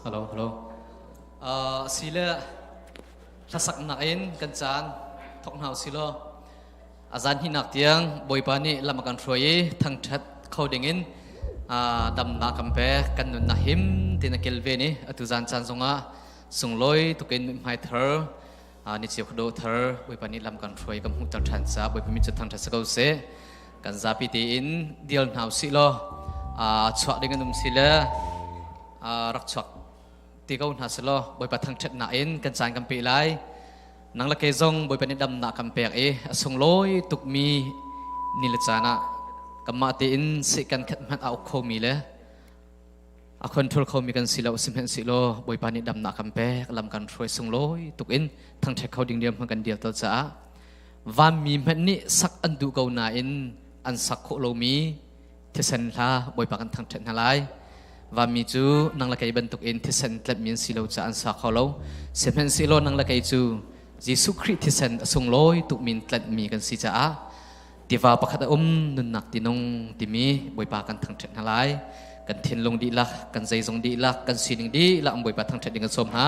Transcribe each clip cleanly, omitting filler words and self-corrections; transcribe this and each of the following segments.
Hello, hello. Sile hlasaknak in kan caan thok hna usih law a zan hinak tiang Bawipa nih lam a kan hruai i thangṭhat kho dingin damnak kan pek, kan nunnak him tin a kilven i atu zan caan zongah sunglawi tukin mithmai thar ni cheu khado thar Bawipa nih lam kan hruai kan hmuhter ṭhan caah Bawipa min cu thangṭhat si ko seh. Kan zapi tein dial hna usih law chuak ding an um si le rak chuak ti ko hna selaw Bawipa thangṭhatnak in kan caan kan pe lai. Nang le kei zong Bawipa nih damnak kan pek i a sunglawi tukmi ni le caan ah kanmah tein seh kan khat hmanh a uk khomi le a control khomi kan si lo sihmanhsehlaw Bawipa nih damnak kan pek, lam kan hruai, sunglawi tuk in thangṭhat kho ding diam kan dial tal caah vanmi hmanh nih sak an duh ko nain an sak khawh lomi thisen hla Bawipa kan thangṭhat hna lai. Vanmi cu nang le kei bantukin thisen tlenhmi an si lo caah an sa kho lo. Sihmanhsehlaw nang le kei cu Jesuh Khrih thisen a sunglawi tukmi in tlenhmi kan si caah tiva pakhat a um, nunnak tinung timi Bawipa kan thangṭhat hna lai. Kan thinlung dihlak, kan zeizong dihlak, kan sining dihlak Bawipa thangṭhat ding kan sawm hna.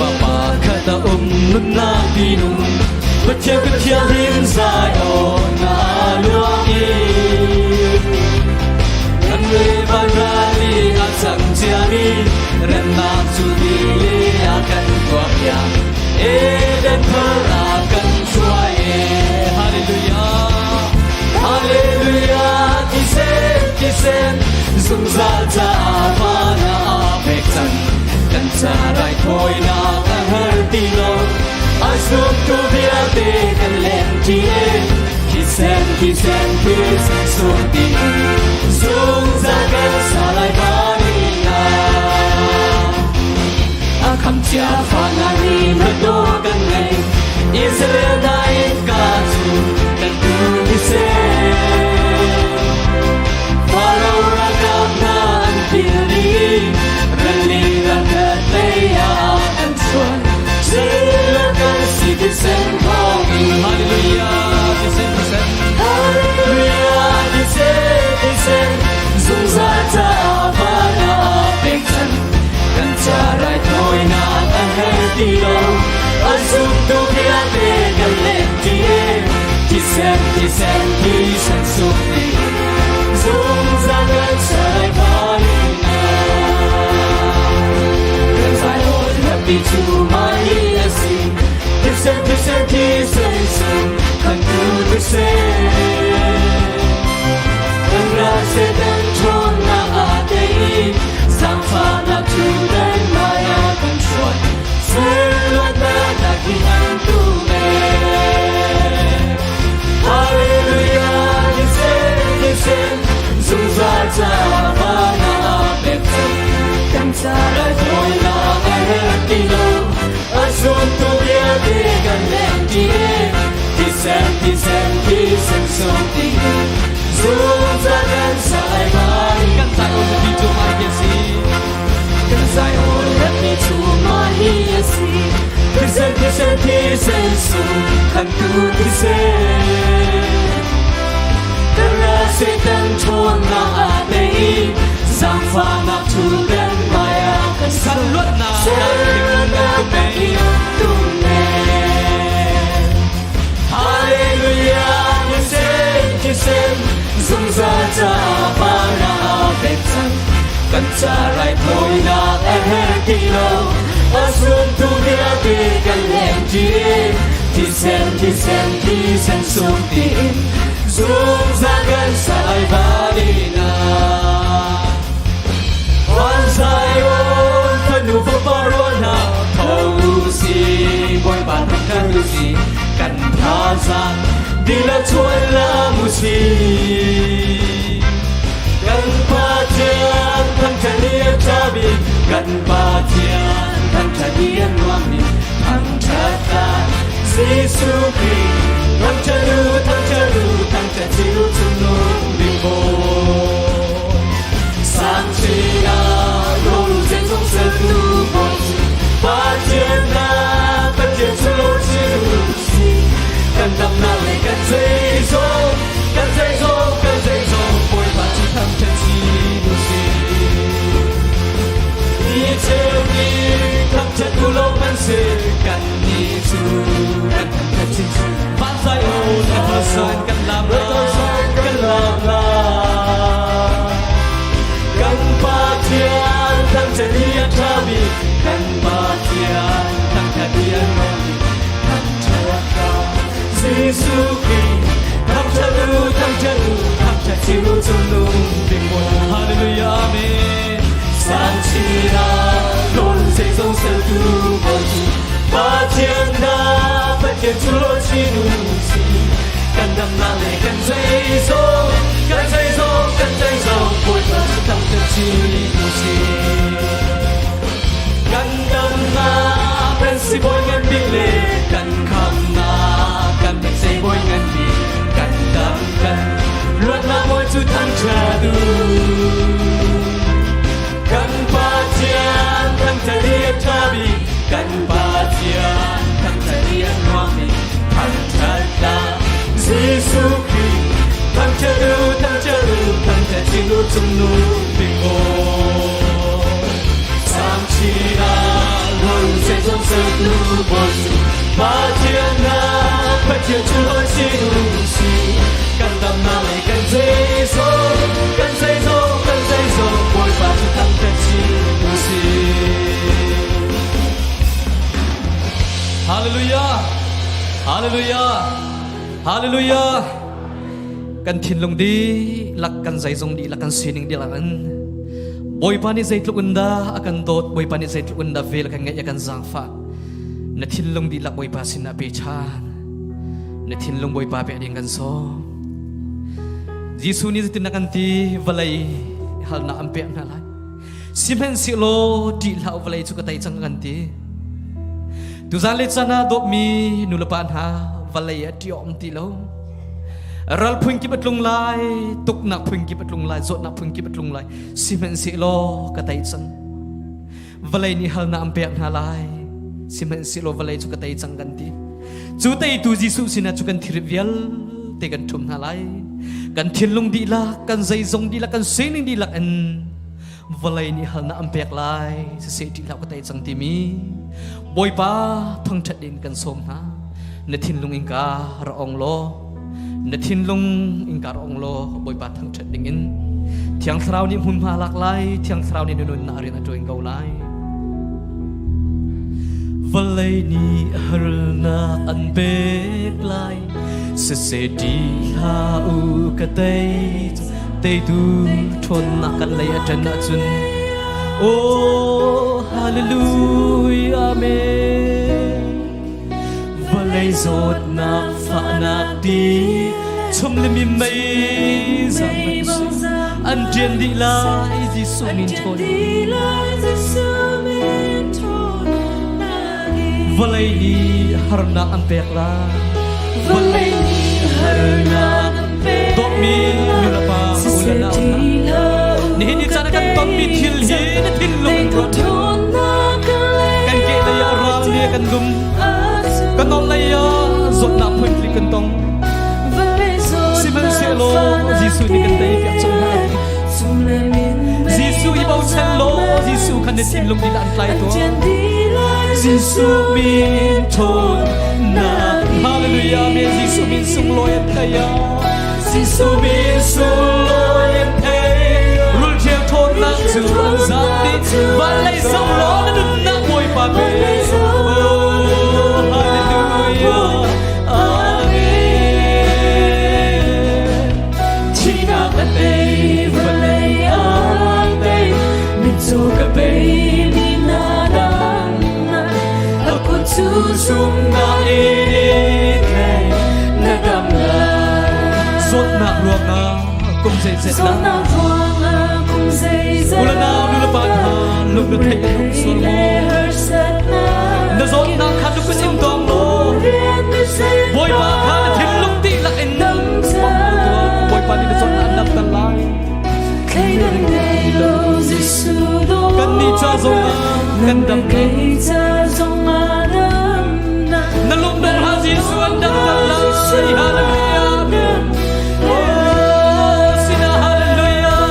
Papa khat a um nunnak tinung Pathian Pathian hin zai aw na luang i Kan le vanrali a cang ciami remnak cu dili a kan tuahpiak Eden thar a kan hruai e. Hallelujah, Hallelujah, thisen, thisen, zungzal caah van ah pek cang. Kan ca raithawinak a har ti lo, a zumtu vialte kan leng ṭi e. Thisen, thisen, thisen sung ti, zungzal kan sa lai vanina. A kham cia fa na ni na do kan ngei, Israel dai ka cu kan tu ni se. Pharaoh ralkap hna an pil i rili ral khat lei ah an chuan. Zillo kan si thisen thawngin. Hallelujah, thisen, thisen. Hallelujah, thisen, thisen, zungzal caah van ah pekchanh. Kan ca raithawinak a her ti lo, a zumtu vialte kan let ti e. Thisen, thisen, thisen sung ti, zungzal kan sai Kan zai awl happy cu mai a si, thisen, thisen, thisen sung, kan tu thisen. Kan ral Satan ṭhawnnak aa tei, zaangfahnak cu dan maya kan hruai, Sirluatnak hi an tu men. Hallelujah, thisen, thisen, zungzal caah van ah pek cang. Kan ca raithawinak a herh ti lo, a zumtu vialte kan leng ṭi e. Thisen, thisen, thisen sung ti, zungzal kan sai mai. Kan zai aw hi cu mai hi a si. Kan zai aw hi cu mai hi a si. Thisen, thisen, thisen sung, kan tu thisen. Kan ral Satan ṭhawnnak a tei, zaangfahnak thu kan hmai ah kan Kan luatnak Sernak kan tum Hallelujah, thisen, thisen, zungzal caah para pek cang. Kan ca raithawinak a her ti lo, a zumtu vialte kan leng ṭi. Thisen, thisen, thisen sung tiin, zungzal kan sai vanina. Van Zion fanu fapa rual hna, tho u si, Bawipa thangṭhat u si, kan thazaang dila chuan lam u si. Kan Pathian thangṭhat i a ṭha bik, kan Pathian thangṭhat i a nuam bik, thangṭhat ta Jesuh Khrih, thangṭhat u, thangṭhat u, thangṭhat cu cungnung bik bawi. Sang chin ah rawl u. Raithawi kan lam lai, kan lam lai. Kan Pathian thangṭhat hi a ṭhami, kan Pathian thangṭhat hi a nuammi, thangṭhat ka Jesuh Khrih thangṭhat u, thangṭhat u, thangṭhat chin u cungnung bik bawi. Hallelujah, Amen. Sanchina lon zeizong sertu bawi cu Pathian na Pathian cu lo chin u si. Kan damnak le kan zeizong, kan zeizong, kan zeizong Bawipa cu thangṭhat chin u si. Kan damnak kan sibawi ngan bik le kan khamnak kan zeibawi ngan bik kan dam kan luatnak bawi cu thangṭhat u. Kan Pathian thangṭhat i a ṭha bik, kan Pathian thangṭhat i a nuam bik, thangṭhat hlah Jesuh Khrih thangṭhat u, thangṭhat u, thangṭhat chin u cungnung bik bawi. Sangchin ah lung zeizong sertu bawi cu Pathian na Pathian cu hawi sin u si. Kan damnak le kan zeizong, kan zeizong, kan zeizong Bawipa cu thangṭhat chin u si. Hallelujah! Hallelujah! Hallelujah! Kan thinlung dihlak, kan zeizong dihlak, kan sining dihlak in Bawipa nih zeitluk in dah a kan dawt, Bawipa nih zeitluk in dah vel a kan ngeih, a kan zaangfah. Na thinlung dihlak Bawipa sinah pe ṭhan. Na thinlung Bawipa pek ding kan sawm. Jesuh nih zeitin a kan ti, vawlei halnak an pek hna lai. Sihmanhsehlaw ṭih hlah u vawlei cu ka tei cang kan ti. Tuzan le caan ah dawtmi nulepa hna vawlei a ṭiawm ti lo. Ral phun kip a tlung lai, tuknak phun kip a tlung lai, zawtnak phun kip a tlung lai. Sihmanhsehlaw ka tei cang. Vawlei nih halnak an pek hna lai. Sihmanhsehlaw vawlei cu ka tei cang kan ti. Cu teitu Jesuh sinah cu kan thil vialte kan ṭhum hna lai. Kan thinlung dihlak, kan zeizong dihlak, kan sining dihlak in vawlei nih halnak an pek lai. Siseh ṭih hlah ka tei cang timi Bawipa thangṭhat in kan sawm hna. Na thinlung inka ra ong law, na thinlung inka ra ong law Bawipa thangṭhat dingin Thiang Thlarau nih hmunhma lak lai, Thiang Thlarau nih na nunnak rian a ṭuan ko lai. Vawlei nih harnak an pek lai, siseh ṭih hlah u ka tei teitu ṭhawnnak kan lei a ṭan ahcun Oh hallelujah amen Vawlei zawtnak fahnak ti chum le mi mei zam an ṭian dih lai Jesuh min ṭhawn Vawlei nih harnak an pek lai Vawlei nih harnak an pek Dawtmi nulepa u le nau hna nihin ni caan ah kan tonmi thil hi na thinlung in ruat kan ke lei ah ral nih a kan dum kan nol lei ah zawtnak phuntling kan tong sihmanhsehlaw Jesuh nih kan tei piak cang hna Jesuh i bochan law Jesuh khan na thinlung nih an tlai tuah Jesuh min ṭhawnnak Hallelujah Amen Jesuh min sunglawi an thei Jesuh min sunglawi an thei rul ṭhiang ṭhawnnak cu an zam dih van lei zoh law na nunnak Bawipa pe Oh Hallelujah Amen Thihnak a tei vawlei a tei mitcaw ka bei mi na dang a kut cu zumnak in tlai na dam lai Zawtnak ruangah kum zeizet la Zawtnak ruangah kum zeizet Ulanau nulepa hna lung na theih an um sual maw Na zawtnak kha na kut in dawng law Bawipa kha na thinlung dihlak in Bawipa nih na zawtnak an damter lai Kannih ca zongah kan dam Na lungdong hlah Jesuh an damter lai Hallelujah Amen Oh sinah Hallelujah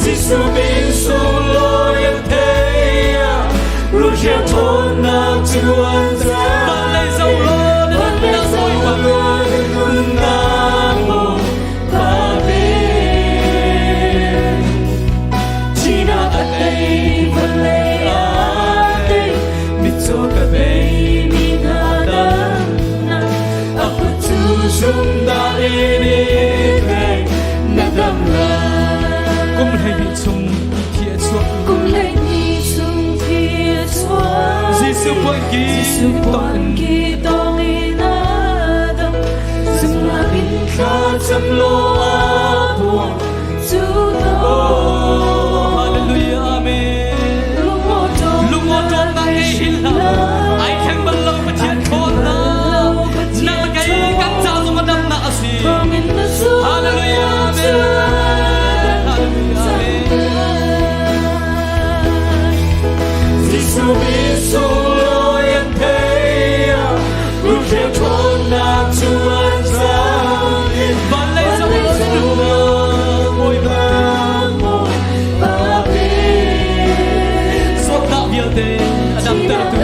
Jesuh min sunglawi an thei Ruhriang ṭhawnnak cu an Van lei zoh law na nunnak Bawipa ki tong in thlacam law a puang. Oh, hallelujah, amen. Lungawṭawmnak ei hin hlah. Ai thleng bal lo Pathian ṭhawnnak. Nang le kei kan ca zong a damnak a si. Hallelujah, amen. Hallelujah, amen. Jesuh min sunglawi an thei ah, rulhreu ṭhawnnak cu an zang in. Van lei zoh nunnak Bawipa Zawtnak vialte a damtertu,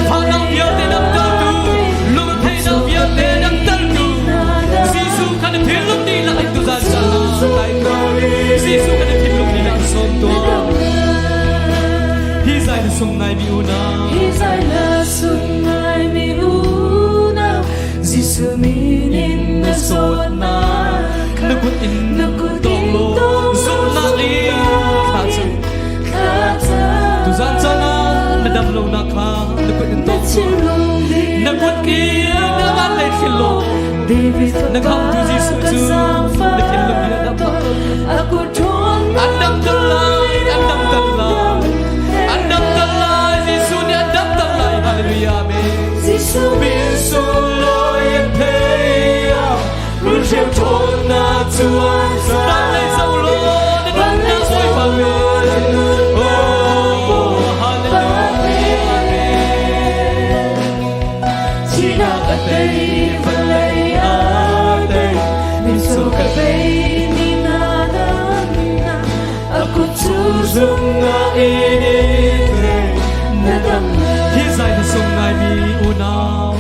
fahnak vialte damtertu, lungretheihnak vialte damtertu, Jesuh kha na thinlung dihlak in tuzan caan ah kai tuah. Jesuh kha na thinlung dihlak in sawm tuah. Hi zai na sung ngai mi unau. Hi zai na sung ngai mi unau, Jesuh min in na zawtnak Na kut in na kut tawng in law tawng zumhnak in thla cam. Tuzan caan ah na dam lonak kha na kut in Na tawng law. thinlung Na kut in na van lei thil law. David Na khamhtu Jesuh ka cu na thinlung in a dam A kut ṭhawnnak An damter lai, an damter lai. An damter lai, Jesuh nih an damter lai. Hallelujah, amen. Jesuh Min sunglawi an thei ah, rulhreu ṭhawnnak cu an Van lei zoh law, na nunnak Bawipa min. Oh, hallelujah, amen. Thihnak a tei, vawlei a tei, mitcaw ka bei ni na na a kut cu Zumnak in i tlei. na dam Hi zai na sung ngai mi unau.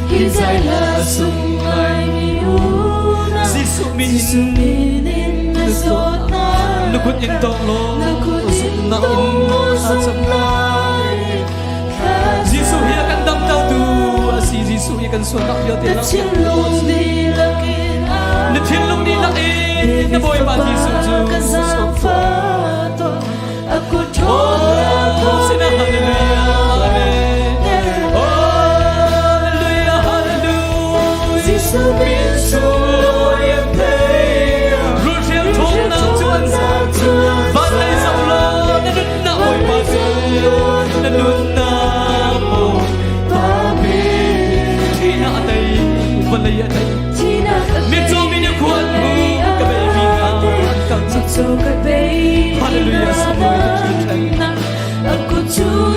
Hi zai la sung ngai mi unau. Jesuh min Jesuh in min in na zawtnak na kut in tawng law na kut in zumhnak in tawng law thla cam. zumhnak in thla Jesuh hi a kan damtertu a si. Jesuh hi kan sualnak vialte Na lak thinlung dihlak in Na thinlung dihlak in na Bawipa Jesuh cu ka zaangfah tuah. A kut Oh, sina hallelujah, amen. Oh, hallelujah, hallelujah. Jesuh min sunglawi an thei. Rulhreu ṭhawnnak cu an van lei zoh law na nunnak Bawipa cu na nunnak Bawipa min. Thihnak a tei, vawlei a tei. Mitcaw mi nih khua an hmu, ka bei mi hna an kal cang. Hallelujah, sunglawi tuk hringhran.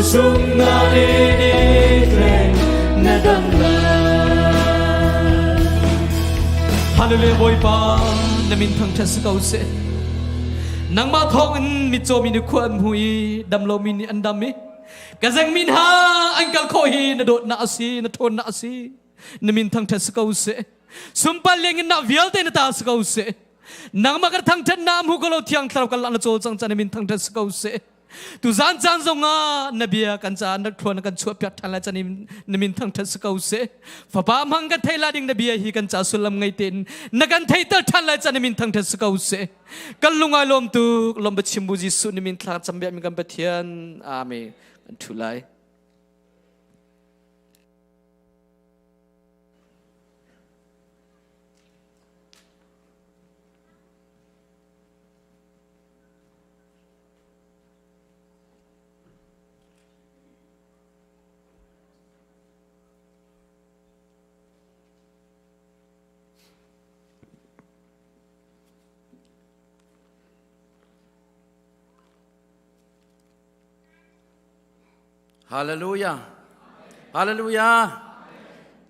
Zumhnak in i tleng Na dam lai. Hallelujah Bawipa na min thangṭhat si ko seh. Nangmah thawngin mitcaw mi nih khua an hmu i damlomi nih an dam i ka zengmi hna an kal khawh hi na dawtnak a si na ṭhawnnak a si na min thangṭhat si ko seh. Sunpar lengin nak vialte na ta si ko seh. Nangmah kan thangṭhat na hmu ko lo thiang thlarau kan na cawl cang caan na min thangṭhat si ko seh. Tuzan caan zongah na bia kan caah na thluan kan chuahpiak ṭhan lai can na min thangṭhat si ko seh. Fapa hmang kan thei la ding na bia hi kan ca sullam ngei tein na kan theiter ṭhan lai can na min thangṭhat si ko seh. Kan lungai lawm tuk lawm chim bu Jesuh ni min thla cam bia mi kan Pathian. Amen. Kan ṭhu lai. Hallelujah. Hallelujah.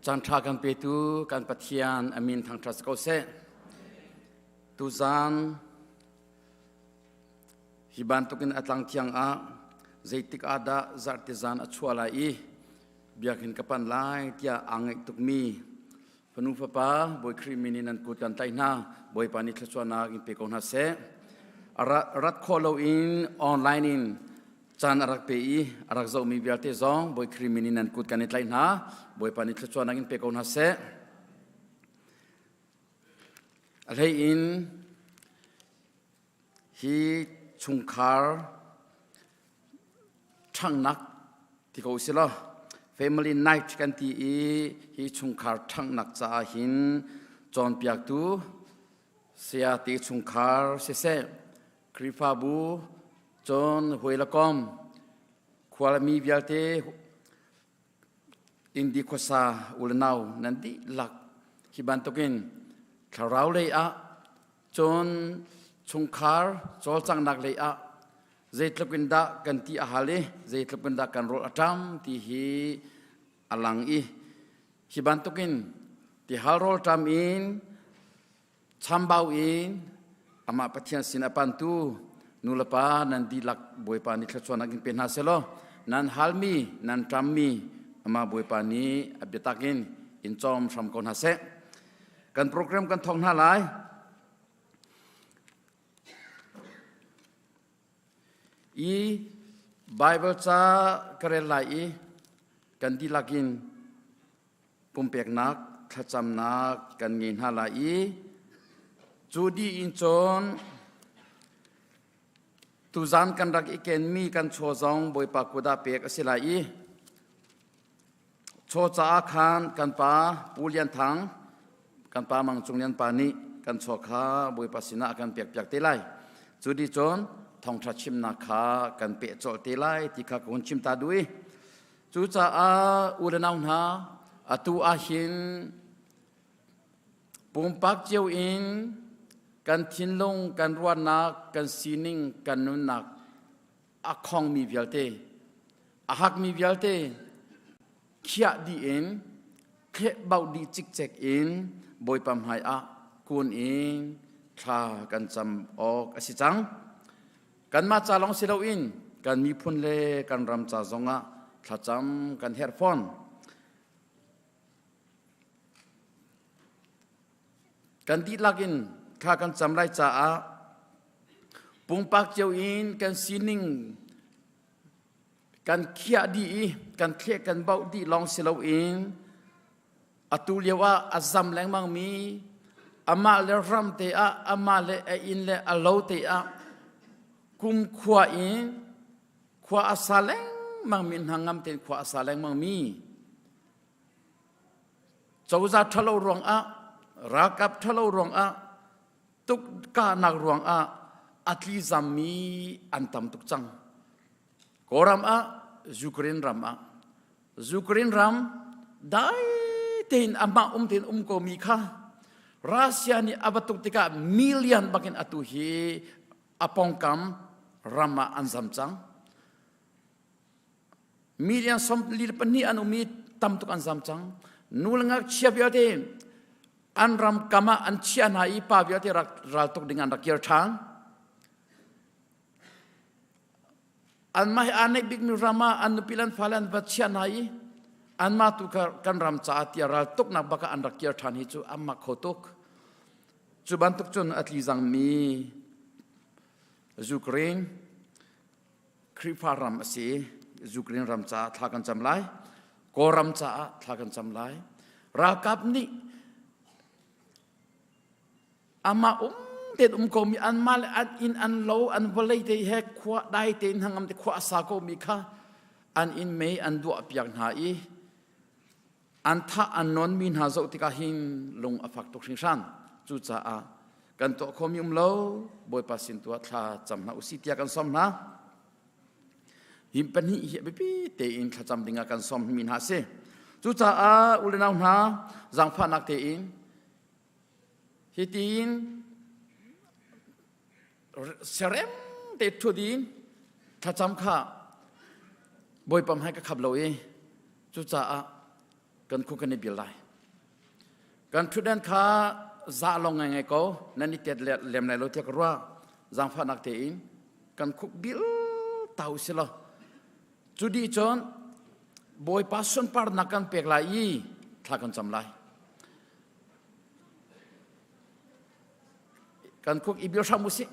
Caan ṭha kan petu kan Pathian amin thangṭhat ko seh. Tuzaan Hi bantukin a tlang thiang ah zeitik ah dah zarhte zan a chuah lai i biakinn ka pan lai tiah aa ngaih tukmi fanu fapa Bawi Khrih min in nan kut kan tlaih hna. Bawipa nih thluachuahnak in pe ko hna seh. Rat khawh loin online in caan a rak pe i a rak zohmi vialte zong Bawi Khrih min in nan kut kan i tlaih hna. Bawipa nih thluachuahnak in pe ko hna seh. A hlei in Hi chungkhar ṭhanghnak ti ko usih law. Family Night kan ti i hi chungkhar ṭhanghnak caah hin cawnpiaktu sayate chungkhar siseh Khrihfabu cun hawi le kom khualmi vialte Indi khuasa u le nau nan dihlak hi bantukin thlarau lei ah cun chungkhar cawlcanghnak lei ah zeitluk in dah kan ti a hal i zeitluk in dah kan rawl a ṭam ti hi a lang i hi bantukin tihal rawl ṭam in chambau in amah Pathian sin a pantu nulepa nan dihlak Bawipa nih thluachuahnak in pe hna selaw nan halmi nan ṭammi amah Bawipa nih a biatak in in cawm hram ko hna seh. Kan program kan thawk hna lai. I Bible ca ka rel lai i kan dihlak in pumpeknak thlacamnak kan ngei hna lai i cu dih in cun tuzan kan rak i kenmi kan chaw zong Bawipa kut ah pek a si lai i Chaw caah khan kan pa Pu Lian Thang, kan pa Mang Cung Lian pa nih kan chaw kha Bawipa sinah a kan pekpiak te lai. Cu dih cun thawngṭha chimnak kha kan peh colh te lai ti kha ka hun chim ta duh i cucaah u le nau hna atu ahhin pumpak cio in kan thinlung kan ruahnak kan sining kan nunnak a khongmi vialte a hakmi vialte khiah dih in thlehbauh dih cikcek in Bawipa hmai ah kun in thla kan cam awk a si cang. Kanmah ca lawng si loin kan miphun le kan ram ca zongah thlacam kan herh fawn. Kan dihlak in thla kan cam lai caah pumpak cio in kan sining kan khiah dih i kan thleh kan bauh dih lawng si loin atu lio ah a zam lengmang mi amah le ram te ah amah le a inn le a lo te ah kumkhua in khua a sa lengmang mi hna ngam tein khua a sa lengmang mi Cozah ṭhalo ruangah, ralkap ṭhalo ruangah, tukkahnak ruangah a tlizammi an tam tuk cang. Kawlram ah, Ukraine ram ah, Ukraine ram dai tein amah um tein um komi kha Russia nih a va tuk tikah million bakin atu hi a pongkam ram ah an zam cang. Million 42 an um i tam tuk an zam cang. Nu le ngakchia vialte an ram kam ah an chiah hna i pa vialte ral tuk ding an rak kir ṭhan. Anmah hi aa neih bikmi ram ah an nupi le an fale an va chiah hna i anmah tu kha kan ram caah tiah ral tuknak bak ah an rak kir ṭhan hi cu an mak kho tuk. Cu bantuk cun a tli zangmi Ukraine Khrihfa ram a si i Ukraine ram caah thla kan cam lai. Kawlram caah thla kan cam lai. Ralkap nih amah um tein um komi anmah le an inn an lo an vawlei te he khua dai tein hangam te khua a sa komi kha an inn mei an duah piak hna i an thah an nawnmi hna zoh tikah hin lung a fak tuk hringhran cucaah kan tuah khomi um lo bawipa sin tu ah thla cam hna usih tiah kan sawm hna hi pahnih hi a biapi tein thlacam dingah kan sawm mi hna a si cucaah u le nau hna zaangfahnak tein hitin serem te ṭhut in thlacam kha Bawipa hmai ka khap lo i cucaah kan khu kan i bil lai. Kan ṭhutdan kha za lawng ngai ko nan i tet lem lai lo tiah ka ruah zaangfahnak tein kan khuk bil ta u si law cu dih cun Bawipa sunparnak kan pek lai i thla kan cam lai. Kan khuk i bil hram u sih.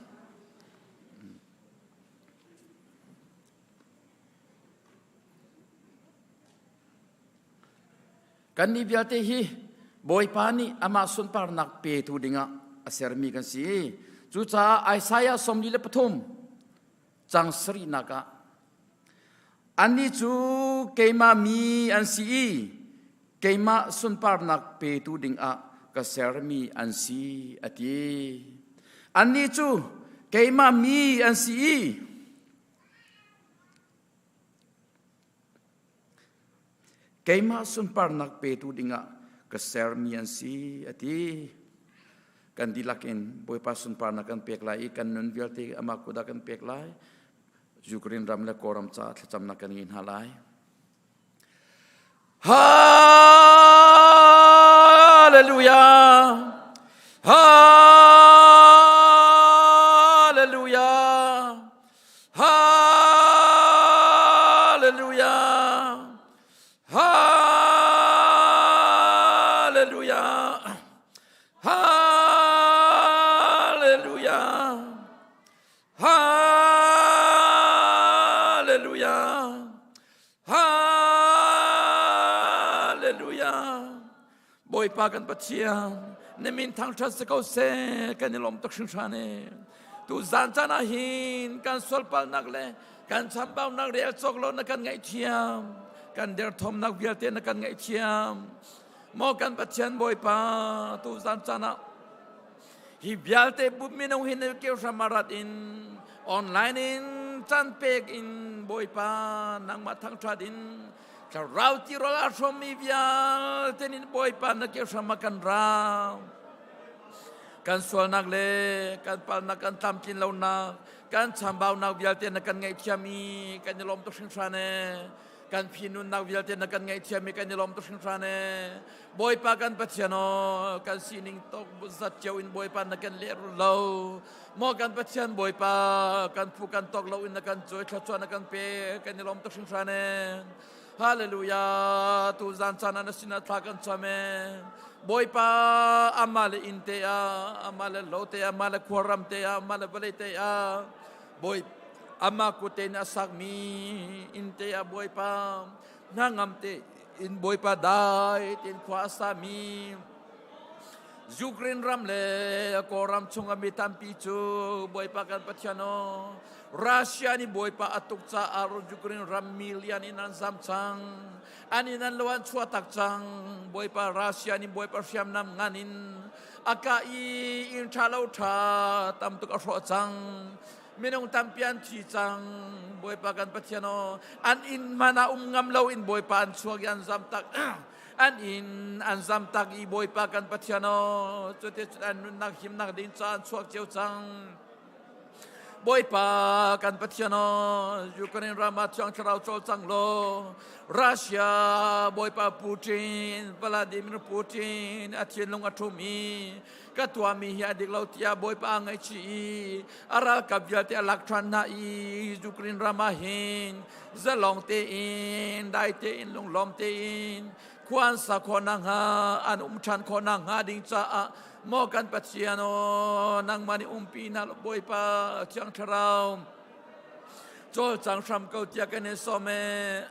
Kannih vialte hi Bawipa nih amah sunparnak petu dingah a sermi kan si. Cucaah Isaiah 43 cang sarihnak ah. Annih cu keimah mi an si i keimah sunparnak petu dingah ka sermi an si, a ti. Annih cu keimah mi an si i keimah sunparnak petu dingah ka sermi an si, a ti. Kan dihlak in Bawipa sunparnak kan pek lai i kan nun vialte amah kut ah kan pek lai. Ukraine ram le Kawlram caah thlacamnak kan ngei hna lai. Hallelujah! Hallelujah! Hallelujah! Hallelujah! Hallelujah! Hallelujah! Hallelujah! Bawipa kan Pathian, na min thangṭhat si ko seh, kan i lawm tuk hringhran e. Tu zan caan ah hin kan sualpalnak le kan chambaunak rel cawk lo na kan ngaihthiam, kan derthawmnak vialte na kan ngaihthiam. Maw kan Pathian Bawipa, tu zan caan ah hi vialte bu minung hi na keu hram ah rat in online in caan pek in Bawipa nangmah thangṭhat in thlarau tirawl aa hrawmmi vialte nih Bawipa na keu hram ah kan ra. Kan sualnak le kan palnak kan tlamtlin lonak kan chambaunak vialte na kan ngaihthiam i kan i lawm tuk hringhran ee. Kan phi nunnak vialte na kan ngaihthiam i kan i lawm tuk hringhran ee. Bawipa kan Pathian aw, kan sining tok zat cio in Bawipa na kan lehrul lo. Maw kan Pathian Bawipa, kan phu kan tok lo in na kan cawi thluachuah na kan pe, kan i lawm tuk hringhran ee. Hallelujah, tu zan caan ah na sinah thla kan cam ee. Bawipa, amah le inn te ah, amah le lo te ah, amah le khuaram te ah, amah le vawlei te ah, Bawi amah kut tein a sakmi inn te ah Bawipa, hnangam te in Bawipa dai tein khua a sami Ukraine ram le Kawlram chung a mi tampi cu Bawipa kan Pathian aw Russia nih Bawipa a tuk caah Ukraine ram million in an zam cang an in an lo an chuah tak cang Bawipa Russia nih Bawipa hriamnam ngan in a kah i inn ṭha lo ṭha tam tuk a hrawh cang minung tampi an thi cang Bawipa kan Pathian aw an inn hmanh ah um ngam lo in Bawipa an chuak i an zam tak an inn an zam tak i Bawipa kan Pathian aw cuti cun an nunnak himnak ding ca an chuak cio cang Bawipa kan Pathian aw Ukraine ram ah Thiang Thlarau cawlcang law Russia Bawipa Putin Vladimir Putin a thinlung a ṭhum i ka tuahmi hi a dik lo tiah Bawipa a ngaihchih i a ralkap vialte a lak ṭhan hna i Ukraine ram ah hin zalong tein dai tein lunglawm tein khua an sa khawh nakhnga an um ṭhan khawh nakhnga ding caah maw kan Pathian aw nangmah nih umpi hna law Bawipa Thiang Thlarau cawlcang hram ko tiah kan in sawm ee.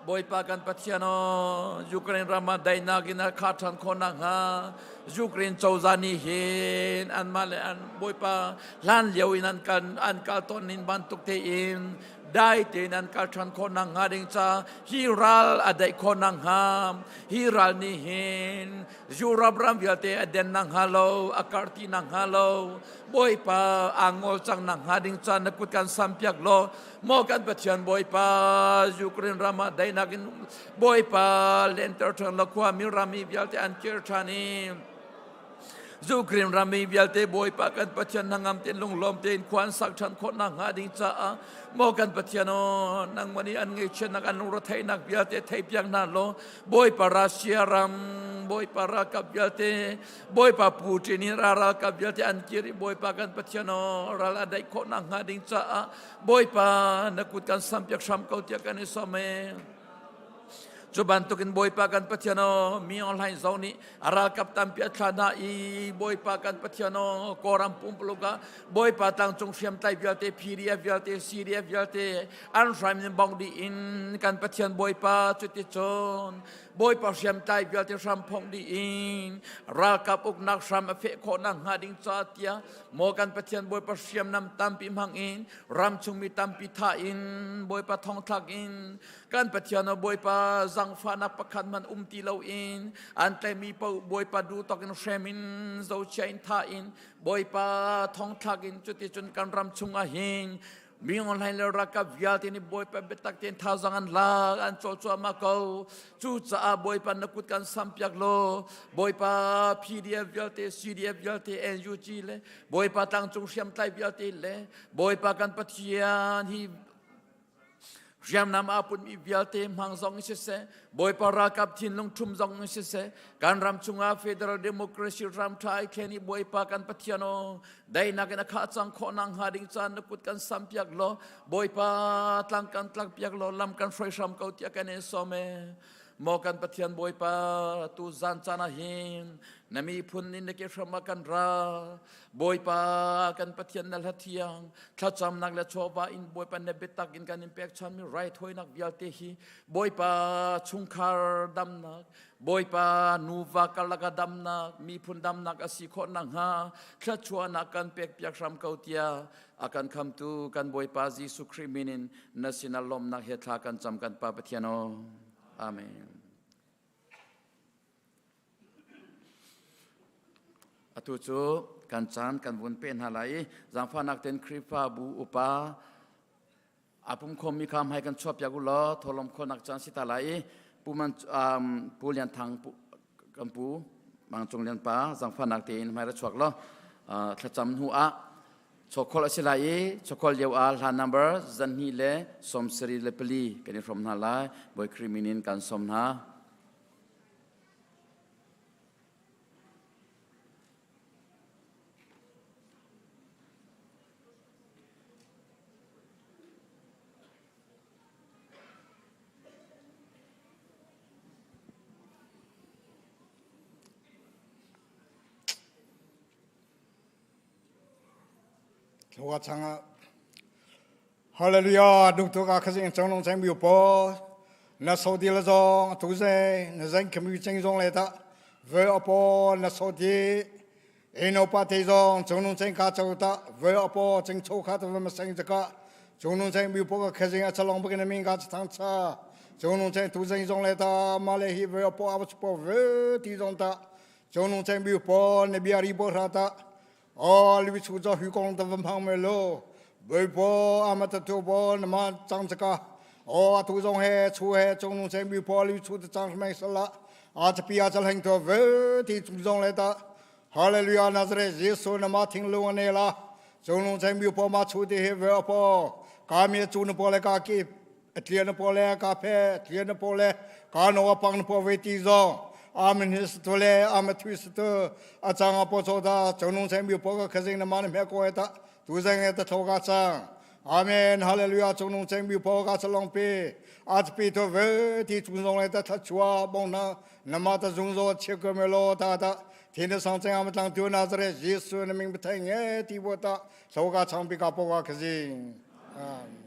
Bawipa kan Pathian aw, Ukraine ram ah daihnak in a khah ṭhan khawh nakhnga Ukraine cozah nih hin anmah le an Bawipa hlan lio in an kan an kal tawn ning bantuk tein dai tein an kal ṭhan khawh nakhnga ding ca hi ral a daih khawh nakhnga hi ral nih hin Europe ram vialte a den nakhnga lo a karh ti nakhnga lo Bawipa aa ngol cang nakhnga ding ca na kut kan sampiak law Maw kan Pathian Bawipa Ukraine ram ah daihnak in Bawipa lenter ṭhan la khua mi rami vialte an kir ṭhan i Ukraine rami vialte Bawipa kan Pathian hnangam tein lunglawm tein khua an sak ṭhan khawh nakhnga ding caah maw kan Pathian aw nangmah nih an ngaihchiatnak an lungretheihnak vialte theipiak hna law Bawipa Russia ram Bawipa ralkap vialte Bawipa Putin in ralkap vialte an kir i Bawipa kan Pathian aw ral a daih khawh nakhnga ding caah Bawipa na kut kan sampiak hram ko tiah kan i sawm e. Cu bantukin Bawipa kan Pathian aw, mi online zong nih a ralkap tampi a thlah hna i Bawipa kan Pathian aw, Kawlram pumpuluk ah Bawipa tlangcung hriamtlai vialte, PDF vialte, CDF vialte an hraim in bong dih in kan Pathian Bawipa cuticun Bawipa hriamtlai vialte hram phongh dih in ralkap uknak hram a feh khawh nakhnga ding ca tiah maw kan Pathian Bawipa hriamnam tampi hmang in ram chungmi tampi thah in Bawipa thongthlak in kan Pathian aw Bawipa zangfahnak pakhat man um ti loin an tlaimi paoh Bawipa duh tawk in hrem in zochia in thah in Bawipa thongthlak in cuticun kan ram chungah hin mi online le ralkap vialte nih Bawipa biatak tein thazaang an lak an cawl cuahmah ko. Cucaah Bawipa na kut kan sampiak law Bawipa PDF vialte, CDF vialte, NUG le Bawipa tlangcung hriamtlai vialte le Bawipa kan Pathian hi hriamnam aa putmi vialte hmang zong in siseh, Bawipa ralkap thinlung ṭhum zong in siseh, kan ram chungah Federal Democracy ram ṭha ai thlen i Bawipa kan Pathian aw, daihnak in a khah cang khawh nak hnga ding caan na kut kan sampiak law, Bawipa tlang kan tlakpiak law, lam kan hruai hram ko tiah kan in sawm e. Maw kan Pathian Bawipa, tu zan caan ah hin na miphun in na ke hram ah kan ra. Bawipa kan Pathian na hla thiang thlacamnak le chawva in Bawipa na biatak in kan in pekchanmi raithawinak vialte hi Bawipa chungkhar damnak Bawipa nuva karlak ah damnak miphun damnak a si khawh nakhnga thluachuahnak kan pekpiak hram ko tiah a kan khamtu kan Bawipa Jesuh Khrih min in na sinah lawmhnak he thla kan cam kan Pa Pathian aw. Amen. Atu cu kan caan kan vun pe hna lai i zaangfahnak tein Khrihfabu upa a pum khomi kha hmai kan chuahpiak u law thawhlawm khawlnak caan si ta lai i Pu Man Pu Lian Thang kan pu Mang Cung Lian pa zaangfahnak tein hmai ra chuak law thlacam hnu ah chawkholh a si lai i chawkholh lio ah hla number 274 kan i hrawm hna lai. Bawi Khrih min in kan sawm hna. Thluachuah changah Hallelujah duk tuk a khazing chong long chang biu po na so di la zong tu ze na zeng khmi cheng zong le ta ve apo na so di eno pa te zong chong long cheng ka chau ta ve apo cheng cho kha ta ma seng jaka chong long cheng biu po ka khazing a chalong ba na ming ka thang cha chong long cheng tu zeng zong le ta ma le hi ve apo a po ve ti zong ta chong long cheng biu po ne bia ri bo ra ta Oh, liwi chu cho hu kong ta vam phang me lo. Boi po ama ta tu bo na ma chang chaka. Oh, tu zong he chu he chung nung cheng bi po liwi chu ta chang meng sala. A cha pi a cha heng to ve ti chung zong le ta. Hallelujah Nazareth Jesu na ma thing lu ane la. Chung nung cheng bi po ma chu ti he ve po. Ka mi chu na po le ka ki tlian na po le ka phe tlian na po le ka no pang na po ve ti zong amen hi stu le ama thui stu achang apo cho da chonung sem bi po ka khazing na man me ko eta tu zeng eta tho ka chang amen hallelujah chonung cheng bi po ka chalong pi at pi to ve ti chung zong le ta tha chua bong na nama ta zung zo che ko me lo ta ta thin sang cheng am tlang tu nazare jesu na ming thai nge ti bo ta tho ka chang pi ka po ka khazing amen.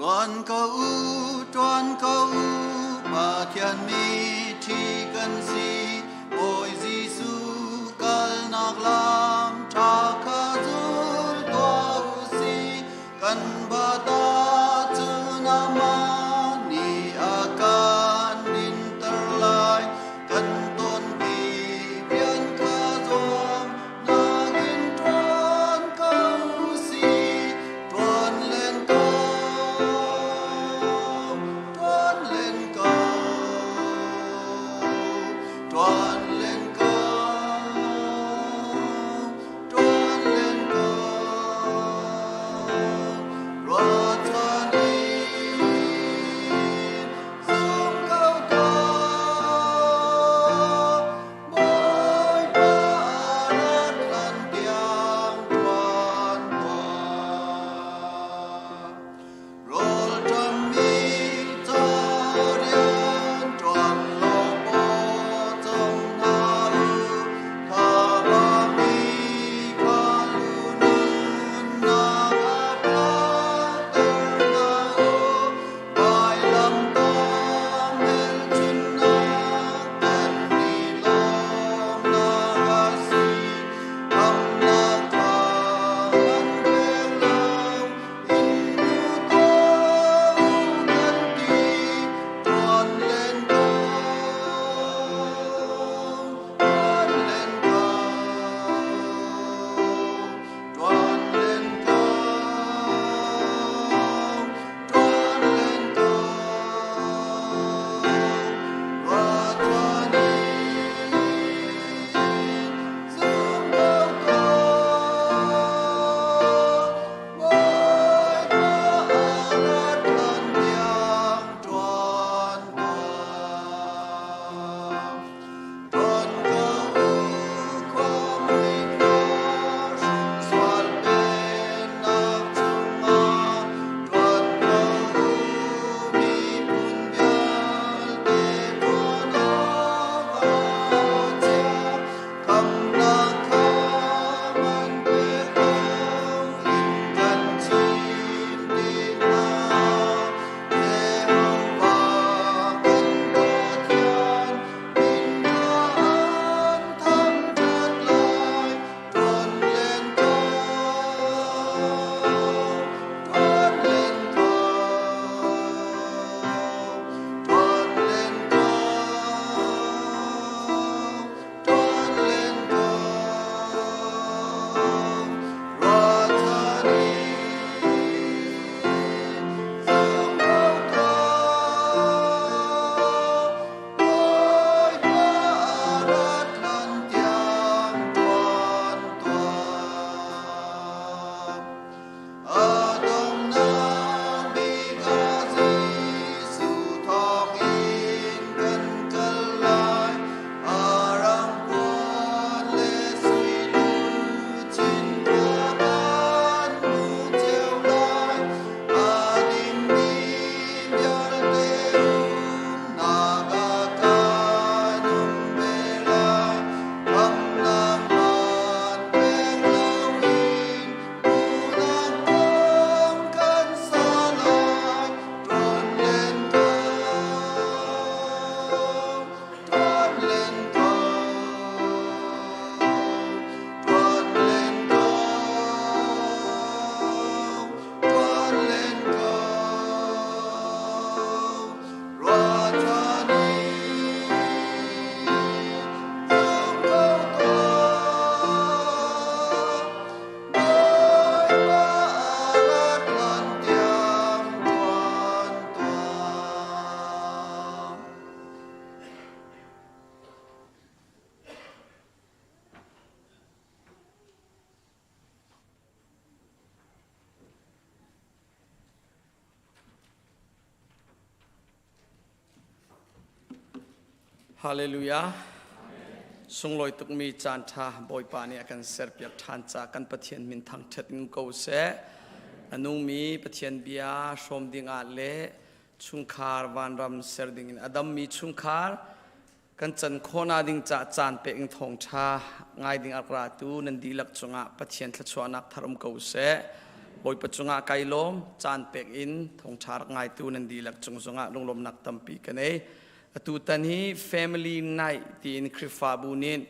Tuan ko u, tuan ko u, Pathian mi ṭhi kan si, Bawi Jesuh kalnak lam ṭha kha zul tuah u si, kan bata cu nangmah nih a kan dinter lai. Kan tonmi rian kha zuam nakin ṭuan ko sih, ṭuan len ko, ṭuan len ko. Tuan len ko, tuan len ko, ruahchan in zum ko tuah. Bawipa rat hlan tiang tuan tuah. Rawlṭammi ca rian ṭuan law paw cawm hna u. Thabami kha lununnak a phakter hna u. Vailamtah hmelchunhnak kan i lawmnak a si. Khamhnak kha an pek lo. In hmu tuah u kan ti. Ṭuan len ko, ṭuan len ko, ṭuan len ko, ṭuan len ko. Ruahchan in zum ko tuah. Bawipa a rat hlan tiang ṭuan tuah. Ṭuan ko u khuamui khua hrumsual pennak chungah. Ṭuan ko u miphun vialte ṭuan awk aa chia. Khamhnak kha man pek in kan chim ti hna. Jehovah kan Pathian min kha an thangṭhat lai. Ṭuan len ko, ṭuan len ko, ṭuan len ko, ṭuan len ko. Ruahchan in zum ko tuah. Bawipa a rat hlan tiang ṭuan tuah. A donghnak bik ah Jesuh thawngin kan kal lai. A rang puan le sui luchin kha kan hmu cio lai. A dingmi vialte umnak ah kan um ve lai. Khamhnak man pek loin unau kong kan sa lai. Ṭuan len ko, ṭuan len ko, ṭuan len ko, ṭuan len ko. Ruahchan in zum ko tuah. Bawipa a rat hlan tiang ṭuan tuah. Hallelujah. Sunglawi tukmi caan ṭha Bawipa nih a kan serpiak ṭhan ca kan Pathian min thangṭhat in ko seh. A nungmi Pathian bia hrawm dingah le chungkhar vanram ser dingin a dammi chungkhar kan can khawhnak ding ca caan pek in thawngṭha ngai ding a ra tu nan dihlak cungah Pathian thluachuahnak thar um ko seh. Bawipa cungah kai lawm caan pek in thawngṭha rak ngaitu nan dihlak cung zongah lunglawmnak tampi ka nei. Atu tan hi Family Night tiin Khrihfabu nih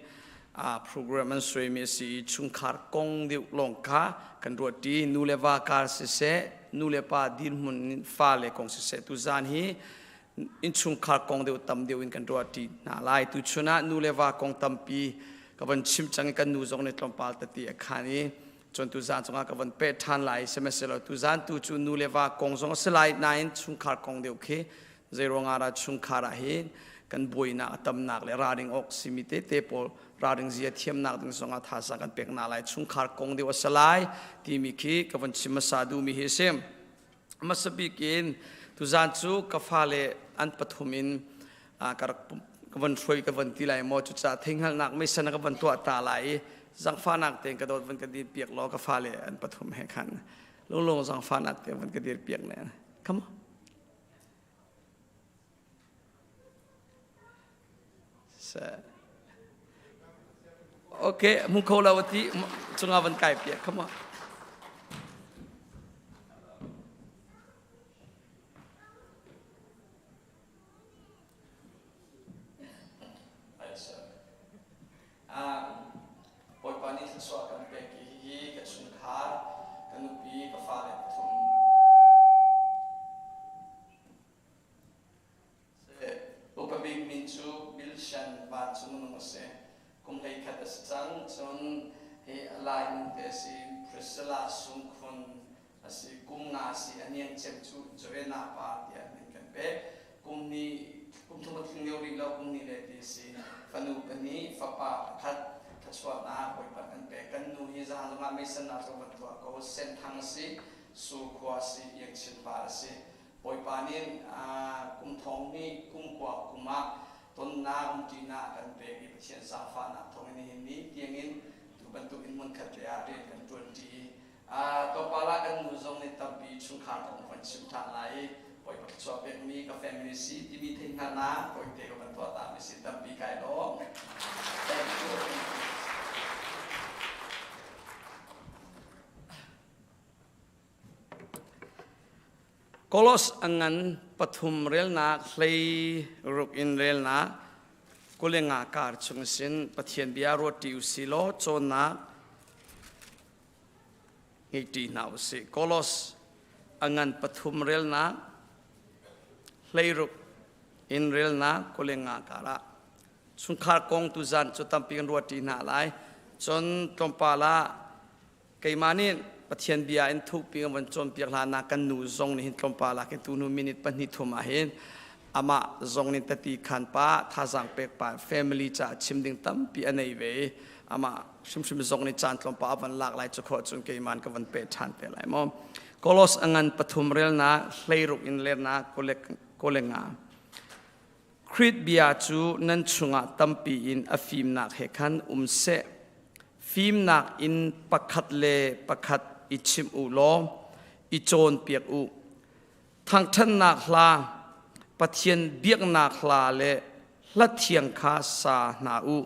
program an suaimi a si i chungkhar kong deuh lawng kha kan ruahṭi. Nu le va kar siseh, nu le pa dirhmun in fale kong siseh, tuzaan hi innchungkhar kong deuh tam deuh in kan ruahṭi hna lai. Tuchun ah nu le va kong tampi ka van chim cang i kan nu zong nih tlawmpal tete a khan i cun tuzaan cungah ka van peh ṭhan lai. Sihmanhsehlaw tuzaan tu cu nu le va kong zong a si lai nain chungkhar kong deuh khi zeiruangah dah chungkhar ah hin Kan buainak a tamnak le ralring awk simi tete pawl ralring zia thiamnak ding zongah thazaang kan pek hna lai. Chungkhar kong deuh a si lai timi khi ka von chim hmasa duhmi hi a si. Hmasa bik in tuzaan cu ka fale an pathum in ka rak ka von hruai ka von ti lai maw cucaah theihhngalhnak meisan ka von tuah ta lai i zangfahnak tein ka dawt von ka dir piak law ka fale an pathum he khan lunglung zangfahnak tein von ka dir piak ne. Come on. Okay, mu kho lo ti cungah van kai piak. Come on. Bawipa nih thluachuah kan pek i hihi ka chungkhar, ka nupi, ka fale pathum. Upa bik min cu Bilshan vancung minung a si. Kum 11 a si cang. Cun hi a lainu te a si Priscilla Sungkhun a si. Kum nga a si. A niang cem cu Joanna pa tiah min kan pek. Kum ni kum thum a tling lio rih lo kum ni le ti a si. Fanu pahnih, fapa pakhat thluachuahnak Bawipa kan pek. Kan nu hi zahan zongah meisan nak zong van tuah ko. Senthang a si, Surkhua a si, Iangchin pa a si. Bawipa nih kum thong hnih kum kua kum ah tonnak umṭinak a kan pek i Pathian zaangfahnak thawngin nihin ni tiangin tu bantuk in hmunkhat te ah rian kan ṭuanṭi. Tlawmpal ah kan nu zong nih tampi chungkhar kong van chim ṭhan lai i Bawipa thluachuah pekmi ka family si timi theihhngalhnak tawite ka van tuah tami si tampi kai lawm. Thank you. Kolos a ngan pathum relnak hlei ruk in relnak 25 kar chung sin Pathian bia ruat ṭi usih law cawnnak ngei ṭi hna usih. Kolos a ngan pathum relnak hleiruk in relnak 25 kar ah chungkhar kong tuzan cu tampi kan ruat ṭi hna lai. Cun tlawmpal ah Keimah nih Pathian bia in thukpi kan von cawnpiak hlan ah kan nu zong nih hin tlawmpal ah khin tuhnu minute pahnih thum ah hin amah zong nih tati khan pa thazaang pek pa family caah chim ding tampi a nei ve i amah hrimhrim zong nih caan tlawmpal a van lak lai cu khawh cun keimah ka van pe ṭhan te lai maw. Kolos a ngan pathum relnak hleiruk in lernak kolenga Krit bia cu nan chungah tampi in a fimnak he khan um seh. Fimnak in pakhat le pakhat i chimh u law i cawnpiak u. Thangṭhatnak hla, Pathian biaknak hla le hla thiang kha sa hna u.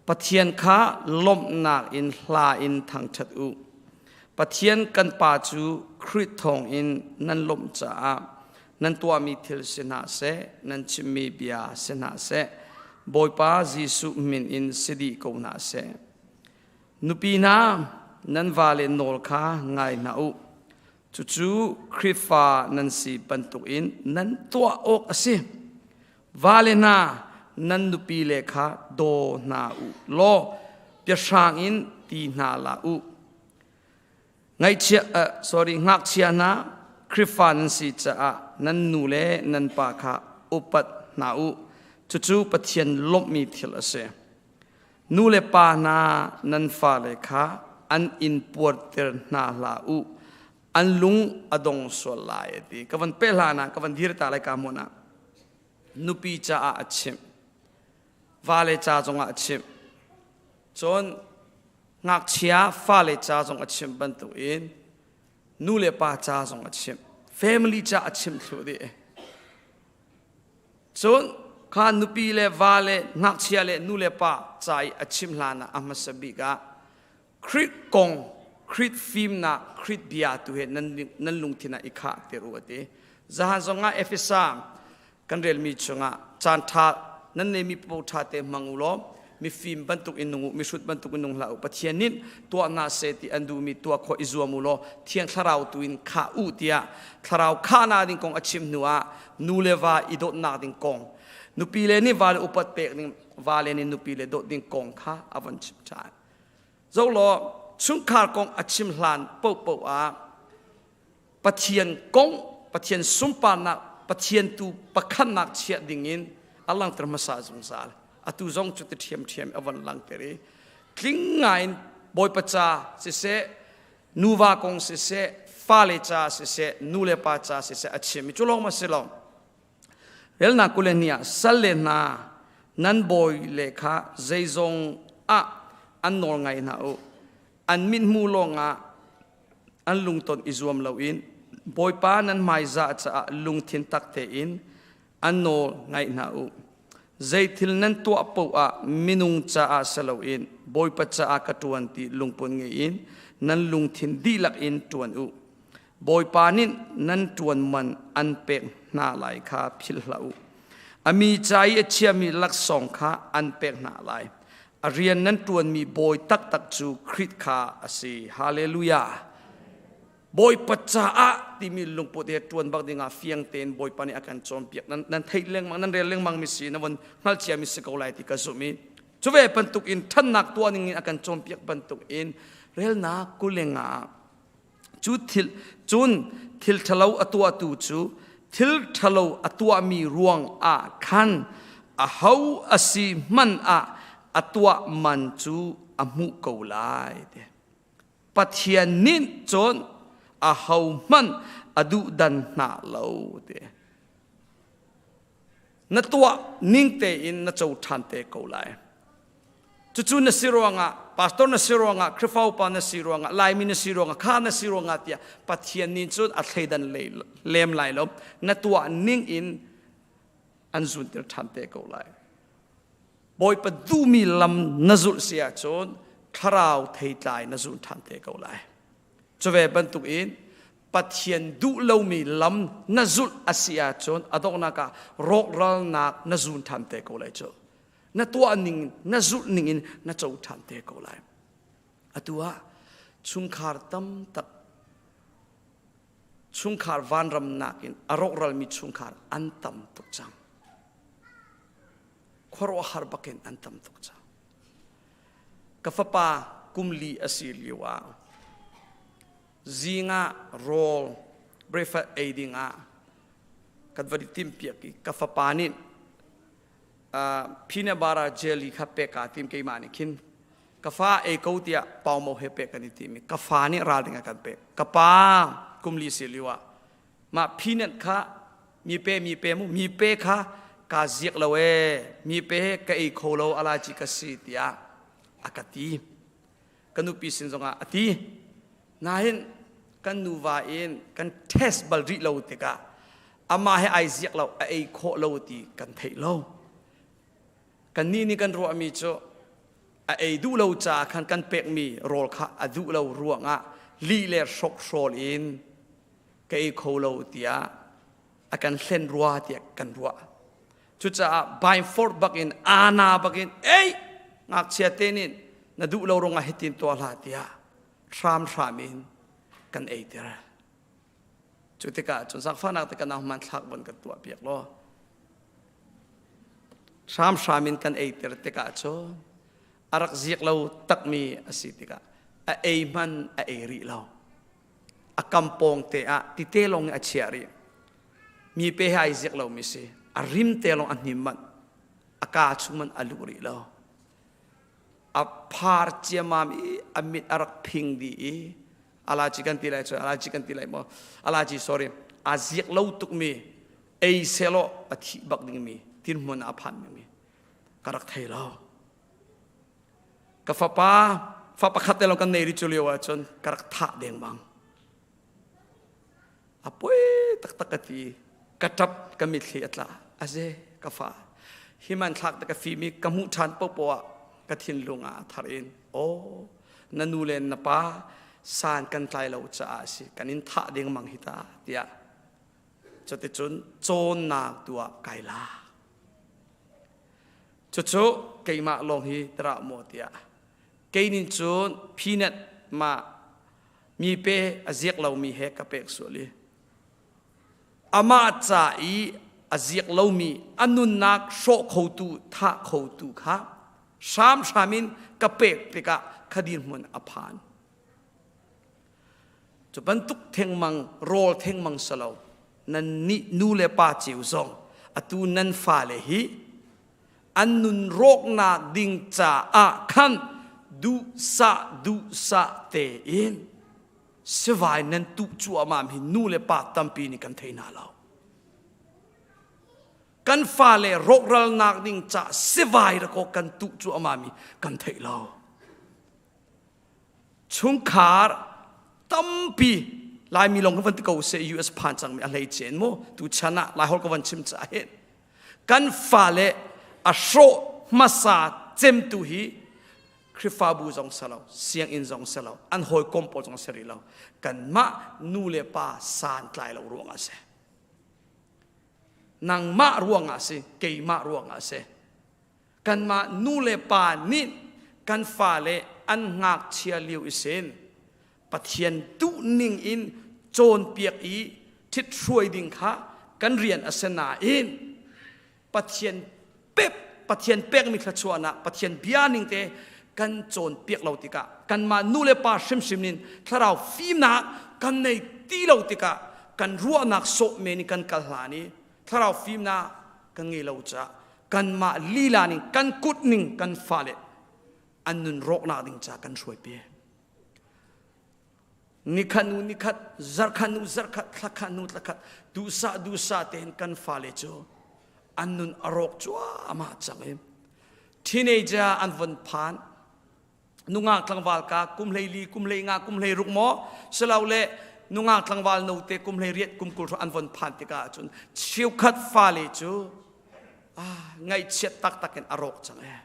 Pathian kha lawmhnak in hla in thangṭhat u. Pathian kan Pa cu Khrih thawngin nan lawmh caah nan tuahmi thil si hna seh, nan chimmi bia si hna seh, Bawipa Jesuh min in si dih ko hna seh. Nupi hna, nan vale nawl kha ngai hna u. Cucu Khrihfa nan si bantukin nan tuah awk a si. Vale hna, nan nupile kha daw hna u law biahrang in ti hna hlah u. Ngaihchia, sorry, ngakchia hna, Khrihfa nan si caah nan nu le nan pa kha upat hna u. Cucu Pathian lawmhmi thil a si. Nu le pa hna, nan fale kha an in puarter hna hlah u. An lung a dong sual lai a ti. Ka van peh hlan ah, ka van dir ta lai ka hmun ah. Nupi caah a chimh. Vale ca zongah a chimh. Cun ngakchia fale ca zong a chimh bantukin nu le pa ca zong a chimh. Family ca a chimh thlu dih. Cun kha nupi le va le ngakchia le nu le pa ca i a chimh hlan ah a hmasa bik ah Khrih kong, Khrih fimnak, Khrih bia tu he nan, nan lungthin ah i khah ter u a ti. Zahan zongah Efesa kan relmi chungah caan ṭha nan neimi paoh ṭha te hmang u law mifim bantuk in nung u mihrut bantuk in nung hlah u Pathian nih tuah hna seh ti an duhmi tuah khawh i zuam u law Thiang Thlarau tu in khah u tiah Thlarau khahnak ding kong a chim hnu ah nu le va i dawtnak ding kong nupi le nih va le upat pek ding va le nih nupi le dawt ding kong kha a von chim ṭhan zo law chungkhar kong a chim hlan paohpaoh ah Pathian kong Pathian sunparnak Pathian tu pakhatnak chiah dingin A langhter hmasa zungzal. Atu zong cu ti ṭhiamṭhiam a von langhter i tling ngaiin Bawipa ca siseh, nuva kong siseh, fale ca siseh, nu le pa ca siseh a chim i cu lawng ma si lo. Relnak 22 ah sal le hna nan bawi le kha zeizong ah an nawl ngai hna u. An mithmuh lawngah an lungton i zuam loin Bawipa nan hmaizah caah lungthin tak tein an nawl ngaih hna u. Zeithil nan tuah paoh ah minung caah si loin Bawipa caah ka ṭuan ti lungput ngei in nan lungthin dihlak in ṭuan u. Bawipa nih nan ṭuan man an pek hna lai kha philh hlah u. A mi ca i a chiami laksawng kha an pek hna lai. A rian nan ṭuanmi bawi taktak cu Khrih kha a si. Hallelujah. Bawipa caah timi lungput he ṭuan bak dingah fiang tein Bawipa nih a kan cawnpiak. Nan, nan theih lengmang, nan rel lengmang mi si, na von hngalcia mi si ko lai ti ka zumh i cu ve bantuk in ṭhannak tuah ning in a kan cawnpiak bantuk in relnak kulenga cu thil cun thil ṭhalo a tuahtu cu thil ṭhalo a tuahmi ruang ah khan aho a si hmanh ah a tuah man cu a hmuh ko lai ti. Pathian nih cun aho hmanh a duhdan hna lo ti. Na tuah ning tein na co ṭhan te ko lai. Cucu na si ruangah, pastor na si ruangah, Khrihfa upa na si ruangah, Laimi na si ruangah, kha na si ruangah tiah Pathian nih cun a thleidan lem lai lo. Na tuah ning in an zuntir ṭhan te ko lai. Bawipa duhmi lam na zulh si ahcun thlarau theitlai na zun ṭhan te ko lai. Cuve bantukin Pathian duh lomi lam na zulh a si ahcun a donghnak ah rawkralnak na zun ṭhan te ko lai cu. Na tuah ning na zulh ning in na co ṭhan te ko lai. Atu ah chungkhar tam tak chungkhar vanram nakin a rawkralmi chungkhar an tam tuk cang. Khuaruahhar bakin an tam tuk cang. Ka fapa kum li a si lio ah zing ah rawl breakfast ei ding ah kan va timpiak i ka fapa nih peanut butter jelly kha pek kaa tim keimah nih khin ka fa ei ko tiah paumo he pek kan i tim i ka fa nih ral ding a kan pek ka pa kum li si lio ah mah peanut kha mi pe mi pe mu mi pe kha ka ziak lo e mi pe ka ei kho lo ala ci ka si tiah a ka ti ka nupi sin zongah a ti nain kan nuva in kan test bal rih lo tikah amah he ai ziak lo a ei khawh lo ti kan theih lo kannih nih kan ruahmi cu a ei duh lo caah khan kan pekmi rawl kha a duh lo ruangah lih le hrokhrawl in ka ei kho lo tiah a kan hlen rua tiah kan ruah Cucaah by force bakin ana bakin ei ngakchia te nih na duh lo rungah hitin tuah hlah tiah hramhram in kan eiter. Cu tikah cun zaangfahnak te kan hmanthlak von kan tuah piak law hramhram in kan eiter tikah cun a rak ziak lo takmi a si tikah a ei hman a ei rih lo. A kam pawng te ah tite lawng in a chiah rih. Mi pe he ai ziak lomi si. A rim te lawng a hnim manh. A kaa chung man a luh rih lo. A phar ciamam i a mit a rak phing dih i alaci kan ti lai cu alaci kan ti lai maw alaci sorry a ziak lo tukmi ei selaw a thih bak dingmi tinhmun a phan mi ka rak thei lo ka fapa fa pakhat te lawng kan nei ri cu lio ahcun ka rak thah dengmang A poi taktak ka ti. Ka ṭap, ka mitthli a tla. Aze, ka fa. Hi hmanthlak te ka fim i ka hmuh ṭhan paohpaoh ah ka thinlung ah a thar in, aw, na nu le na pa san kan tlai lo caah a si. Kan in thah dengmang hi ta, tiah. Cuticun cawnnak tu ah kai la. Cucu keimah lawng hi tara maw tiah. Kei nin cun peanut mah mi pe a ziak lomi he ka pek sual i amah ca i a ziak lomi a nunnak hrawh khotu thah khotu kha hramhram in ka pek tikah kha dirhmun a phan cu bantuk thengmang rawl thengmang salo nan nih nu le pa cio zong atu nan fale hi. An nun rawknak ding caah khan duhsah duhsah tein sivai nan tuh cuahmah hi nu le pa tampi nih kan thei hna lo. Kan fale rawkralnak ding ca sivai rakaw kan tuh cuahmah mi kan theih lo. Chungkhar tampi Laimi lawng kan van ti ko seh US phan cangmi a hlei cen mu tu chan ah Laiholh ka van chim ca hin kan fale a hrawh hmasa cemtu hi Khrihfabu zong si lo, sianginn zong si lo, an hawikom pawl zong si rih lo. Kanmah nu le pa santlai lo ruangah a si. Nangmah ruangah a si, keimah ruangah a si. Kanmah nu le pa nih kan fale an ngakchia lio i sin Pathian duhning in cawnpiak i ṭhithruai ding kha kan rian a si nain Pathian pek Pathian pekmi thluachuahnak Pathian bia ning te kan cawnpiak lo tikah kanmah nu le pa hrimhrim in thlarau fimnak kan nei ti lo tikah kan ruahnak sawh men in kan kal hlan i thlarau fimnak kan ngei lo caah kanmah lila ning kan kut ning kan fale an nun rawknak ding ca kan hruai pi. Nikhat nu nikhat, zarkhat nu zarkhat, thlakhat nu thlakhat, duhsah duhsah tein kan fale cu an nun a rawk cuahmah cang i teenager an von phan nungak tlangval ka kum 14 kum 15 kum 16 maw silole nungak tlangval note kum 18 kum 20 an von phan tikah ahcun cheukhat fale cu ah ngaihchiat taktak in a rawk cang e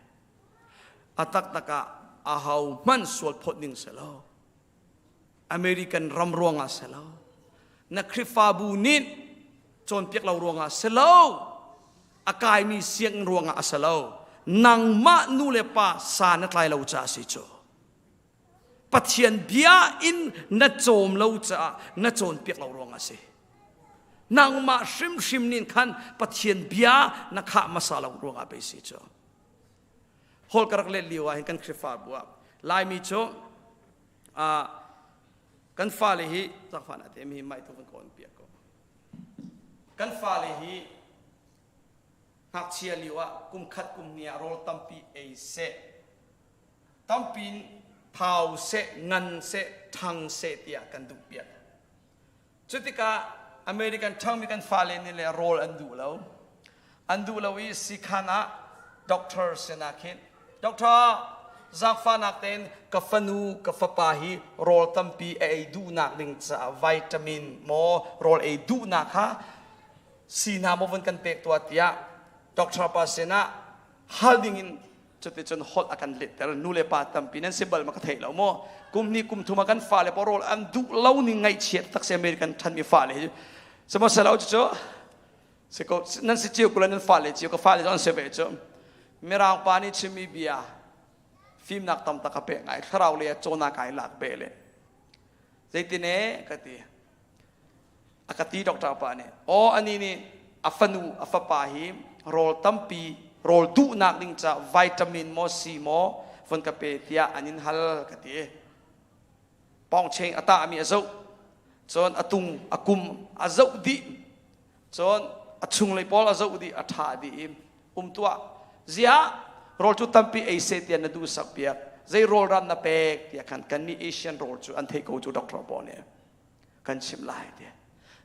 A taktak ah aho hmanh sual phawt ding si lo. American ram ruangah si lo. Na Khrihfabu nih cawnpiak lo ruangah si lo. A kaimi sianginn ruangah a si lo. Nangmah nu le pa sa na tlai lo caah si cu. Pathian bia in na cawm lo caah na cawnpiak lo ruangah si. Nangmah hrimhrim nih khan Pathian bia na khah hmasa lo ruangah pei si cu. Hall ka rak let lio ah hin kan Khrihfabu ah Laimi cu kan fale hi cangfan ate mi mai tu kan kawn piak ko. Kan fale hi ngakchia lio ah kum khat kum hnih ah rawl tampi ei seh tampi thau seh ngan seh ṭhang seh tiah kan duh piak. Cutikah American ṭhangmi kan fale nih le rawl an duh lo. An duh lo i sikhan ah doctor sinah khin doctor zaangfahnak tein ka fanu ka fapa hi rawl tampi a ei duhnak ding caah vitamin maw rawl ei duhnak kha si hna maw vun kan pek tuah tiah doctor pa sinah hal dingin cuticun holh a kan letter nu le pa tampi nan si bal ma ka thei lo maw kum ni kum thum ah kan fale rawl an duh lo ning ngaihchiat tak si American thanmi fale hi sihmanhsehlaw cucu siko nan si cio kula nan fale cio ka fale an si ve cu mirang pa nih chimmi bia fimnak tam tak a pek ngai thlarau le cawna kai lak be le zeitine ka ti A ka ti doctor pa nih. Aw ani nih a fanu a fapa hi rawl tampi rawl duhnak ding ca vitamin maw si maw von ka pe tiah an in hal ka ti. Pawngcheng a tahmi a zoh. Cun a tung a kum a zoh dih. Cun a chunglei pawl a zoh dih a ṭha dih i um tuah. Ziah rawl cu tampi ei seh tiah na duh sak piak. Zei rawl ram na pek tiah khan kannih Asian rawl cu an theih ko cu doctor pawl nih. Kan chimh lai ti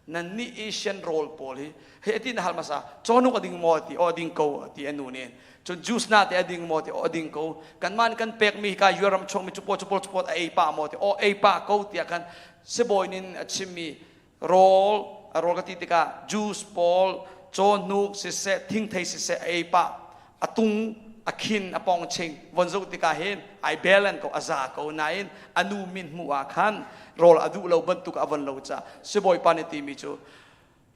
nan nih Asian rawl pawl hi hei ti na hal hmasa cawhnuk a ding maw ti aw ding ko ti anu nih cun juice na te a ding maw ti aw ding ko kanmah nih kan pekmi ka yuan ram chuakmi cupaw cupaw cupaw a ei pah maw ti aw ei pah ko tiah khan sibawi nin a chimmi rawl a rawl ka ti tikah juice pawl cawhnuk siseh thingthei siseh a ei pah a tung a khin a pong ching von zoh tikah hin ai belen ko a za ko nain a nu min hmuh ah khan rawl a duh lo bantuk a von lo ca sibawipa nih timi cu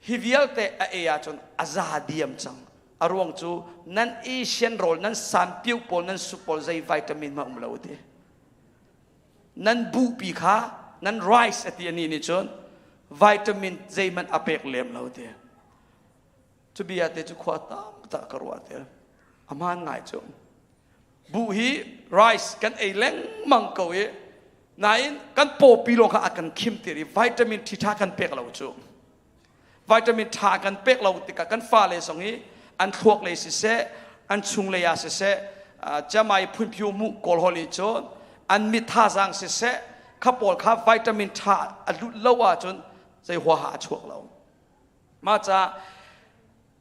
hi vialte a ei ahcun a za diam cang a ruang cu nan Asian rawl nan sanpiu pawl nan sup pawl zei vitamin ma um lo ti nan buhpi kha nan rice ati ani nih cun vitamin zeihmanh a pek lem lo ti Cu bia te cu khua tam tak ka ruah te. A hmaan ngai cu. Buh hi rice kan ei lengmang ko i nain kan pawpi lawng kha a kan khim tir i vitamin ṭhi ṭha kan pek lo cu. Vitamin ṭha kan pek lo tikah kan fale zong hi an thluak lei siseh, An chunglei ah siseh, camai phunphiu hmuh kawl hol i cun an mit thazaang siseh, kha pawl kha vitamin ṭha a lut lo ahcun zei huaha a chuak lo. Mah ca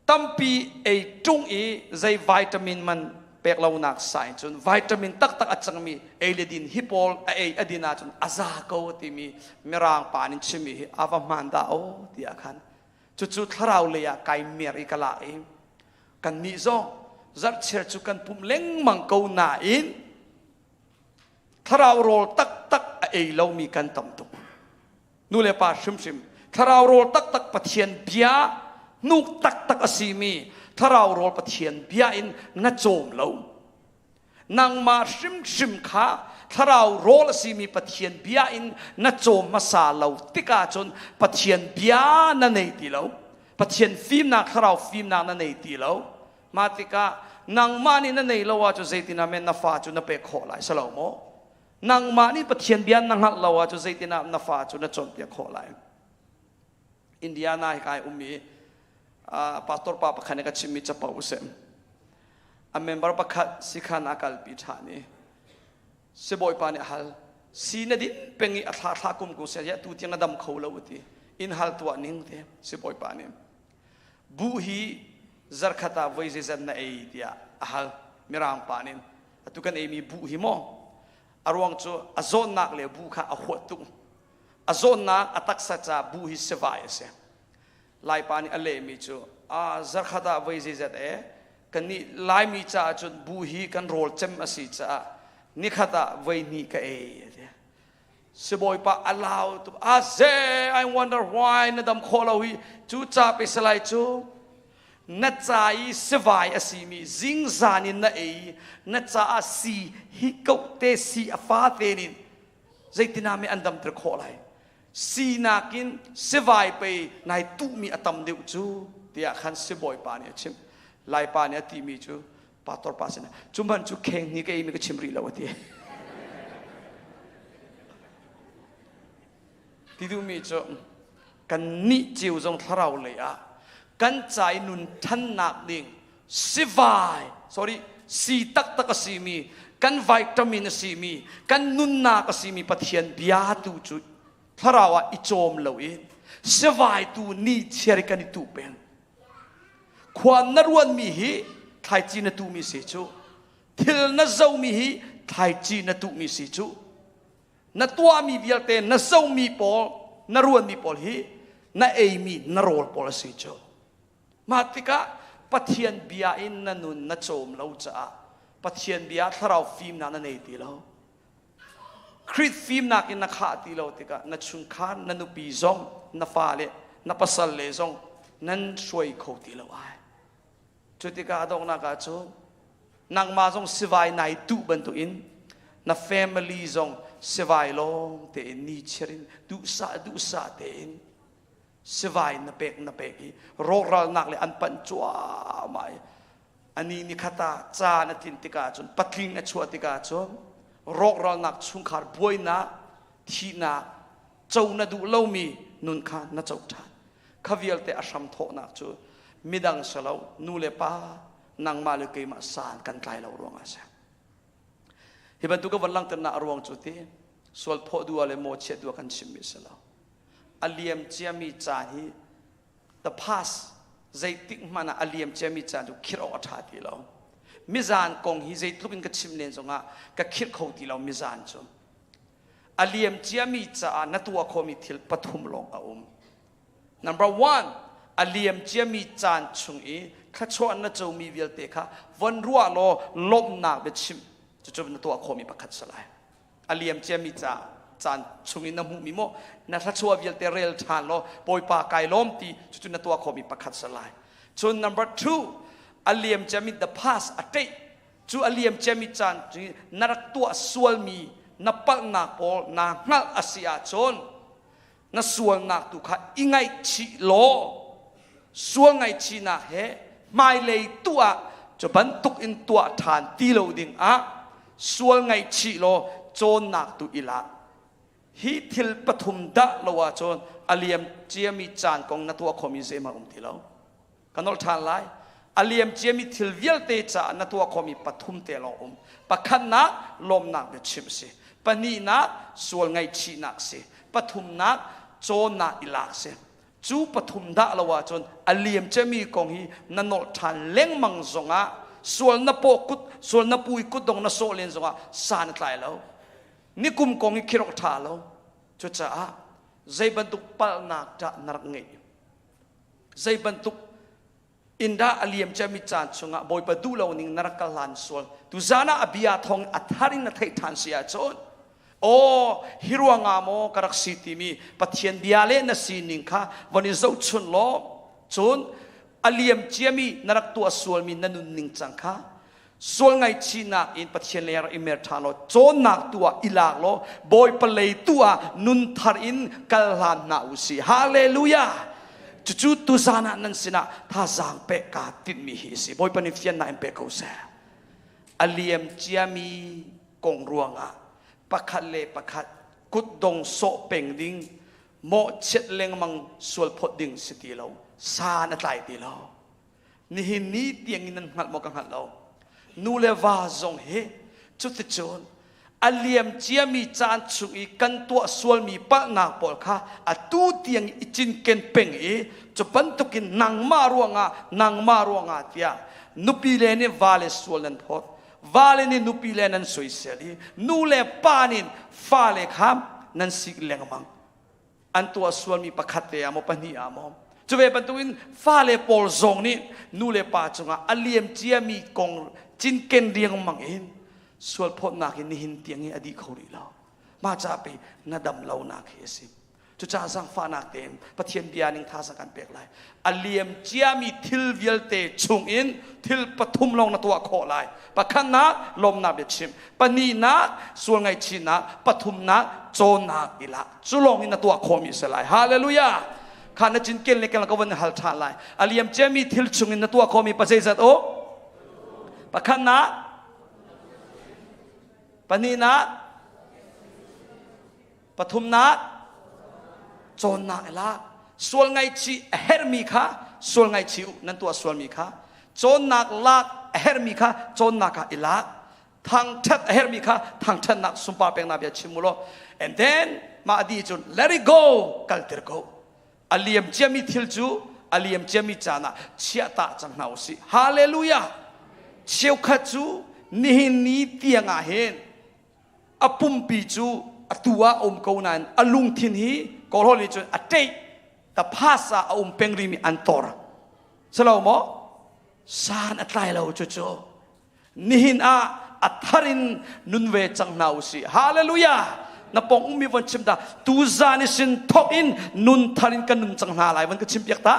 tampi ei ṭung i zei vitamin man pek lonak sai cun vitamin taktak a cangmi ei le din hi pawl a ei a din ahcun a za ko timi mirang pa nih chimmi hi a va hmaan dah aw tiah khan cucu thlarau lei ah kai mer i ka lak i kannih zong zarhchiar cu kan pumh lengmang ko nain thlarau rawl taktak a ei lomi kan tam tuk. Nu le pa hrimhrim thlarau rawl taktak Pathian bia hnuk taktak a simi thlarau rawl Pathian bia in na cawm lo. Nangmah hrimhrim kha thlarau rawl a simi Pathian bia in na cawm hmasa lo tikah cun Pathian bia na nei ti lo. Pathian fimnak thlarau fimnak na nei ti lo. Mah tikah nangmah nih na nei lo ahcun zeitin ah men na fa cu na pek khawh lai si lo maw? Nangmah nih Pathian bia na hngalh lo ahcun zeitin ah na fa cu na cawnpiak khawh lai? Indiana hi kai um i pastor pa pakhat nih ka chimmi capo a si. A member pakhat sikhan a kalpi ṭhan i sibawipa nih a hal si na din peng i a thla thla kum kum se tu tiang na dam kho lo ti in hal tuah ning te sibawipa nih buh hi zarkhat ah voi zeizat na ei tiah a hal mirang pa nih atu kan eimi buh hi maw a ruang cu a zawnnak le buh kha a huat tuk a zawnnak a taksa ca buh hi sivai a si laipa nih a lehmi cu a zarkhat ah voi zeizat e kannih laimi caah cun buh hi kan rawl cem a si caah nikhat ah voi hnih ka ei a ti sibawipa a lau tuk a ze I wonder why na dam khawh lo hi cu ca pe salai cu na ca i sivai a simi zingzan in na ei na caah si hi koh te si a fa te nin zeitinah mi an damter khawh lai si nakin sivai pei nai tuhmi a tam deuh cu tiah khan sibawipa nih a chimh laipa nih a timi cu pastor pa sin cu man cu kheng ni ka ei mi ka chim rih lo a ti ti duhmi cu kan nih cio zong thlarau lei ah kan ca i nun thannak ding sivai sorry si taktak a simi kan vitamin a simi kan nunnak a simi Pathian bia tu cu thlarau ah i cawm lo in sivai tu ni chiar kan i tu peng Khua na ruanmi hi thlaici na tuhmi si cu. Thil na zomi hi thlaici na tuhmi si cu. Na tuahmi vialte na zomi pawl, na ruanmi pawl hi na eimi na rawl pawl a si cu. Mah tikah Pathian bia in na nun na cawm lo caah Pathian bia thlarau fimnak na nei ti lo. Khrih fimnak in na khah ti lo tikah na chungkhar, na nupi zong, na fale, na pasal le zong nan hruai kho ti lo ai. Cu tikah a donghnak ah cun nangmah zong sivai nai tuh bantukin na family zong sivai lawng tein ni chiar in duhsah duhsah tein sivai na pek na pek i rawkralnak le an panh cuahmah i ani nikhat ah caan a tlin tikah cun patling a chuah tikah cun rawkralnak chungkhar buainak thihnak co na duh lomi nun kha na co ṭhan kha vialte a hram thawhnak cu midang silo nu le pa nangmah le keimah san kan tlai lo ruangah a si hi bantuk ka van langhternak a ruang cu ti sual phawh duh ah le mawchiat duh ah kan chimmi si lo a liam ciami caan hi the past zeitik hmanh ah a liam ciami caan cu khirh awk a ṭha ti lo mizan kong hi zeitluk in ka chim len zongah ka khirh kho ti lo mizan cu a liam ciami caah na tuah khawhmi thil pathum lawng a um number one a liam ciami caan chung i thluachuah na comi vialte kha von ruah law lawmhnak biachim cucu na tuah khawhmi pakhat si lai a liam ciami ca caan chung in na hmuhmi maw na thluachuah vialte rel ṭhan law Bawipa kai lawm ti cucu na tuah khawhmi pakhat si lai cun number two a liam ciami the past a ṭeih cu a liam ciami caan cu na rak tuah sualmi na palhnak pawl naa hngalh a si ahcun na sualnak tu kha i ngaihchih law sual ngaihchihnak he hmailei tu ah cu bantuk in tuah ṭhan ti lo ding ah sual ngaihchih law cawnnak tu i lak hi thil pathum dah lo ahcun a liam ciami caan kong na tuah khomi zeihmanh um ti lo ka nolh ṭhan lai. A liam ciami thil vialte caah na tuah khawhmi pathum te lawng um. Pakhatnak lawmnak biachim si. Pahnihnak sual ngaihchihnak si. Pathumnak cawnnak i lak si. Cu pathum dah lo ahcun a liam ciami kong hi na nolh ṭhan lengmang zongah sual na paw kut sual na pui kutdong na sawh len zongah san a tlai lo. Nikum kong hi khirok ṭha lo. Cucaah zei bantuk palhnak dah na rak ngeih? Zei bantuk in dah a liam ciami caan chungah Bawipa duh lo ning na rak kal hlan sual tuzan ah a bia thawng a thar in na theih ṭhan si ahcun aw hi ruangah maw ka rak si timi Pathian bia le na sining kha von i zohchun law cun a liam ciami na rak tuah sualmi na nunning cang kha sual ngaihchihnak in Pathian lei rak i mer ṭhan law cawnnak tu ah i lak law Bawipa lei tu ah nun thar in kal hlan hna u sih. Hallelujah! Cucu tuzan ah nan sinah thazaang pek kaa tinhmi hi a si. Bawipa nih fiannak in pe ko seh. A liam ciami kong ruangah pakhat le pakhat kutdong sawh peng ding mawhchiat lengmang sual phawt ding si ti lo san a tlai ti lo Nihin ni tiangin nan hngalh maw ka hngalh lo. Nu le va zong hi cuticun a liam ciami caan chung i kan tuah sualmi palhnak pawl kha atu tiang i cinken peng i cu bantukin nangmah ruangah nangmah ruangah tiah nupi le nih vale sual nan phawt vale nih nupi le nan soisel i nu le pa nih fale kha nan sik lengmang an tuah sualmi pakhat te ah maw pahnih ah maw cu ve bantukin fale pawl zong nih nu le pa cungah a liam ciami kong cinken riangmang in sualphawtnak hi nihin tiang hi a dih kho rih lo mah ca pe na dam lonak hi a si cucaah zaangfahnak tein Pathian bia ning thazaang kan pek lai a liam ciami thil vialte chungin thil pathum lawng na tuah khawh lai pakhatnak lawmnak biachim pahnihnak sual ngaihchihnak pathumnak cawnnak i lak cu lawng in na tuah khawhmi a si lai hallelujah kha na cinken le kel ka van hal ṭhan lai a liam ciami thil chungin na tuah khawhmi pa zeizat u pakhatnak pahnihnak pathumnak cawnnak i lak sual ngaihchih a herhmi kha sual ngaihchih u nan tuah sualmi kha cawnnak lak a herhmi kha cawnnak ah i lak thangṭhat a herhmi kha thangṭhatnak sunpar peknak bia chim u law and then mah dih cun let it go kalter ko a liam ciami thil cu a liam ciami caan ah chiah ta cang hna u sih hallelujah cheukhat cu nihin ni tiang ah hin a pumpi cu atu ah a um ko nain a lungthin hi kawlhawl nih cun a ṭeih the past ah a um peng rimi an tor silo maw san a tlai lo cucu nihin ah a thar in nun ve cang hna u sih hallelujah na pong ummi von chim ta tu zan i sin thok in nun thar in kan nun cang hna lai von ka chim piak ta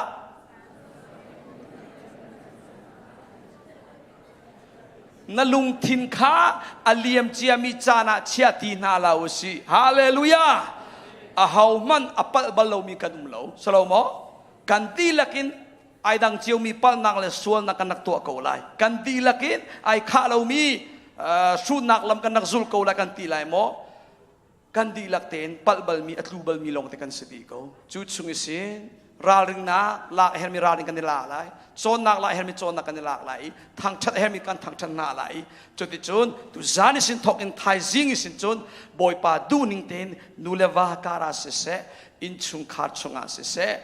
Na lungthin kha a liam ciami caan ah chia ti hna la u sih. Hallelujah! Ahohmanh a palh bal lomi kan um lo. Salomo, kan dihlak in ai dang ciomi palhnak le sualnak kan rak tuah ko lai. Kan dihlak in ai khah lomi hruhnak lam kan rak zul ko lai kan ti lai maw? Kan dihlak tein palh balmi a tlu balmi lawngte kan si dih ko. Cu chung i sin ralringnak lak a hermi ralring kan i lak lai, cawnnak lak a hermi cawnnak kan i lak lai i thangṭhat a hermi kan thangṭhat hna lai i cuticun tuzan i sin thawk in thaizing i sin cun Bawipa duhning tein nu le va kar ah siseh innchungkhar chungah siseh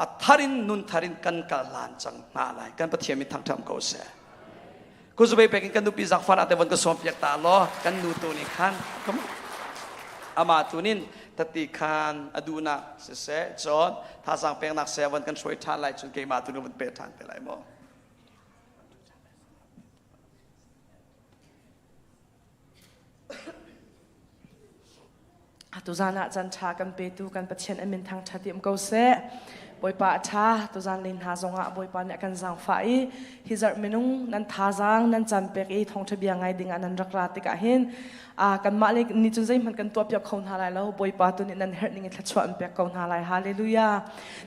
a thar in nun thar in kan kal hlan cang hna lai kan Pathian min thangṭhat ko seh kuzubei pek in kan nupi zakfan ate von ka sawm piak ta law kan nu tu nih khan come on ama tu nin tati khan a duhnak siseh cun thazaang peknak se von kan hruai ṭhan lai cun keimah tu nih von pe ṭhan te lai maw Tuzan ah caan ṭha kan petu kan Pathian a min thangṭhat im ko seh. Bawipa a ṭha tuzan len hna zongah Bawipa nih a kan zaangfah i hi zarh minung nan thazaang nan caan pek i thawngṭha bia ngai ding ah nan rak ra tikah hin kanmah le nih cun zeihmanh kan tuah piak kho hna lai lo Bawipa tu nih nan herh ning in thluachuah an pek ko hna lai hallelujah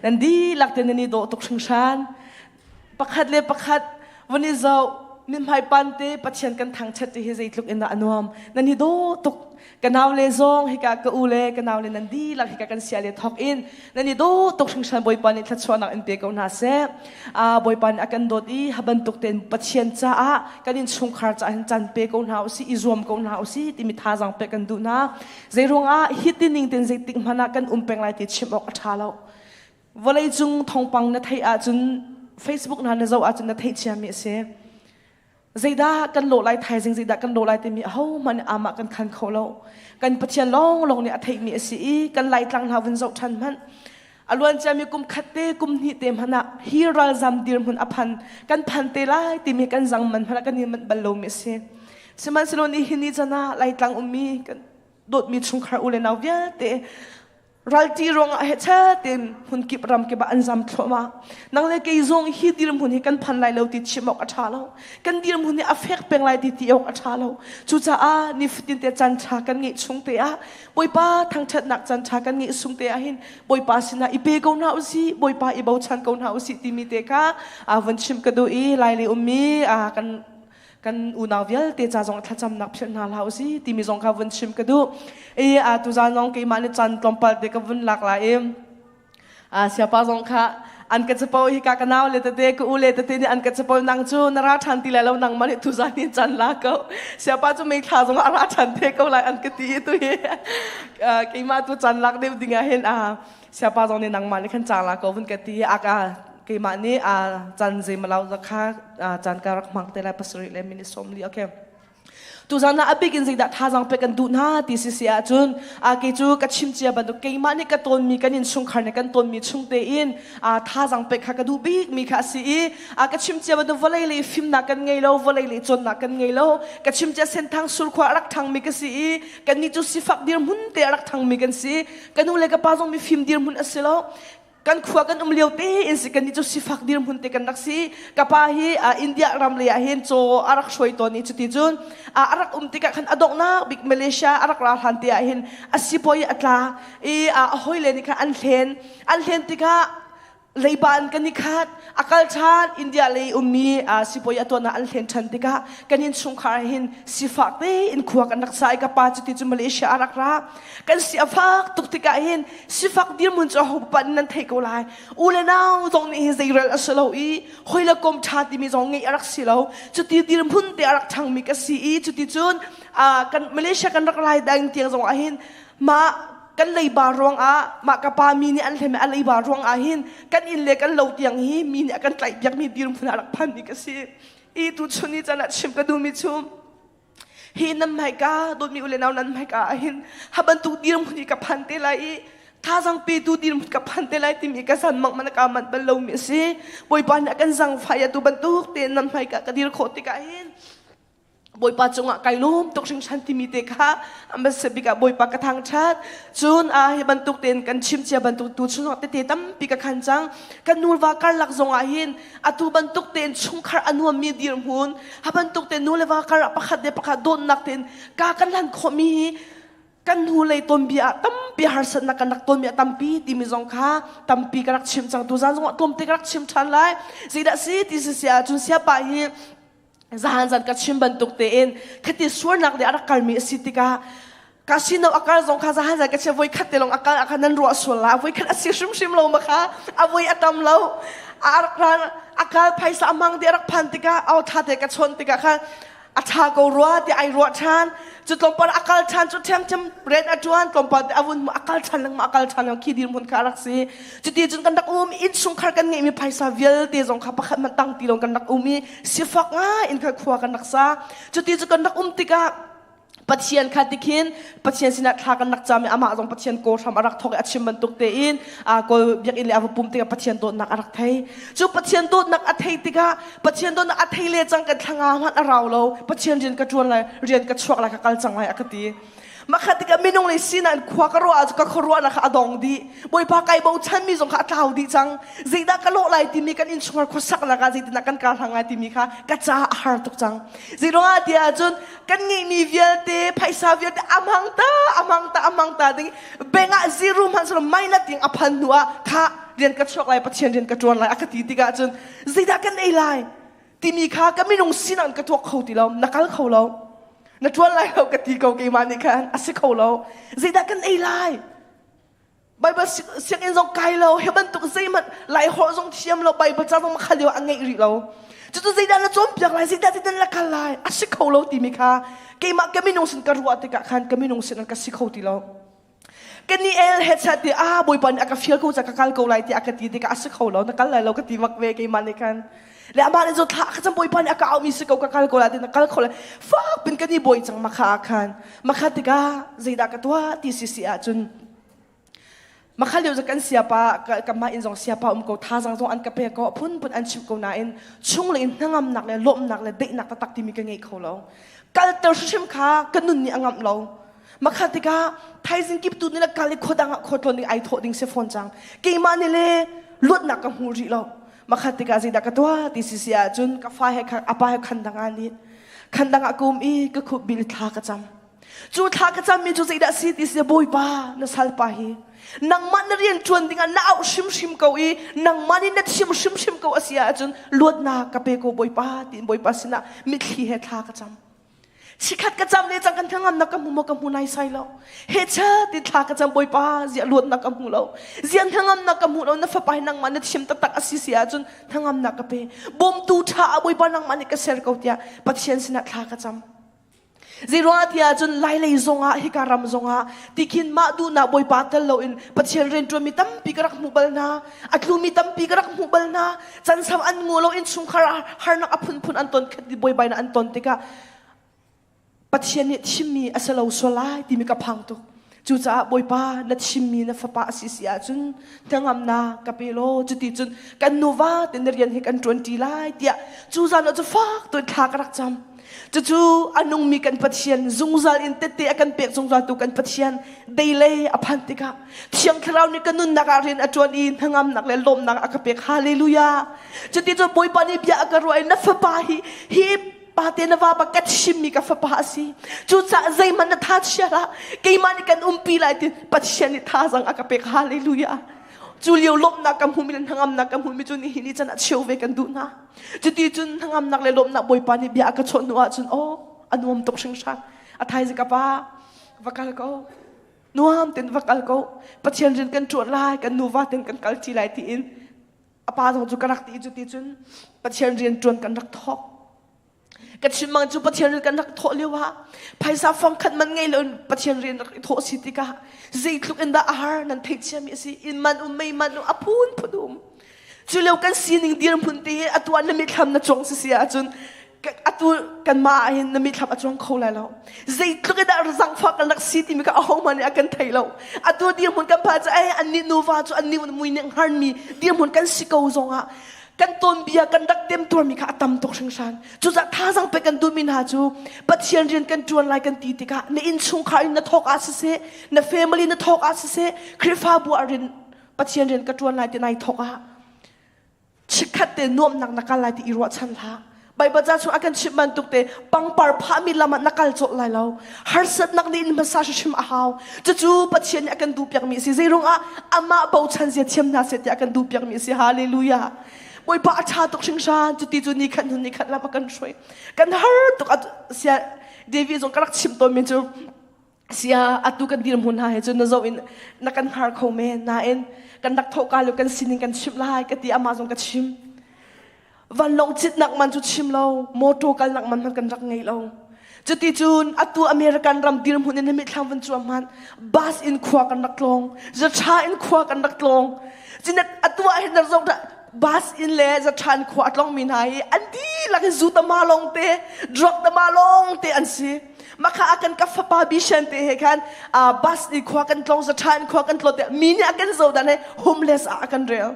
nan dihlak te nan i dawh tuk hringhran pakhat le pakhat vun i zoh. Mithmai pan te Pathian kan thangṭhat ti hi zeitluk in dah a nuam. Nan hi daw tuk. Ka nau le zong hika ka u le ka nau le nan dihlak hika kan sia le thawk in nan i daw tuk hringhran Bawipa nih thluachuahnak in pe ko hna seh. Ah Bawipa nih a kan dawt i ha bantuk tein Pathian caah kan innchungkhar caah hin caan pe ko hna usih i zuam ko hna usih timi thazaang pek kan duh hna. Zeiruangah hi tining ten zeitik hmanh ah kan um peng lai ti chim awk a ṭha lo. Vawleicung thawngpang na theih ahcun Facebook hna na zoh ahcun na theih ciami a si. Zeidah kan lawh lai thaizing zeidah kan lawh lai timi ahohmanh nih amah kan khan kho lo. Kan Pathian lawnglawng nih a theihmi a si i kan Laitlang hna vun zoh ṭhan hmanh. A luan ciami kum khat te kum hnih te hmanh ah hi ralzam dirhmun a phan kan phan te lai timi kan zang man hmanh ah kan i manh bal lomi a si. Sihmanhsehlaw nihin ni chan ah Laitlang ummi kan dawtmi chungkhar u le nau vialte Ralṭi ruangah hechet in hmunkip ramkip ah an zam thluahmah. Nang le kei zong hi dirhmun hi kan phan lai lo ti chim awk a ṭha lo. Kan dirhmun hi a fek peng lai ti ti awk a ṭha lo. Cucaah nifatin te caan ṭha kan ngeih chung te ah Bawipa thangṭhatnak caan ṭha kan ngeih sung te ah hin Bawipa sinah i pe ko hna usih, Bawipa i bochan ko hna usih timi te kha vun chim ka duh i Lailei ummi kan kan unau vialte ca zong thlacamnak philh hna hlah usih timi zong kha vun chim ka duh i a tuzan zong keimah nih caan tlawmpal te ka vun lak lai i a siapa zong kha an ka capo hi ka ka nau le tete ka u le tete nih an ka capo nang cu na ra ṭhan ti lai lo nangmah nih tuzan ni caan la ko siapa cu meithla zong a ra ṭhan te ko lai an ka ti i tu hi keimah tu caan lak deuh ding ah hin a siapa zong nih nangmah nih khan cang la ko vun ka ti a ka keimah nih a caan zeimalau kha caan ka rak hmang te lai pasarih le minute 40 okay tuzan ah a bik in zeidah thazaang pek kan duh hna ti si si ahcun a kei cu ka chim cia bantuk keimah nih ka tawnmi kan innchungkhar nih kan tawnmi chung tein a thazaang pek kha ka duh bik mi kha a si i a ka chim cia bantuk vawlei lei fimnak kan ngei lo vawlei lei cawnnak kan ngei lo ka chim cia senthang surkhua a rak thangmi ka si i kannih cu sifak dirhmun te a rak thangmi kan si Ka nu le ka pa zong mifim dirhmun a si lo. Kan khua kan um lio te in si kan nih cu sifak dirhmun te kan rak si. Ka pa hi India ram lei ah hin caw a rak hruai tawn i cuti cun a rak um tikah khan a donghnak bik Malaysia a rak ra hlan te ah hin a sipawi a tla i a hawile nih khan an hlen. An hlen tikah leiba an kan i khat a kal ṭhan India lei ummi sipawi a tuan ah an hlen ṭhan tikah kan innchungkhar hin sifak tein khua kan rak sa i ka pa cuti cu Malaysia a rak ra kan si a fak tuk tikah hin sifak dirhmun cu aho paoh nan theih ko lai u le nau zong nih hin zeirel a si lo i hoi le kom ṭha timi zong ngeih a rak si lo cuti dirhmun te a rak ṭhangmi ka si i cuti cun kan Malaysia kan rak lai dang tiang zong ah hin mah kan leiba ruangah mah ka pa mi nih an hlem a leiba ruangah hin kan inn le kan lo tiang hi mi nih a kan tlaih piakmi dirhmun ah rak phanmi ka si i tu chun ni can ah chim ka duhmi cu hi nan hmaika dawtmi u le nau nan hmaika ah hin ha bantuk dirhmun hi ka phan te lai i thazang petu dirhmun ka phan te lai timi ka san mang man ka man bal lomi a si bawipa nih a kan zangfah ya tu bantuk te nan hmaika ka dir khawh tikah hin Bawipa cungah kai lawm tuk hringhran timi te kha hmasa bik ah Bawipa ka thangṭhat. Cun a hi bantuk tein kan chim cia bantuk tu chungah tete tampi ka khan cang. Kan nuva karlak zongah hin atu bantuk tein chungkhar a nuammi dirhmun, ha bantuk tein nu le va kar ah pakhat le pakhat dawtnak tein ka kan hlan khawhmi hi kan hnulei tonbia ah tampi harsatnak kan rak tonmi a tampi timi zong kha tampi ka rak chim cang. Tuzan zongah tlawmte ka rak chim ṭhan lai. Zeidah si ti si si ahcun siapa hi zahan zan ka chim bantuk tein khati sualnak nih a rak kalmi a si tikah casino a kal zong kha zahan zan ka chim voi khat te lawng a kal ah nan ruah sual la voi khat a si hrimhrim lo ma kha a voi a tam lo a rak a kal phaisa a mang di a rak phan tikah au tha te ka chon tikah khan a ṭha ko rua ti ai ruah ṭhan cu tlawmpal a kal ṭhan cu ṭhiamṭhiam rian a ṭuan tlawmpal te a vun a kal ṭhan lengmang a kal ṭhan lengmang khi dirhmun kha a rak si cuti cun kan rak um innchungkhar kan ngeihmi phaisa vialte zong kha pakhat hmanh tang ti lo kan rak um i sifak ngai in kha khua kan rak sa cuti cu kan rak um tikah Pathian kha tikhin Pathian sinah thla kan rak cam i amah zong Pathian kawl hram a rak thawk i a chim bantuk tein a kawl biakinn le a va pum tikah Pathian dawtnak a rak thei cu Pathian dawtnak a thei tikah Pathian dawtnak a thei le cang kan thlanga hmanh a rau lo Pathian rian ka ṭuan lai rian ka chuak lai ka kal cang lai a ka ti Makhat tikah minung le sinak in khua ka ruah ah ka khuaruahnak kha a dong dih. Bawipa kai bochan mi zong kha a tlau dih cang. Zeidah ka lawh lai timi kan innchungkhar khuasaknak ah zeitindah kan kar hlang lai timi kha ka caah a har tuk cang. Zeiruangah tiah ahcun kan ngeihmi vialte phaisa vialte a hmang ta a hmang ta a hmang ta ding bank ah zero hmanh selaw minus ding a phan hnu ah kha rian ka chuak lai Pathian rian ka ṭuan lai a ka ti tikah cun zeidah kan ei lai? Timi kha ka minung sinak in ka tuak kho ti lo, na kal kho lo. Na ṭuan lai lo ka ti ko keimah nih khan a si kho lo. Zeidah kan ei lai? Bible sianginn zong kai lo, hi bantuk zeihmanh lai holh zong thiam lo, Bible ca zong makha lio a ngeih rih lo. Cucu zeidah na cawnpiak lai, zeidah zeidah na kal lai, a si kho lo timi kha keimah ka minung sin ka ruah tikah khan ka minung sin ka si kho ti lo. Ka ni el he chat ti ah Bawipa nih a ka fial ko ca ka kal ko lai ti a ka ti tikah a si kho lo, na kal lai lo ka ti bak ve keimah nih khan. Le amah nih cu thla ka cam Bawipa nih a ka auhmi si ko ka kal ko lai ti na kal kho lai. Fak pin ka ni bawi cang makha ah khan. Makha tikah zeidah ka tuah ti si si ahcun Makha lio kan siapa kanmah inn zong siapa um ko thazang zong an ka pek ko phunphun an chimh ko nain chung le in hnangamnak le lawmhnak le daihnak taktak timi ka ngei kho lo kalter hrimhrim kha ka nun nih a ngamh lo makha tikah thaizing kip tu ni le kal i khuadang ah khuatlawn ding ai thawh ding si fawn cang keimah nih le luatnak ka hmu rih lo makha tikah zeidah ka tuah ti si si ahcun ka fa he apa he khan dang ah nih khan dang ah ka um i ka khup bil thla ka cam Cu thla ka cammi cu zeidah si ti si Bawipa na salpa hi nangmah na rian ṭuan dingah na auh hrimhrim ko i nangmah nih na thim hrimhrim ko a si ahcun luatnak ka pe ko Bawipa tiin Bawipa sinah mitthli he thla ka cam. Chikhat ka cam le cang kan hnangamnak ka hmu maw ka hmu nai sai lo. He cha ti thla ka cam Bawipa ziah luatnak ka hmu lo. Ziah hnangamnak ka hmu lo na fapa hi nangmah na thim taktak a si si ahcun hnangamnak ka pe. Bawmtu ṭha ah Bawipa nangmah nih ka ser ko tiah Pathian sinah thla ka cam. Zeiruangah tiah cun Lailei zongah hika ram zongah tikhin mah duhnak Bawipa tel loin Pathian rianṭuanmi tampi ka rak hmuh bal hna. A tlumi tampi ka rak hmuh bal hna. Can sau an ngu lo innchungkhar harnak a phunphun an ton khat buaibainak an ton tikah Pathian nih thimmi a si lo sual lai timi ka phang tuk. Cucaah Bawipa na thimmi na fapa a si si ahcun hnangamnak ka pe law cuti cun kan nuva te na rian hi kan ṭuanṭi lai tiah cu zan ah cu fak tuin thla ka rak cam. Cucu a nungmi kan Pathian zungzal in tette a kan pek zungzaltu kan Pathian deilei a phan tikah Thiang Thlarau nih ka nunnak ah rian a ṭuan i hnangamnak le lawmnak a ka pek. Hallelujah! Cuti cun Bawipa nih bia a ka ruah i na fapa hi hi pate na vapa ka chimmi ka fapa a si cucaah zeihmanh na tha chia hlah keimah nih kan umpi lai ti Pathian nih thazang a ka pek hallelujah cu lio lawmhnak ka hmumi le hnangamnak ka hmumi cu nihin ni can ah cheu ve kan duh hna cuti cun hnangamnak le lawmhnak Bawipa nih bia a ka chawh hnu ahcun aw a nuam tuk hringhran a thaizing ka pa va kal ko nuam ten va kal ko Pathian rian kan ṭuan lai kan nuva ten kan kal ṭi lai tiin a pa zong cu ka rak ti cu ti cun Pathian rian ṭuan kan rak thawk ka chim mang cu Pathian rian kan rak thawh lio ah phaisa fang khat man ngei lo in Pathian rian rak i thawh si tikah zeitluk in dah a har nan theih ciami a si inn man um mei man um a phun phun um cu lio kan sining dirhmun te hi atu ah na mithlam na cuang si si ahcun atu kanmah ah hin na mithlam a cuang kho lai lo zeitluk in dah zangfak kan rak si timi kha ahohmanh nih a kan thei lo atu dirhmun kan pha cu ei annih nuva cu annih mui nih hngarmi dirhmun kan si ko zongah kan tuanbia kan rak temtuarmi kha a tam tuk hringhran cucaah thazang pe kan duhmi hna cu Pathian rian kan ṭuan lai kan ti tikah na innchungkhar in na thawk ah siseh na family na thawk ah siseh Khrihfabu ah rian Pathian rian ka ṭuan lai ti nai thawk ah chikkhat te nuamhnak na kal lai ti i ruahchan hlah Baibal ca chung a kan chimh bantuk te pangpar phahmi lam ah na kal colh lai lo harsatnak nih in hmasa hrimhrim a hau cucu Pathian nih a kan duhpiakmi a si zeirung ah amah bochan zia thiam hna seh tiah a kan duhpiakmi a si hallelujah Bawipa a ṭha tuk hringhran cuti cu ni khat hnu ni khat lam a kan hruai kan har tuk sia David zong ka rak chimh tawnmi cu sia atu kan dirhmun hna he cun na zoh in na kan hngar kho men nain kan rak thawhka lu kan sining kan chimh lai ka ti amah zong ka chim vanlawng citnak man cu chim lo motor kalnak man hmanh kan rak ngei lo cuti cun atu American ram dirhmun in mitthlam van cuam hmanh bus in khua kan rak tlawng zatha in khua kan rak tlawng cinet atu ah hin zong bus in le zatha in khua a tlong mi hna hi an dihlak in zu tama long te drug tama long te an si Makha a kan ka fapa bishan te he khan bus i khua kan tlong za tha in khua kan tlot mi nih a kan zo dan he homeless ah a kan rel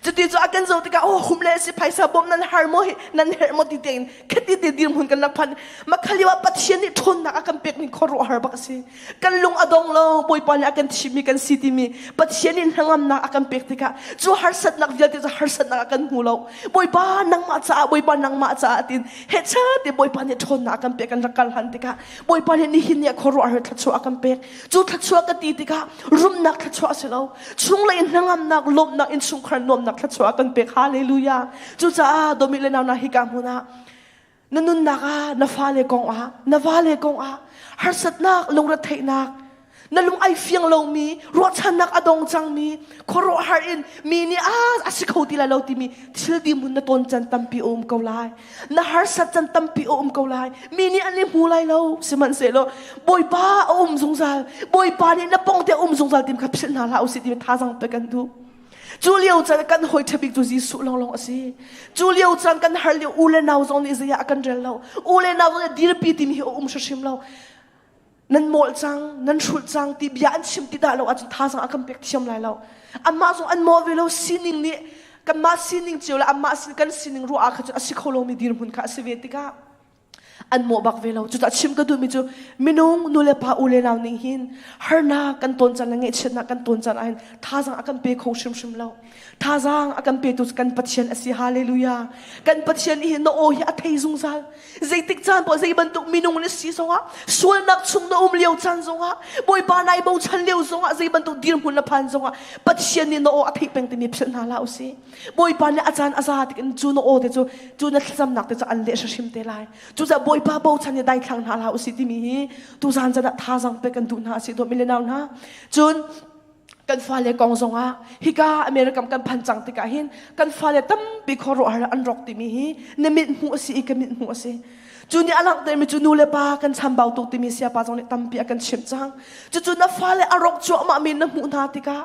cuti cu a kan zo tikah oh homeless si phaisa bom nan har mo hi nan herh mo ti tein khati te dirhmun kan rak phan makhaliu ah pathian nih ṭhawnnak a kan pek ning khuaruah har bak a si kan lung a dong lo bawipa nih a kan thimmi kan si timi pathian nih hnangamnak a kan pek tikah cu harsatnak vialte cu harsatnak a kan hmu lo bawipa nangmah caah bawipa nangmah caah tin hecha te bawipa nih ṭhawnnak a kan pek kan rak kal han tikah bawipa nih nihin ni ah khuaruah har thluachuah a kan pek cu thluachuah ka ti tikah rumnak thluachuah a si lo chunglei hnangamnak lawmhnak innchungkhar nuamnak. lawmnak thluachuah a kan pek. Hallelujah. Cucaah domi le nau na hika hmun ah na nunnak ah na fale kong ah na vale kong ah harsatnak lungretheihnak na lung ai fiang lomi ruahchannak a dong cangmi khuaruahhar in mi nih a a si kho ti lai lo timi thil dihmun na ton can tampi a um ko lai na harsat can tampi a um ko lai mi nih an i hmu lai lo sihmanhsehlaw bawipa a um zungzal bawipa nih na pong te a um zungzal tim kha philh hna hlah usih timi thazang pe kan duh Cu lio caan kan hawi ṭhabik cu Jesuh lawnglawng a si. Cu lio caan kan har lio u le nau zong nih zei ah a kan rel lo. U le nau zong nih dirpi timi hi a um hrimhrim lo. Nan mawlh cang, nan hrulh cang ti bia an chim ti dah lo ahcun thazang a kan pek thiam lai lo. Anmah zong an mawh ve lo sining nih kanmah sining cio le anmah sin kan sining ruah ah kha cun a si kho lomi dirhmun kha a si ve tikah an mawh bak ve lo. Cucaah chim ka duhmi cu minung nu le pa u le nau ning hin harnak kan ton caan le ngaihchiatnak kan ton caan ahhin thazang a kan pe kho hrimhrim lo. Thazang a kan petu cu kan Pathian a si. Hallelujah. Kan Pathian hi na aw hi a thei zungzal. Zeitik caan poah zei bantuk minung na si zongah sualnak chung na um lio caan zongah Bawipa nai bochan lio zongah zei bantuk dirhmun na phan zongah Pathian nih na aw a theih peng timi philh hna hlah usih. Bawipa nih a caan a za tik in cu na aw te cu cu na thlacamnak te cu an leh hrim te lai. Cucaah Bawipa bochan i daithlang hna hlah usih timi hi tuzan caan ah thazang pek kan duh hna a si dawt mi le nau hna. Cun kan fale kong zongah hika America kan phan cang tikah hin kan fale tampi khuaruahhar an rawk timi hi na mit hmuh a si i ka mit hmuh a si. Cu nih a langhtermi cu nu le pa kan chambau tuk timi siapa zong nih tampi a kan chimh cang. Cucu na fale a rawk cuahmah mi na hmuh hna tikah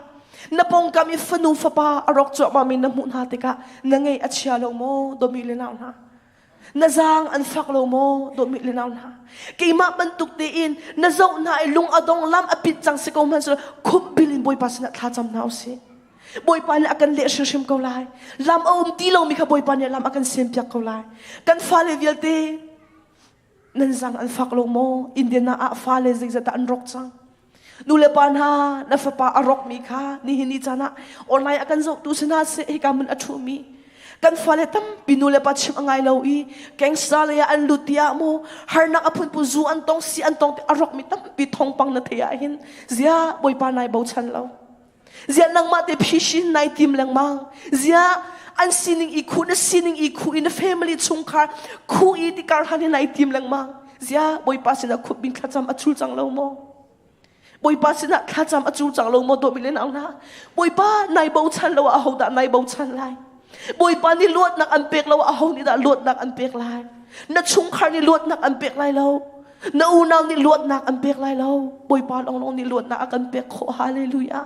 Na pawngkam i fanu fapa a rawk cuahmahmi na hmuh hna tikah na ngeih a chia lo maw dawmi le nau hna? Na zaang an fak lo maw dawmi le nau hna? Keimah bantuk tein na zoh hna i lung a dong lam a pit cang si ko hmanh seh khupbil in Bawipa sinah thlacam hna usih. Bawipa nih a kan leh hrimhrim ko lai. Lam a um ti lomi kha Bawipa nih lam a kan siampiak ko lai. Kan fale vialte nan zang an fak lo maw? Indiana ah fale zeizat dah an rawk cang? Nu le pa hna na fapa a rawkmi kha nihin ni caan ah online a kan zohtu si hna seh hika mun a ṭhumi kan fale tampi nu le pa chim a ngai lo i gangster lei ah an lut tiah mu harnak a phunpu zu an tong si an tong ti a rawkmi tampi thawngpang na thei ah hin zia bawipa nai bochan lo Ziah nangmah te phishin nai tim lengmang. Ziah an sining i khu na sining i khu i na family chungkhar khu i ti kar han hi nai tim lengmang. Ziah Bawipa sinah khup bing thlacam a chul cang lo maw? Bawipa sinah thlacam a chul cang lo maw dawh mi le nau hna? Bawipa nai bochan lo ah ahodah nai bochan lai? Bawipa nih luatnak an pek lo ah aho nih dah luatnak an pek lai? Na chungkhar nih luatnak an pek lai lo. Na unau nih luatnak an pek lai lo. Bawipa lawnglawng nih luatnak a kan pek khawh. Hallelujah.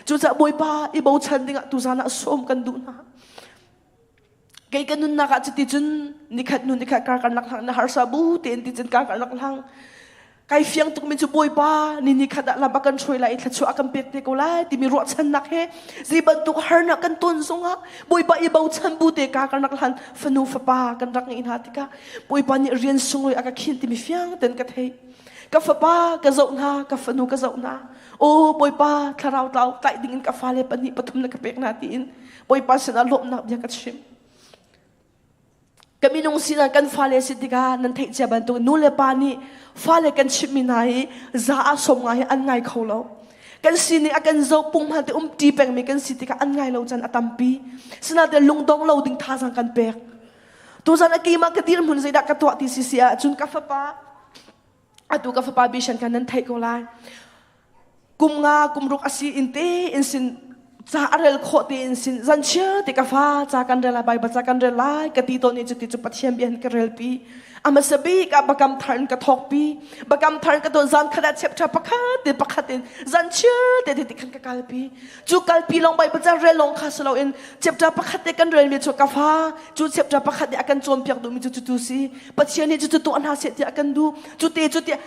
Cucaah Bawipa i bochan dingah tuzan ah sawm kan duh hna. Kei ka nunnak ah cuti cun nikhat hnu nikhat kar kan rak hlang na harsa bu tein ti cun kar kan rak hlang. Kai fiang tuk mi cu Bawipa ni ni khat ah lam a kan hruai lai i thluachuah a kan pek te ko lai timi ruahchannak he zei bantuk harnak kan ton zongah Bawipa i bochan bu te ka kan rak hlan fanu fapa kan rak ngeih hna tikah Bawipa nih rian sunglawi a ka khinh timi fiang ten ka theih. Ka fapa ka zoh hna, ka fanu ka zoh hna. Aw Bawipa thlarau tlau tlaih ding in ka fale pahnih pathum na ka pek hna tiin Bawipa sinah lawmhnak bia ka chim. Ka minung sinah kan fale si tikah nan theih cia bantuk nu le pa nih fale kan chimhmi hna hi za ah som nga hi an ngai kho lo. Kan sining a kan zoh punghman te um ṭi pengmi kan si tikah an ngai lo can a tampi. Sinain lungdong lo ding thazang kan pek. Tuzan a keimah ka dirhmun zeidah ka tuah ti si si ahcun ka fapa atu ka fapa vision kha nan theih ko lai. Kum nga kum ruk a si in te in sin ca a rel khawh te in sin zan chia te ka fa ca kan rel lai Bible ca kan rel lai ka ti tawn i cuti cu Pathian bia hin ka rel pi. A hmasa bik ah bakam thar in ka thawk pi. Bakam thar in ka tuah zan khat ah chapter pakhat te pakhat in zan chia te te khan ka kal pi. Cu kalpi lawng Bible ca rel lawng kha si loin chapter pakhat te kan relmi cu ka fa cu chapter pakhat nih a kan cawnpiak duhmi cu cutu si Pathian nih cucu tuah hna seh tiah a kan duh cu te cu tiah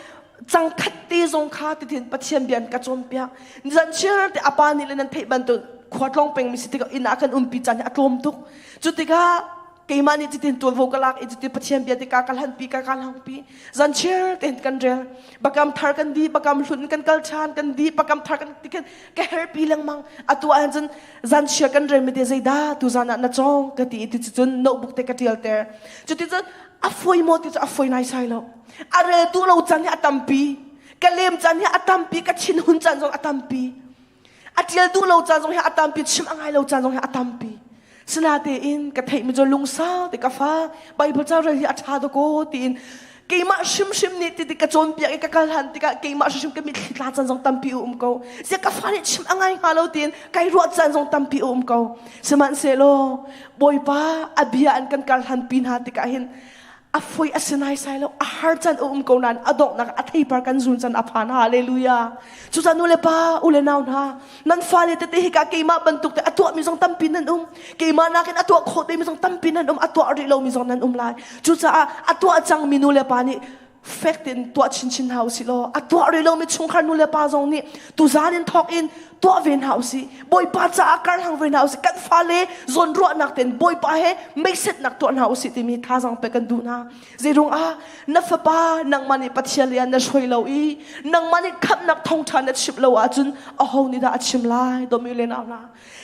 cang khat te zong kha titin Pathian bia an ka cawnpiak zan chiar te apa nih le nan theih bantuk khua tlawng pengmi si tikah inn ah kan umpi caan hi a tlawm tuk cu tikah keimah nih cutin tuanvo ka lak i cuti Pathian bia tikah ka hlanpi ka ka hlangpi zan chiar tein kan rel bakam thar kan di bakam hlun kan kal ṭhan kan di bakam thar kan ti kan ka herpi lengmang atu ah cun zan chiar kan rel mi te zeidah tu zan ah na cawng ka ti ti cun notebook te ka tial ter cuti cun a foi maw ti cu a foi nai sai lo a rel tu lo caan hi a tampi ka lem caan hi a tampi ka thin hun caan zong a tampi a tial duh lo caan zong hi a tampi chim a ngai lo caan zong hi a tampi. Sinatein ka theihmi cu lungsau te ka fa Bible ca rel hi a ṭha dakaw tiin keimah hrimhrim nih ti ka cawnpiak i ka kal han tikah keimah hrimhrim ka mitthli tla caan zong tampi a um ko. Zia ka fa nih chim a ngai hnga lo tiin kai ruah caan zong tampi a um ko. Sihmanhsehlaw Bawipa a bia an kan kal han pi hna tikah hin a foi a si naisai lo a har can a um ko nain a donghnak a theipar kan zun can a phan hallelujah cucaah nu le pa u le nau hna nan fale tete hi ka keimah bantuk te a tuah mi zong tampi nan um keimah nakin a tuah khawh mi zong tampi nan um a tuah rih lo mi zong nan um lai cucaah a tuah cang mi nu le pa nih fek tein tuah chinchin hna usih law a tuah rih lomi chungkhar nu le pa zong nih tuzan in thawk in tuah ve hna usih Bawipa caah karhlang ve hna usih kan fale zawnruahnak tein Bawipa he meisetnak tuah hna usih timi thazaang pek kan duh hna zeirung ah na fapa nangmah nih Pathian lei ah na hruai lo i nangmah nih khamhnak thawngṭha na chimh lo ahcun aho nih dah a chim lai domi le nau hna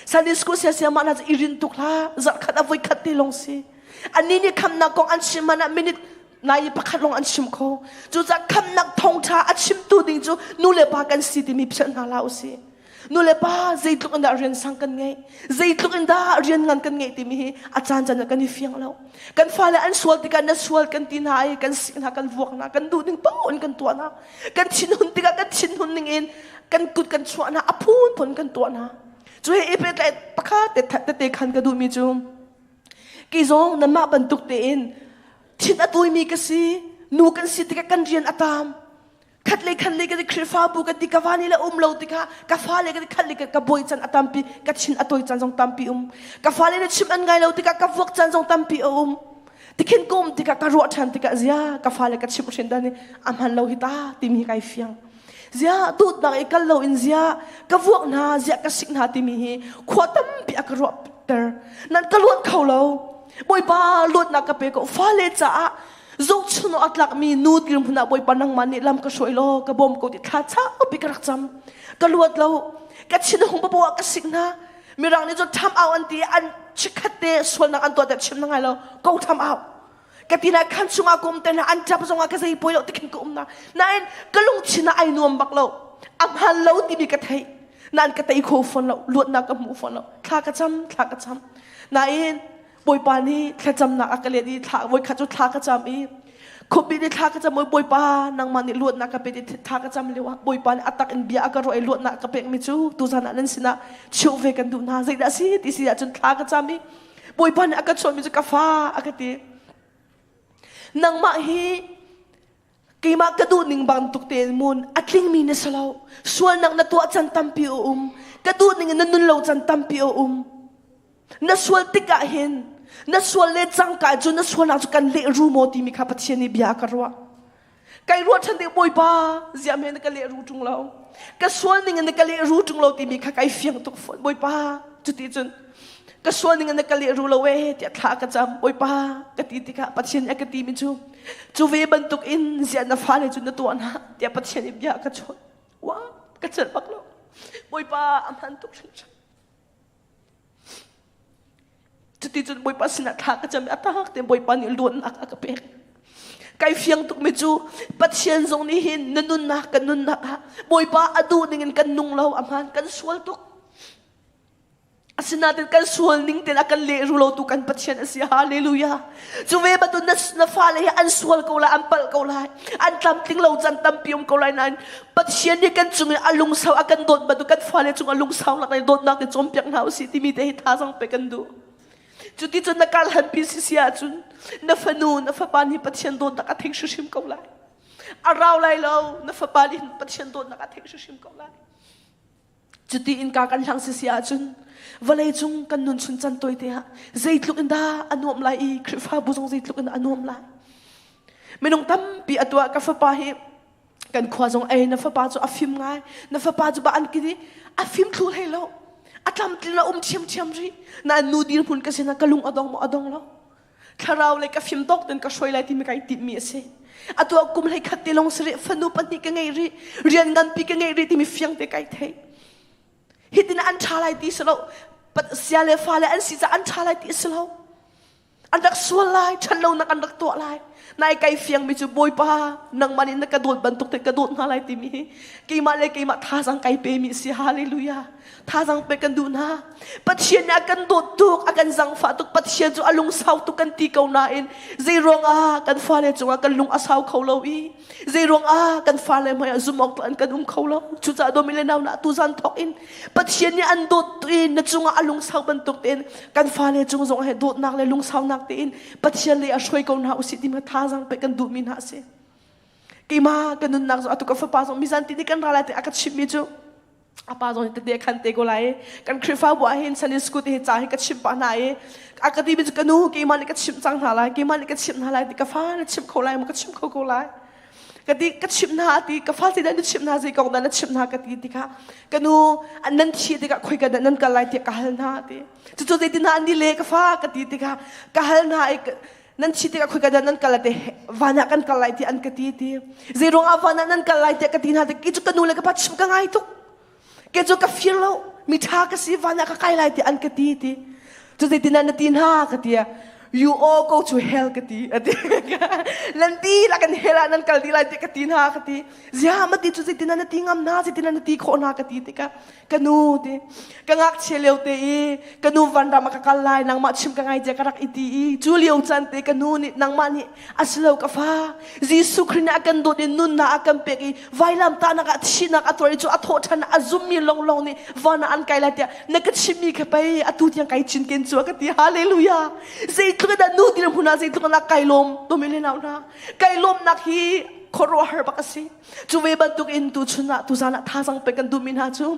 Sunday school siasia mah hna cu i rin tuk hlah zarhkhat a voikhat te lawng si annih nih khamhnak kong an chim hmanh ah minute nai pakhat lawng an chim kho cucaah khamhnak thawngṭha a chimtu ding cu nu le pa kan si timi philh hna hlah usih nu le pa zeitluk in dah rian sang kan ngeih zeitluk in dah rian ngan kan ngeih timi hi a caan caan ah kan i fiang lo kan fale an sual tikah na sual kan ti hna i kan sik hna kan vuak hna kan duh ning paoh in kan tuah hna kan thinhun tikah kan thinhun ning in kan kut kan chuah hna a phunphun kan tuah hna cu he i pehtlaih pakhat tete khan ka duhmi cu Kei zong nanmah bantuk tein thin a tuimi ka si, nu kan si tikah kan rian a tam. Khat le khat le ka Khrihfabu ka ti ka vani le um lo tikah ka fale ka khat le ka bawi can a tampi, ka chin a tawi can zong tampi um. Ka fale le chim an ngai lo tikah ka vuak can zong tampi a um. Tikhin ka um tikah ka ruah ṭhan tikah zia ka fale ka chimh hrin dan i a hman lo hi ta timi hi kai fiang. Zia dawtnak i kal lo in zia ka vuak hna, zia ka sik hna timi hi khua tampi a ka ruah ter. Nan ka luat kho lo. Bawipa luatnak ka pe ko. Fale caah zohchun a tlakmi nu dirhmun ah Bawipa nangmah nih lam ka hruai law ka bawm ko ti thla saupi ka rak cam. Ka luat lo. Ka thin hung papoh ah ka sik hna. Mirang nih cun tham au an ti an chikkhat te sualnak an tuah te chim na ngai lo. Ko tham au. Ka ti na khan chungah ka um te na an ṭap zongah ka zei poi lo tikhin ka um na nain ka lungthin ah ai nuam bak lo a hmaan lo timi ka theih nain ka tei kho fawn lo luatnak ka hmu fawn lo thla ka cam thla ka cam nain Bawipa nih thlacamnak a ka let i thla voikhat cu thla ka cam i khuapi nih thla ka cam Bawipa nangmah nih luatnak ka pe ti thla ka cam lio ah Bawipa nih a tak in bia a ka ruah i luatnak ka pekmi cu tuzan ah nan sinah cheuh ve kan duh hna zeidah a si ti si ahcun thla ka cam i Bawipa nih a ka chawnhmi cu ka fa a ka ti. Nangmah hi keimah ka duh ning bantuk tein mun a tlingmi na si lo. Sualnak na tuah can tampi a um. Ka duh ning in na nun lo can tampi a um. Na sual tikah hin na sual le cangka cu na sualnak cu kan leh ru maw timi kha Pathian nih bia a ka ruah. Kai ruah ṭhan ding Bawipa ziah hme na ka leh ru ṭung lo. Ka sual ning in na ka leh ru ṭung lo timi kha kai fiang tuk fawn Bawipa. Cuti cun ka sual ning in na ka leh ru lo ee tiah thla ka cam Bawipa ka ti tikah Pathian nih a ka timi cu cu ve bantuk in ziah na fale cu na tuah hna tiah Pathian nih bia a ka chawnh. Wa ka celh bak lo. Bawipa a hman tuk hringhran. Cuticun Bawipa sinah thla ka cam i a tak tein Bawipa nih luatnak a ka pek. Kai fiang tukmi cu Pathian zong nih hin na nunnak kan nunnak ah Bawipa a duh ning in kan nung lo a hmaan kan sual tuk. Asinain kan sual ning tein a kan lehru lo tu kan Pathian a si. Hallelujah. Cu ve bantuk na, na fale hi an sual ko lai, an palh ko lai, an tlamtling lo can tampi um ko lai nain Pathian nih kan cung i a lungsau a kan dawt bantuk kan fale cung a lungsau lak le dawtnak te cawnpiak hna usih timi te hi thazaang pe kan duh. Cuti cun na kal hanpi si si ahcun na fanu na fapa nih Pathian dawtnak a thei hrimhrim ko lai. A rau lai lo na fapa nih Pathian dawtnak a thei hrimhrim ko lai. Cuti in ka kan hlang si si ahcun vawlei cung kan nun chun can toi te ah zeitluk in dah a nuam lai i Khrihfabu zong zeitluk in a nuam lai. Minung tampi a tuah ka fapa hi kan khua zong ei na fapa cu a fim ngai na fapa cu ba an kini a fim thlu hlei lo a tlamtlin lo um thiamthiam ri na nu dirhmun ka sinah ka lung a dong maw a dong lo thlarau le ka fim tawk ten ka hruai lai timi kai timmi a si atu ah kum hlei khat te long sari fanu pahnih ka ngei ri rian nganpi ka ngei ri timi fiang te kai thei hitin an ṭha lai ti si lo sia le fa le an si ca an ṭha lai ti si lo an rak sual lai ṭhatlonak an rak tuah lai. Nai kai fiang mi cu Bawipa nangmah nih na ka dawt bantuk te ka dawt hna lai timi hi keimah le keimah thazang kai pe mi si. Hallelujah. Thazang pe kan duh hna. Pathian nih a kan dawt tuk, a kan zangfah tuk. Pathian cu a lungsau tuk kan ti ko nain zeiruang ah kan fale cungah kan lung a sau kho lo i zeiruang ah kan fale hmai ah zumh awk an kan um kho lo. Cucaah dawmi le nau na tuzan thawk in Pathian nih an dawt i na cungah a lungsau bantuk tein kan fale cung zong he dawtnak le lungsaunak tein Pathian lei a hruai ko hna usih ti thazang pe kan duhmi hna a si. Keimah ka nunnak zong atu ka fapa zong mizan ti nih kan ra lai ti a ka chimhmi cu a pa zong tete khan te ko lai kan Khrihfabu ah hin Sunday school te hi ca hi ka chimh pah hna i a ka timi cu ka nu keimah nih ka chimh cang hna lai keimah nih ka chimh hna lai ti ka fa na chimh kho lai maw ka chimh kho ko lai ka ti ka chimh hna ti ka fa dah na chimh hna zei kong dah na chimh hna ka ti tikah ka nu nan thi tikah khoi ka nan kal lai tiah ka hal hna ti cucu zeitin hna an di le ka fa ka ti tikah ka hal hna i nan thi tikah khoi ka dah nan kal lai ti van ah kan kal lai ti an ka ti ti zei ruangah van ah nan kal lai tiah ka ti hna ti ki cu ka nu le ka pa chim ka ngai tuk ke cu ka fir lo mi ṭha ka si van ah ka kai lai ti an ka ti ti cu zeitin na ti hna ka ti you all go to hell ka ti ati nan ti la kan hell ah nan kal di lai ti ka ti hna ka ti zia ma ti cu zeitin na ti ngam hna zeitin na ti khawh hna ka ti tikah ka nu ti ka ngakchia lio te i ka nu vanram ah ka kal lai nangmah chim ka ngai tia ka rak i ti i cu lio caan te ka nu nih nangmah nih asilo ka fa Jesuh Khrih nih a kan dawt i nunnak a kan pek i vailam tahnak ah thihnak a tuar i cu a thawh ṭhan a zummi longlong nih van ah an kai lai tiah na ka chimmi kha pei atu tiang kai cinken cu a ka ti hallelujah zeitluk in dah nu dirhmun ah zeitluk in dah kai lawm tomi le nau hna kai lawmnak hi khuaruahhar bak a si Cu ve bantuk in tuchun ah tuzan ah thazang pek kan duhmi hna cu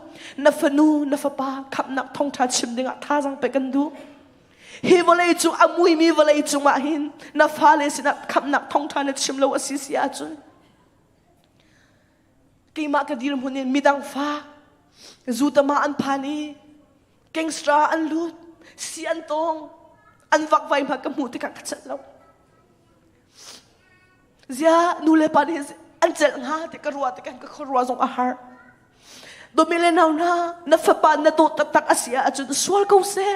na fanu na fapa khamhnak thawngṭha chim dingah thazang pek kan duh. Hi vawlei cu a muimi vawlei cungah hin na fale sinah khamhnak thawngṭha na chim lo a si si ahcun keimah ka dirhmun in midang fa zutama an phan i gangster an lut si an tong an vakvai hma ka hmuh tikah ka chat lo Zia nu le pa nih an celh hnga ti ka ruah tikah ka khuaruah zong a har. Dawmi le nau hna, na fapa na dawt taktak a si ahcun sual ko seh.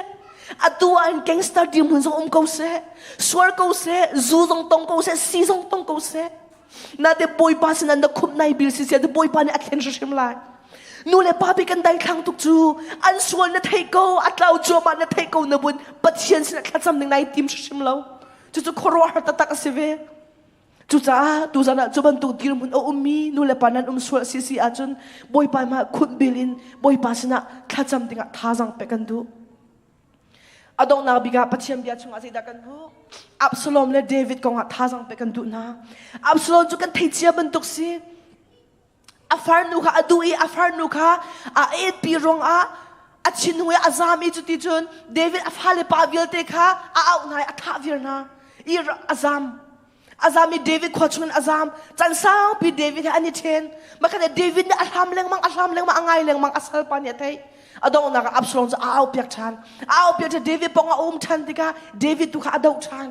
Atu ah hin gangster dirhmun zong um ko seh. Sual ko seh, zu zong tong ko seh, si zong tong ko seh. Na te bawipa sinah na khumh nai bil si sia te bawipa nih a thlen hrimhrim lai. Nu le pa bi kan daithlang tuk cu an sual na theih ko, a tlau cuahmah na theih ko na bun Pathian sinah thlacam ding nai tim hrimhrim lo. Cucu khuaruahhar taktak a si ve. Cucaah tuzan ah cu bantuk dirhmun a ummi nu le pa nan um sual si si ahcun Bawipa hmai khunh bil in Bawipa sinah thlacam dingah thazaang pek kan duh. A donghnak bik ah Pathian bia chungah zeidah kan hmuh? Absalom le David kongah thazaang pek kan duh hna. Absalom cu kan thei cia bantuk si. A farnu kha a duh i a farnu kha a etpi ruangah a thinhung i a zam i cuti cun David a fale pa vialte kha a auh hna i a thah viar hna i a zam. A zam i David khua chungin a zam. Can saupi David he an i ṭhen. Makhat David nih a hlam lengmang, a hlam lengmang, a ngai lengmang, a salpa nih a theih. A donghnak ah Absalom cu a aupiak ṭhan. A aupiak ṭhan David pawng a um ṭhan tikah David tu kha a doh ṭhan.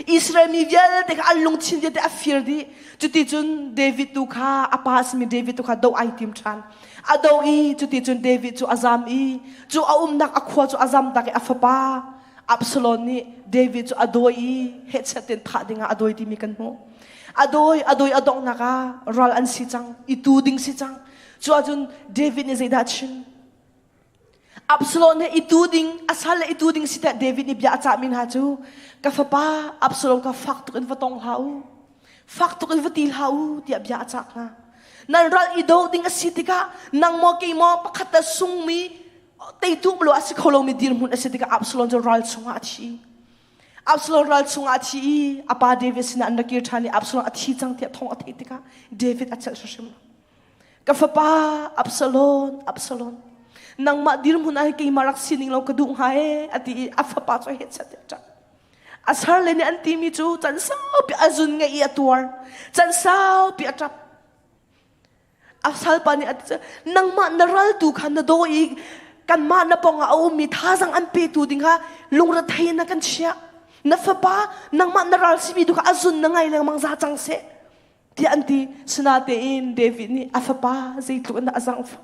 Israel mi vialte kha an lungthin vialte a fir dih. Cuticun David tu kha a pa a simi David tu kha doh ai tim ṭhan. A doh i cuticun David cu a zam i cu a umnak a khua cu a zam tak i a fapa Absalom nih David cu a dawi i hehchet in thah dingah a dawi timi kan hmuh. A dawi, a dawi a donghnak ah ral an si cang, i tu ding si cang. Cu ahcun David nih zeidah a chim? Absalom he i tu ding, a sal le i tu ding si tiah David nih bia a cahmi hna cu ka fapa Absalom kha fak tuk in va tong hlah u. Fak tuk in va ti hlah u tiah bia a cah hna. Nan ral i do ding a si tikah nang maw kei maw pakhat ta sungmi teitu lo a si kho lomi dirhmun a si tikah Absalom cu ral chungah a thi. Absalom ral chungah a thi i a pa David sinah an ra kir ṭhan i Absalom a thi cang tiah thawng a theih tikah David a celh hrimhrim. Ka fapa Absalom, Absalom, nangmah dirhmun ah keimah rak sining lo ka duh hnga ee a ti i a fapa cu a hechet a ṭap. A sarle nih an timi cu can saupi a zun ngeih i a tuar. Can saupi a ṭap. A salpa nih a ti nangmah na raltu kha na daw i kanmah na pawngah a ummi thazang an petu ding kha lungrethei na kan chiah. Na fapa nangmah na ral simi tu kha a zun na ngai lengmang za cang seh. Tiah an ti. Sinatein David nih a fapa zeitluk in dah a zaangfah.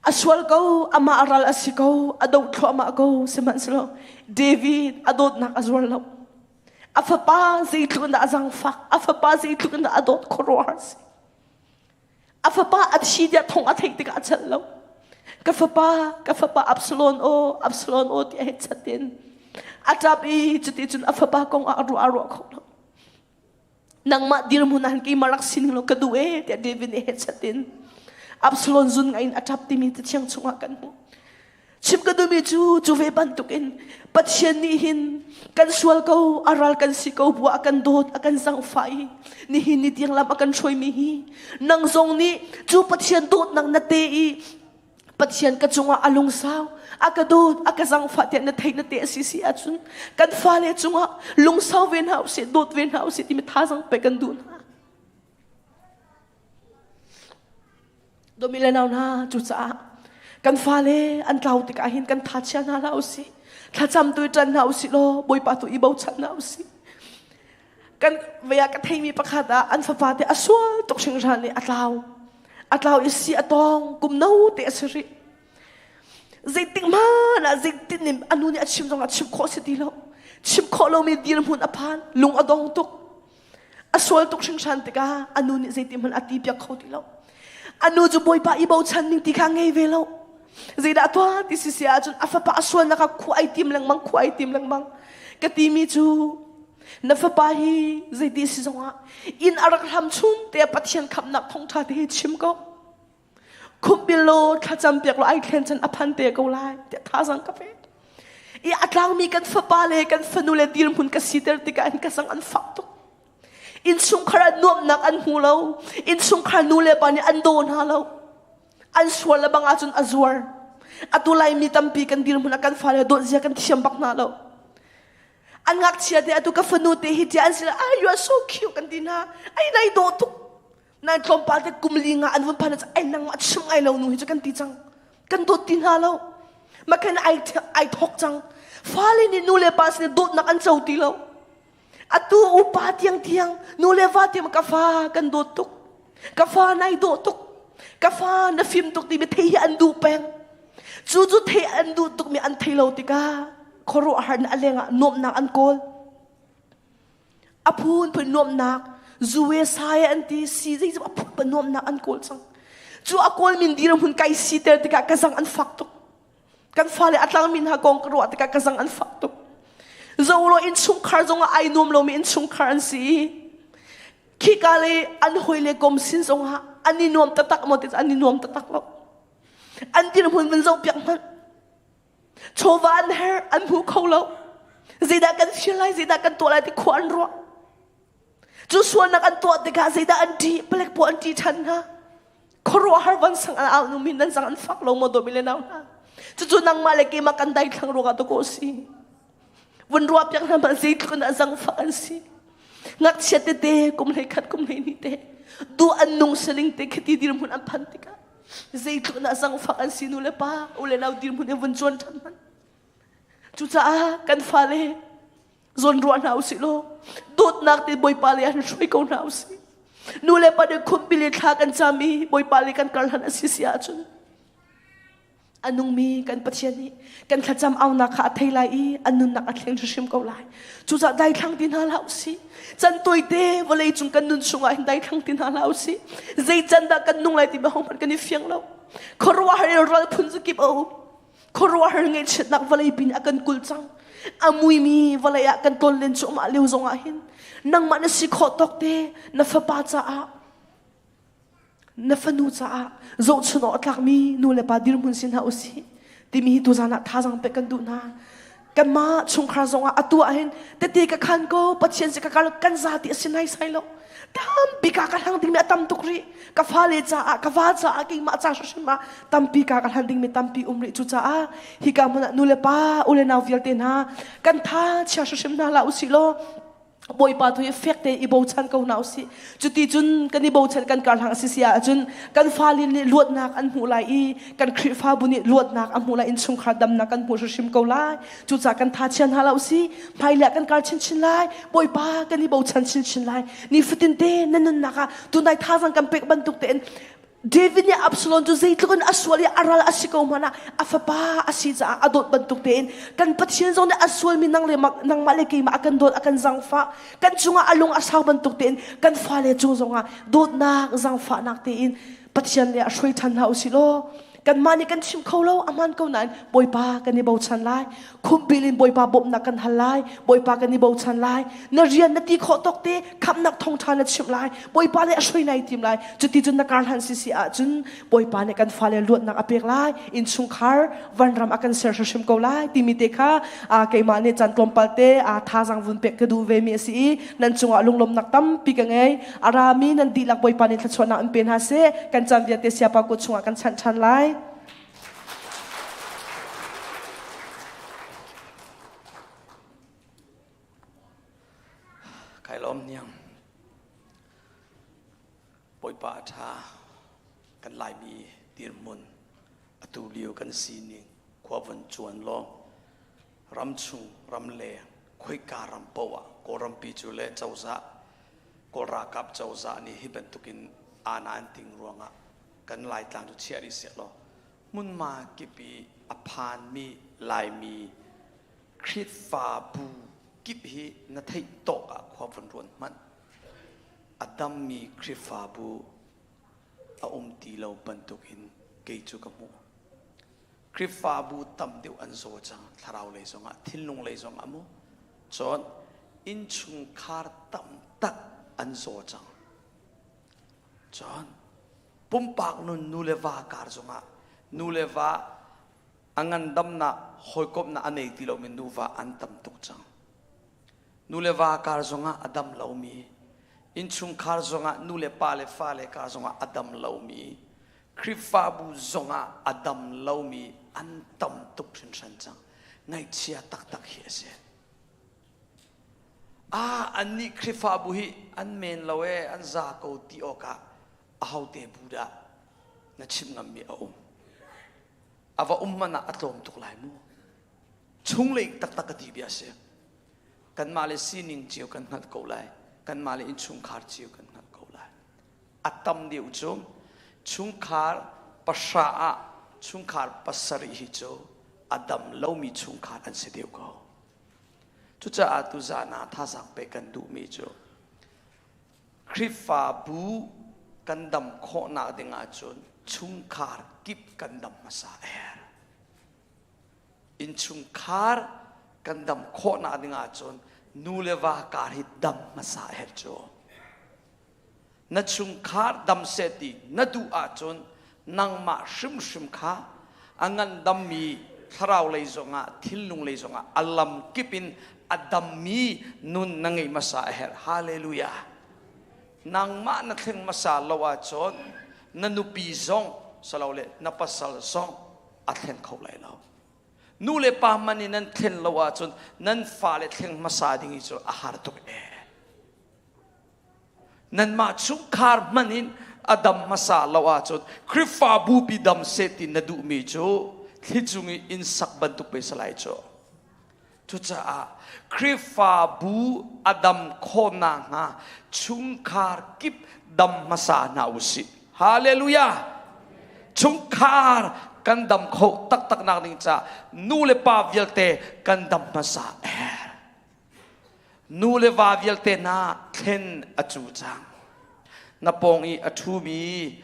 A sual ko, amah a ral a si ko, a doh thluahmah ko, sihmanhsehlaw David a dawtnak a zuar lo. A fapa zeitluk in dah a zangfak, a fapa zeitluk in dah a dawt khuaruahhar si. A fapa a thi tiah thong a theih tikah a chelh lo. Ka fapa, ka fapa Absalom aw, Absalom aw tiah hei chat in a ṭap i cuticun a fapa kong ah a ruah a ruah kho lo. Nangmah dirhmun ah keimah rak sining law ka duh ee tiah David nih hechat in Absalom zun ngai in a ṭap timi cathiang chungah kan hmuh. Chim ka duhmi cu cu ve bantukin Pathian nih hin kan sual ko, a ral kan si ko buah a kan dawt, a kan zangfah i nihin ni tiang lam a kan hruaimi hi nang zong nih cu Pathian dawtnak na te i Pathian ka cungah a lungsau, a ka dawt, a ka zangfah tiah na theih na te a si si ahcun kan fale cungah lungsau ve hna usih, dawt ve hna usih timi thazang pe kan duh hna. Dawmi le nau hna cucaah kan fale an tlau tikah hin kan tha chia hna hlah usih. Thlacam tu i ṭan hna usih law Bawipa tu i bochan hna usih. Kan vei ah ka theimi pakhat ah an fapa te a sual tuk hringhran i a tlau. A tlau i si a tawng kum no te a si rih. Zeitik hmanh ah zeitin nih a nu nih a chim zong ah chim khawh si ti lo. Chim khawh lomi dirhmun a phan, lung a dong tuk. A sual tuk hringhran tikah a nu nih zeitin hmanh a ti piak kho ti lo. A nu cu Bawipa i bochan ning ti kha ngei ve lo. Zeidah tuah ti si si ahcun a fapa a sualnak ah khua ai tim lengmang, khua ai tim lengmang. Ka timi cu na fapa hi zeiti si zongah inn a rak hlam chung te Pathian khamnak thawngṭha te hi chim ko. Khumbil law thlacam piak law ai thlen chan a phan te ko lai tiah thazang ka pek. I a tlangmi kan fapa le kan fanu le dirhmun ka siter tikah an ka sang an fak tuk. Innchungkhar ah nuamhnak an hmu lo. Innchungkhar nu le pa nih an daw hna lo. An sual le bang ahcun a zuar. Atu Laimi tampi kan dirhmun ah kan fale dawt zia kan thiam bak hna lo. An ngakchia te atu ka fanu te hi tia an si ah you are so cute kan ti hna. Ai nai dawh tuk. Nan tlawmpal te kum li nga an vun phan ai nang a chim ngai lo nu hi cu kan ti cang. Kan dawt ti hna lo. Makhan ai ai thok cang. Fale nih nu le pa sin dawtnak an co ti lo. Atu upa tiang tiang nu le va tiang ka fa kan dawt tuk. Ka fa nai dawh tuk. Ka fa na fim tuk timi thei hi an duh peng. Cu cu thei an duh tuk mi an thei lo tikah khuaruahhar na a lengah nuamhnak an kawl. A phun phun nuamhnak zuwe sai an ti si zei a phun phun nuamhnak an kawl cang. Cu a kawl min dirhmun kai siter tikah ka zang an fak tuk. Kan fale a tlangmi hna kong ka ruah tikah ka zang an fak tuk. Zolo innchungkhar zongah ai nuam lomi innchungkhar an si. Khika le an hawi le kom sin zongah an i nuam taktak maw ti an i nuam taktak lo. An dirhmun van zoh piak hmanh. Chawva an her an hmu kho lo. Zeidah kan fir lai, zeidah kan tuah lai ti khua an ruah. Cu sualnak an tuah tikah zeidah an ṭih? Palek pawl an ṭih ṭhan hna. Khuaruahhar van sang an au numi nan sang an fak lo maw dawmi le nau hna. Cucu nangmah le keimah kan daithlang ruangah dawkaw si. Vun ruah piak hna hmanh zeitluk in a zangfak an si. Ngakchia tete kum hlei khat kum hlei hnih te duh an nung siling te khiti dirhmun an phan tikah zeitluk in a zangfak an si nu le pa u le nau dirhmun in vun cuan ṭhan hmanh. Cucaah kan fale zawn ruah hna usih law dawtnak te Bawipa le an hruai ko hna usih. Nu le pa nih khumpi le thla kan cam i Bawipa le kan kar hlan a si si ahcun a nungmi kan Pathian nih kan thlacam aunak kha a thei lai i an nunnak a thleng hrimhrim ko lai. Cucaah daithlang ti hna hlah usih. Can tawite vawlei cung kan nun chungah hin daithlang ti hna hlah usih. Zei can dah kan nung lai ti hohmanh kan i fiang lo. Khuaruahhar in ral phun zakip a um. Khuaruahhar ngaihchiatnak vawlei pin a kan kulh cang. A muimi vawlei ah kan tawn len cuahmah lio zongah hin nangmah na si khawh tawk te na fapa caah na fanu caah zohchun awk a tlakmi nu le pa dirhmun si hna usih timi hi tuzan ah thazaang pek kan duh hna. Kanmah chungkhar zongah atu ah hin tete ka khan ko Pathian si ka kal kan za ti a si nai sai lo. Tampi ka ka hlang dingmi a tam tuk rih. Ka fale caah, ka va caah, keimah ca hrimhrim ah tampi ka ka hlan dingmi tampi um rih. Cucaah hika hmun ah nu le pa, u le nau vialte hna kan tha chia hrimhrim hna hlah usih law Bawipa tu hi fek tein i bochan ko hna usih. Cuti cun kan i bochan kan karhlang si si ahcun kan fale nih luatnak an hmuh lai i kan Khrihfabu nih luatnak a hmuh lai innchungkhar damnak kan hmuh hrimhrim ko lai. Cucaah kan tha chia hna lo usih. Hmailei ah kan kar chinchin lai. Bawipa kan i bochan chinchin lai. Nifatin te na nunnak ah tunai thazang kan pek bantuk tein David nih Absalom cu zeitluk in a sual i a ral a si ko hmanh ah a fapa a si caah a dawt bantuk tein kan Pathian zong nih a sualmi nang le nangmah le keimah a kan dawt a kan zangfah kan cungah a lung a sau bantuk tein kan fale cung zongah dawtnak zangfahnak tein Pathian nih a hruai ṭhan hna usih law kanmah nih kan chim kho lo a hmaan ko nain Bawipa kan i bochan lai khumbil in Bawipa bawmhnak kan hal lai Bawipa kan i bochan lai na rian na ti khawh tawk te khamhnak thawngṭha na chimh lai Bawipa nih a hruai nai tim lai cuti cun na kar hlan sisi ahcun Bawipa nih kan fale luatnak a pek lai innchungkhar vanram a kan ser hrimhrim ko lai timi te kha keimah nih caan tlawmpal te thazaang vun pek ka duh ve mi a si i nan cungah lunglawmnak tampi ka ngei a rami nan dihlak Bawipa nih thluachuahnak in pe hna seh kan caan vialte siapa kut chungah kan chanh ṭhan lai. Kai lawm niang. Bawipa a ṭha kan Laimi dirhmun atu lio kan sining khua vun cuan law ramchung ramleng khoika ram poah Kawlrampi cu le cozah Kawl ralkap cozah nih hi bantukin aana an ting ruangah kan Laitlang cu chiah rih seh law hmunhma kip i a phanmi Laimi Khrihfabu kip hi na theih tawk ah khua vun ruan hmanh. A dammi Khrihfabu a um ti lo bantukin kei cu ka hmuh. Khrihfabu tam deuh an zaw cang thlarau lei zongah thinlung lei zongah mu. Cun innchungkhar tam tak an zaw cang. Cun pumpak nun nu le va kar zongah nu le va a ngandamnak hawikomhnak a nei ti lomi nuva an tam tuk cang. Nu le va kar zongah a dam lomi, innchungkhar zongah nu le pa le fale kar zongah a dam lomi, Khrihfabu zongah a dam lomi an tam tuk hringhran cang. Ngaihchia taktak hi a si. Ah, annih Khrihfabu hi an men lo e, an za ko ti awkah ahote bu dah na chimh ngammi a um. A va um man ah a tlawm tuk lai mu. Chunglei taktak ka ti bia si. Kanmah le sining cio kan hngalh ko lai. Kanmah le innchungkhar cio kan hngalh ko lai. A tam deuh cu chungkhar pahra ah chungkhar pasarih hi cu a dam lomi chungkhar an si deuh ko. Cucaah tuzaan ah thazaang pek kan duhmi cu Khrihfabu kan dam khawhnak ding ahcun chungkhar kip kan dam hmasa a herh. Innchungkhar kan dam khawhnak ding ahcun nu le va kar hi dam hmasa a herh cu. Na chungkhar dam seh ti na duh ahcun nangmah hrimhrim kha a ngandammi thlarau lei zongah thinlung lei zongah a lam kip in a dammi nun na ngeih hmasa a herh. Hallelujah. Nangmah na thleng hmasa lo ahcun na nupi zong salole na pasal zong a thlen kho lai lo. Nu le pa man in nan thlen lo ahcun nan fale thleng hmasa ding hi cu a har tuk ee. Nanmah chungkhar hmanh in a dam hmasa lo ahcun Khrihfabu pi dam seh ti na duhmi cu thlicung i inn sak bantuk pe salai cu. Cucaah Khrihfabu a dam khawh nakhnga chungkhar kip dam hmasa hna u sih. Hallelujah! Chungkhar kan dam kho taktak nak ding caah nu le pa vialte kan dam hmasa er. Nu le va vialte hna thlen a cu cang. Na pawng i a ṭhumi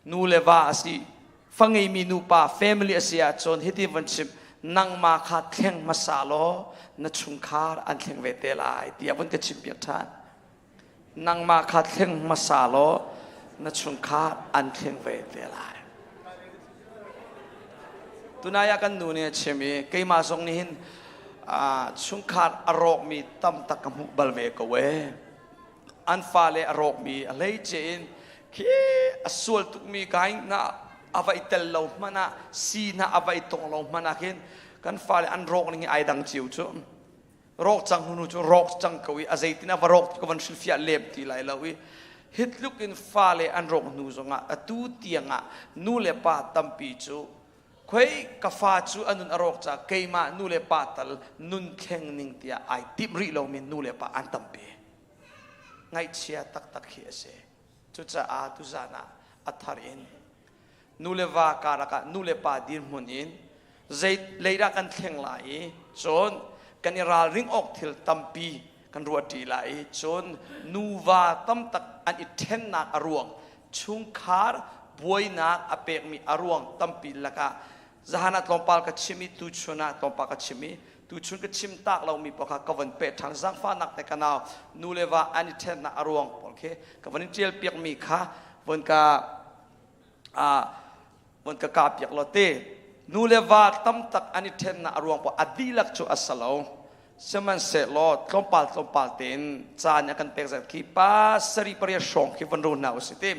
nu le va a si, fa ngeimi nupa family a si ahcun hiti van chim nangmah kha thleng hmasa law na chungkhar an thleng ve te lai tiah vun ka chimpiak ṭhan. Nangmah kha thleng hmasa law na chungkhar an thleng ve te lai. Tunai ah kan nu nih a chim i keimah zong nih hin chungkhar a rawkmi tam tak ka hmuh bal ve ko ee. An fale a rawkmi a hleice in khi a sual tukmi kai na a va i tel lo hmanh ah si hna a va i tong lo hmanh ah khin kan fale an rawk ning hi ai dang cio cu. Rawk cang hnu cu rawk cang ko i a zeitin a va rawk ti ka van hrilhfiah lem ti lai lo i hitluk in fale an rawk hnu zongah atu tiangah nu le pa tampi cu khoi ka fa cu a nun a rawk ca keimah nu le pa tal nun thleng ning tiah ai timh rih lomi nu le pa an tampi. Ngaihchia taktak hi a si. Cucaah tuzaan ah a thar in. Nu le va karlak ah nu le pa dirhmun in zei lei dah kan thleng lai i cun kan i ralring awk thil tampi kan ruahṭi lai i cun nuva tamtak an i ṭhennak a ruang chungkhar buainak a pekmi a ruang tampi lakah zahan ah tlawmpal ka chim i tuchun ah tlawmpal ka chim i tuchun ka chim tak lomi pawl kha ka von peh ṭhan. Zaangfahnak te ka nau, nu le va an i ṭhennak a ruang pawl khi ka von in ṭial piakmi kha von ka von ka kah piak law te. Nu le va tamtak an i ṭhennak a ruang pawl a dihlak cu a si lo, sihmanhsehlaw tlawmpal tlawmpal tein caan a kan pek zat khi pa sarih pariat hrawng khi von ro hna usih ti.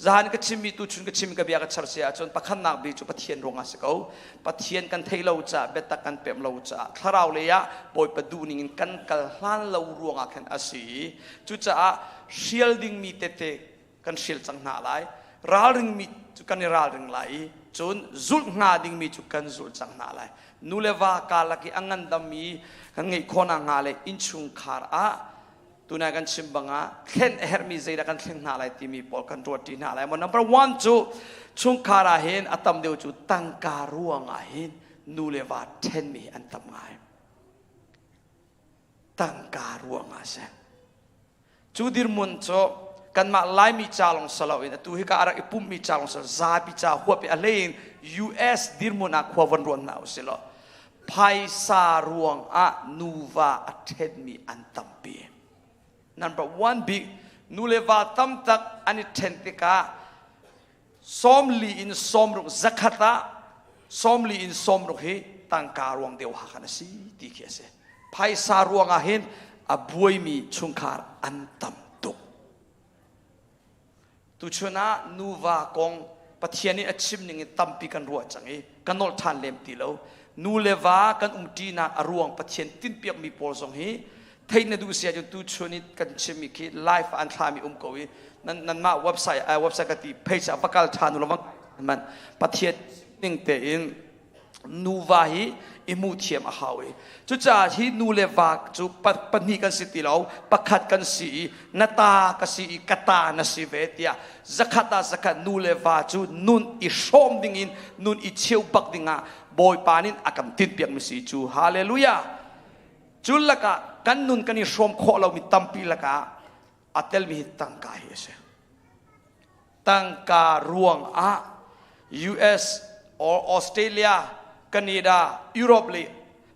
Zahan ka chimmi, tuchun ka chimmi ka bia ka char si ahcun, pakhatnak bik cu Pathian ruangah si ko. Pathian kan theih lo caah, biatak kan pemh lo caah, thlarau lei ah Bawipa duhning in kan kal hlan lo ruangah khan a si i cucaah hrial dingmi tete kan hrial cang hna lai, ralringmi cu kan i ralring lai i cun zulh hnga dingmi cu kan zulh cang hna lai. Nu le va karlak i a ngandammi kan ngeih khawh nakhnga le innchungkhar ah tunai kan chim bangah thlen a herhmi zeidah kan thleng hna lai timi pawl kan ruat ṭi hna lai. Maw number one cu chungkhar ah hin a tam deuh cu tangka ruangah hin nu le va ṭhenmi an tam ngai. Tangka ruangah a si. Cu dirhmun cu kanmah Laimi ca lawng si loin atu hika a rak i pummi ca lawng si lo, zapi ca huap i a hlei in US dirhmun ah khua von ruat hna usih law phaisa ruangah nuva a ṭhenmi an tampi. Number one bik, nu le va tamtak an i ṭhen tikah 40 in 60, 100 ah 40 in 60 hi tangka ruang deuh ha khan a si ti khi a si. Phaisa ruangah hin a buaimi chungkhar an tam tuk. Tuchun ah nuva kong Pathian nih a chim ning in tampi kan ruah cang i kan nolh ṭhan lem ti lo. Nu le va kan umṭinak a ruang Pathian tinhpiakmi pawl zong hi theih na duh si ahcun tuchun i kan chimmi khi live an thlami um ko i nan nanmah website website ka ti page ah va kal ṭhan u law man Pathian ning tein nuva hi i hmuh thiam a hau i cucaah hi nu le va cu pahnih kan si ti lo, pakhat kan si i na ta ka si i ka ta na si ve tiah zakhat ah zakhat nu le va cu nun i hrawm ding in nun i cheu bak ding ah Bawipa nih a kan tinhpiak mi si cu. Hallelujah! Cu lakah kan nun kan i hrawm khawh lomi tampi lakah a telmi hi tangka hi a si. Tangka ruang ah US or Australia, Canada, Europe le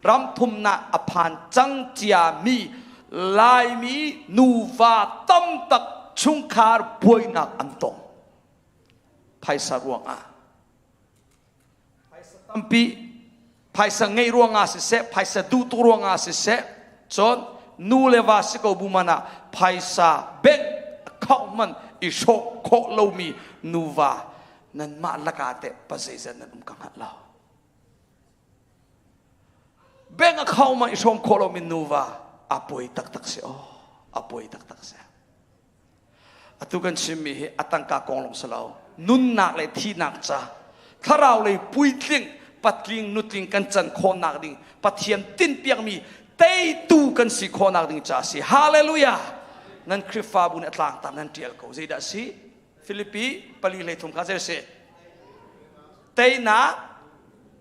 ram thumnak a phan cang ciami Laimi nuva tamtak chungkhar buainak an tong. Phaisa ruangah. Phaisa tampi, phaisa ngeih ruangah siseh, phaisa duh tuk ruangah siseh, cun nu le va si ko bu man ah phaisa bank account man i hrawh khawh lomi nuva nanmah lakah teh pazeizat nan um ka hngalh lo. Bank account man i hrawm khawh lomi nuva a poi taktak si aw, a poi taktak si. Atu kan chimmi hi a tangka kong lawng si lo. Nunnak le thihnak ca, thlarau lei puitling, patling, nutling kan can khawhnak ding, Pathian tinhpiakmi teitu kan si khawhnak ding ca si. Hallelujah! Nan Khrihfabu nih a tlangtar nan ṭial ko. Zeidah si? Filipi 4:13 kha zei si? Teinak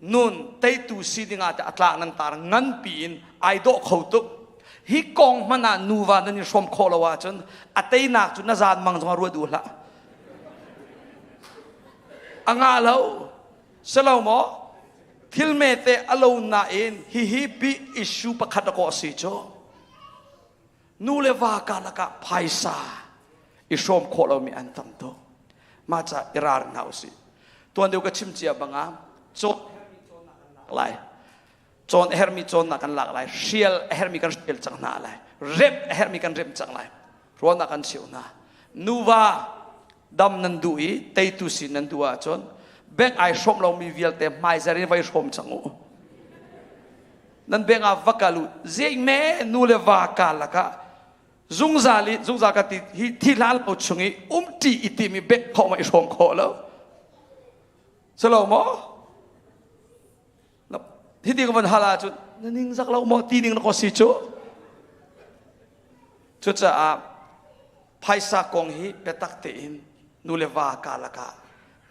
nun, teitu si dingah teh a tlak nan tar nganpi in ai dawh kho tuk. Hi kong hmanh ah nuva nan i hrawm khawh lo ahcun a teinak cu na zaan mang zong ah ruah duh hlah. A ngah lo silo maw? Thil mete a lo nain hihi big issue pakhat a kawh si cu. Nu le va karlak ah phaisa i hrawm khawh lomi an tam tuk. Mah ca i rar hna usih. Tuan deuh ka chim cia bangah cawn lai, cawn a herhmi cawnnak kan lak lai, hrial a herhmi kan hrial cang hna lai, remh a herhmi kan remh cang lai. Ruahnak kan cheuh hna. Nuva dam nan duh i teitu si nan duh ahcun bank ai hrawm lomi vialte hmaizer in vai hrawm cang u. Nan bank ah va kal u. Zeime nu le va karlak ah zungzal i zungzal ka ti hi thi hlan lo chung i umṭi i timi bank khawh ma i hrawm khawh lo silo maw? Hiti ka van hal ahcun na ning zak lo maw ti ning na ko si cu. Cucaah phaisa kong hi biatak tein nu le va karlak ah.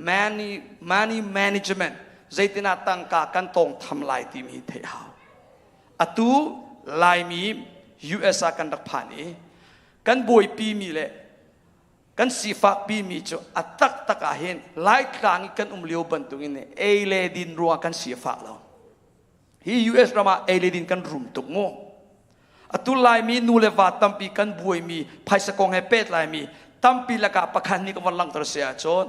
Money, money management zeitinah tangka kan tawng tham lai timi theih hau. Atu Laimi US ah kan rak phan i kan buaipi mi le kan sifak pi mi cu a taktak ah hin Laitlang i kan um lio bantukin ei le din ruang kan sifak lo. Hi US ram ah ei le din kan rum tuk mu. Atu Laimi nu le va tampi kan buaimi phaisa kong he pehtlaimi tampi lakah pakhat nih ka von langhter si ahcun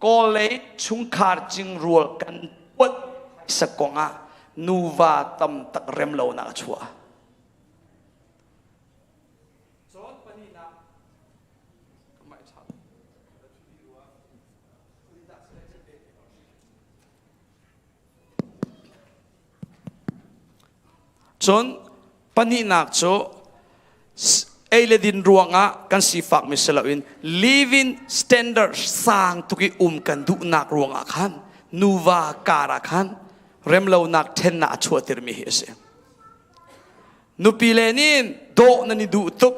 Kawl lei chungkhar cingrual kan puat phaisa kong ah nuva tam tak rem lonak a chuah. Cun pahnihnak Cun pahnihnak cu ei le din ruangah kan sifakmi si loin living standard sang tuk i um kan duhnak ruangah khan nuva kar ah khan remlonak ṭhennak a chuahtirmi hi a si. Nupi le nih dawh nan i duh tuk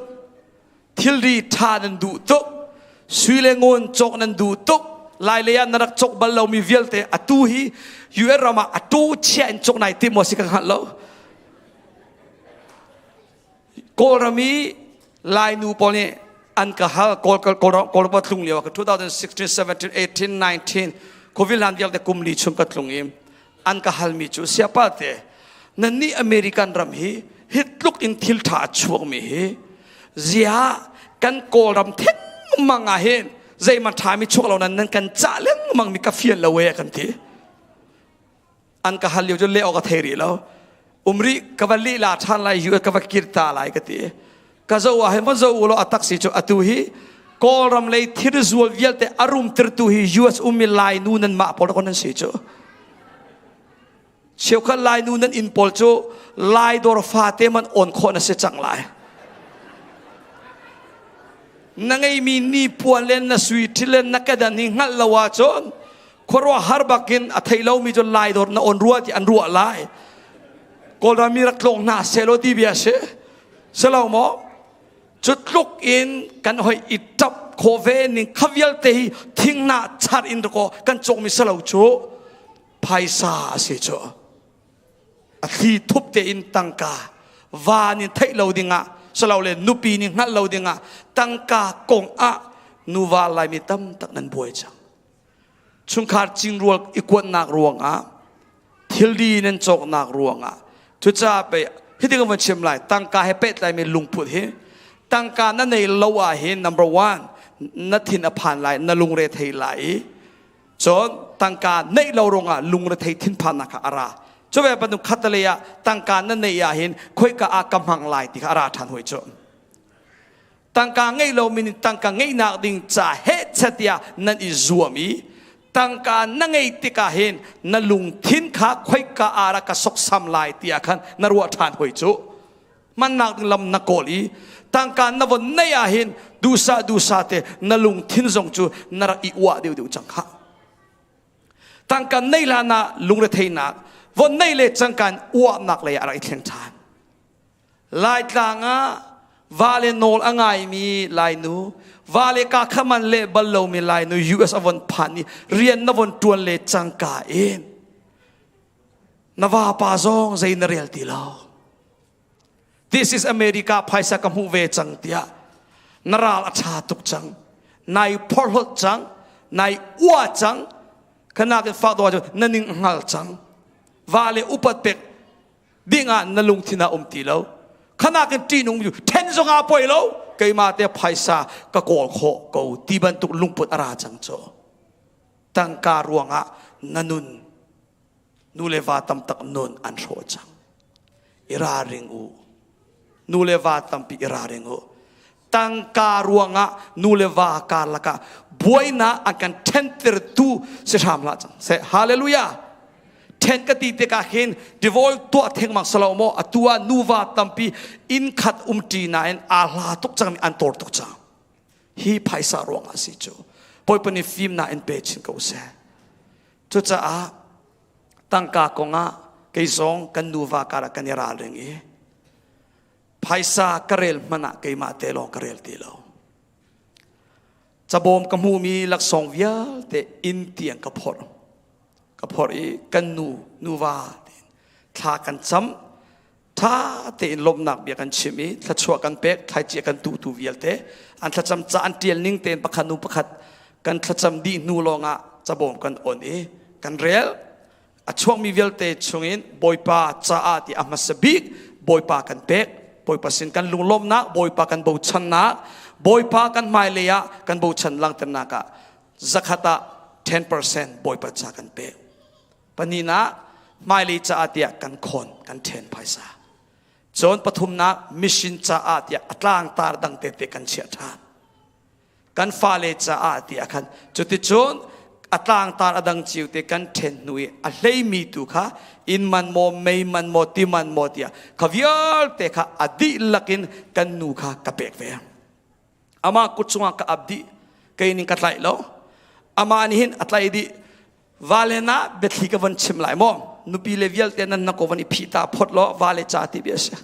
thilri ṭha nan duh tuk sui le ngun cawk nan duh tuk lai lei ah na rak cawk bal lomi vialte atu hi UN ram ah atu chia in cawk nai tim maw si ka hngalh lo Kawlram i Lai nu pawl nih an ka hal Kawl Kawl kawl tlung lio 2016 17 18 19 Covid hlan vialte kum li chung ka tlung i an ka halmi cu siapa te nan nih American ram hi hi tluk in thil ṭha a chuakmi hi zia kan Kawlram thengmang ah hin zeihmanh ṭhami chuak lo nan nan kan cah lengmang mi ka fian lo e kan ti an ka hal lio cu leh awk ka thei rih lo umri ka va lih la ṭhan lai US ka va kir ta lai ka ti ka zo ah hin va zo u law a taksi cu atu hi Kawlram lei thil zual vialte a rumtirtu hi US ummi Lai nu nan mah pawl kon nan si cu cheukhat Lai nu nan inn pawl cu Lai dawr fate man on khawh na si cang lai na ngeimi ni puan le na sui thil le na kedan hi hngalh lo ahcun khuaruah har bakin a thei lomi cu Lai dawr na on rua ti an ruah lai Kawlram mi rak tlawng hna selaw ti bia si Si lo maw? Cu tluk in kan hoi i ṭap khawh ve ning kha vialte hi thinghnah char in dakaw kan cawkmi si lo cu phaisa a si cu. A thli thup tein tangka va nih theih lo dingah silole nupi nih hngalh lo dingah tangka kong ah nuva Laimi tam tak nan buai cang. Chungkhar cingrual i kuatnak ruangah thilri nan cawknak ruangah cucaah pei hitin ka van chim lai tangka he pehtlaimi lungput hi tangka na nei lo ah hin number one na thin a phan lai na lungre thei lai i cun tangka neih lo ruangah lungre thei thinphannak kha a ra cu ve bantuk khatalei ah tangka na neih ah hin khoika ah ka hmang lai ti kha a ra ṭhan hoi cu tangka ngei lomi nih tangka ngeihnak ding ca hehchet tiah nan i zuam i tangka na ngei tikah hin na lungthin kha khoika ah dah ka soksam lai tiah khan na ruah ṭhan hoi cu mannak ding lam na kawl i tangka na von nei ah hin duhsah duhsah te na lungthin zong cu na rak i uah deuhdeuh cang kha tangka nei hlan ah lungretheinak von nei le cangka in uahnak lei ah a rak i thleng ṭhan Laitlang ah vale nawl a ngaimi Lainu, vale ka khaman le bal lomi Lainu US a von phan i rian na von ṭuan le cangka in na vapa zong zei na rel ti lo. This is America phaisa ka hmuh ve cang tiah na ral a ṭha tuk cang. Nai phorhlawt cang, nai ua cang, khanak in fak dawh na ning hngal cang. Vale upat pek dingah na lungthin ah um ti lo khanak in ṭihnung cu ṭhen zongah poi lo keimah te phaisa ka kawl khawh ko ti bantuk lungput a ra cang cu tangka ruangah na nun nu le va tam tak nun an hrawh cang i ralring u nu le va tampi i ralring u tangka ruangah nu le va karlak ah buainak an kan ṭhentertu si hram hlah cang seh hallelujah ṭhen ka ti tikah hin divorce tuah thengmang salo maw atu ah nuva tampi inn khat umṭi nain aa hla tuk cangmi an tor tuk cang hi phaisa ruangah si cu Bawipa nih fimnak in pe chin ko seh cucaah tangka kongah kei zong kan nuva karah kan i ralring i Phaisa ka rel hmanh ah keimah te lawng ka rel ti lo. Cabawm ka hmuhmi laksawng vialte inn tiang ka phorh. Ka phorh i kan nu nuva tiin thla kan cam. Tha tein lawmhnak bia kan chim i thluachuah kan pek, thlaici kan tuhtu vialte an thlacam ca an tial ning tein pakhat nu pakhat kan thlacam dih hnu lawngah cabawm kan on i kan rel. A chuakmi vialte chungin Bawipa caah ti a hmasa bik Bawipa kan pek. Bawipa sin kan lunglawmhnak, Bawipa kan bochannak, Bawipa kan hmailei ah kan bochan langhternak ah zakhat ah 10% Bawipa ca kan pek. Pahnihnak hmailei caah tiah kan khawn, kan ṭhen phaisa. Cun pathumnak mission caah tiah a tlangtar dang tete kan chiah ṭhan. Kan fale caah tiah khan cuticun a tlangtar a dang cio te kan ṭhen hnu i a hleimi tu kha inn man maw mei man maw ti man maw tiah kha vialte kha a dihlak in kan nu kha ka pek ve. Amah kut chungah ka ap dih kei ning ka tlaih lo. Amah nih hin a tlaih dih. Vale na biathli ka von chim lai maw? Nupi le vialte nan na ko von i phih ta phot law vale ca ti bia si.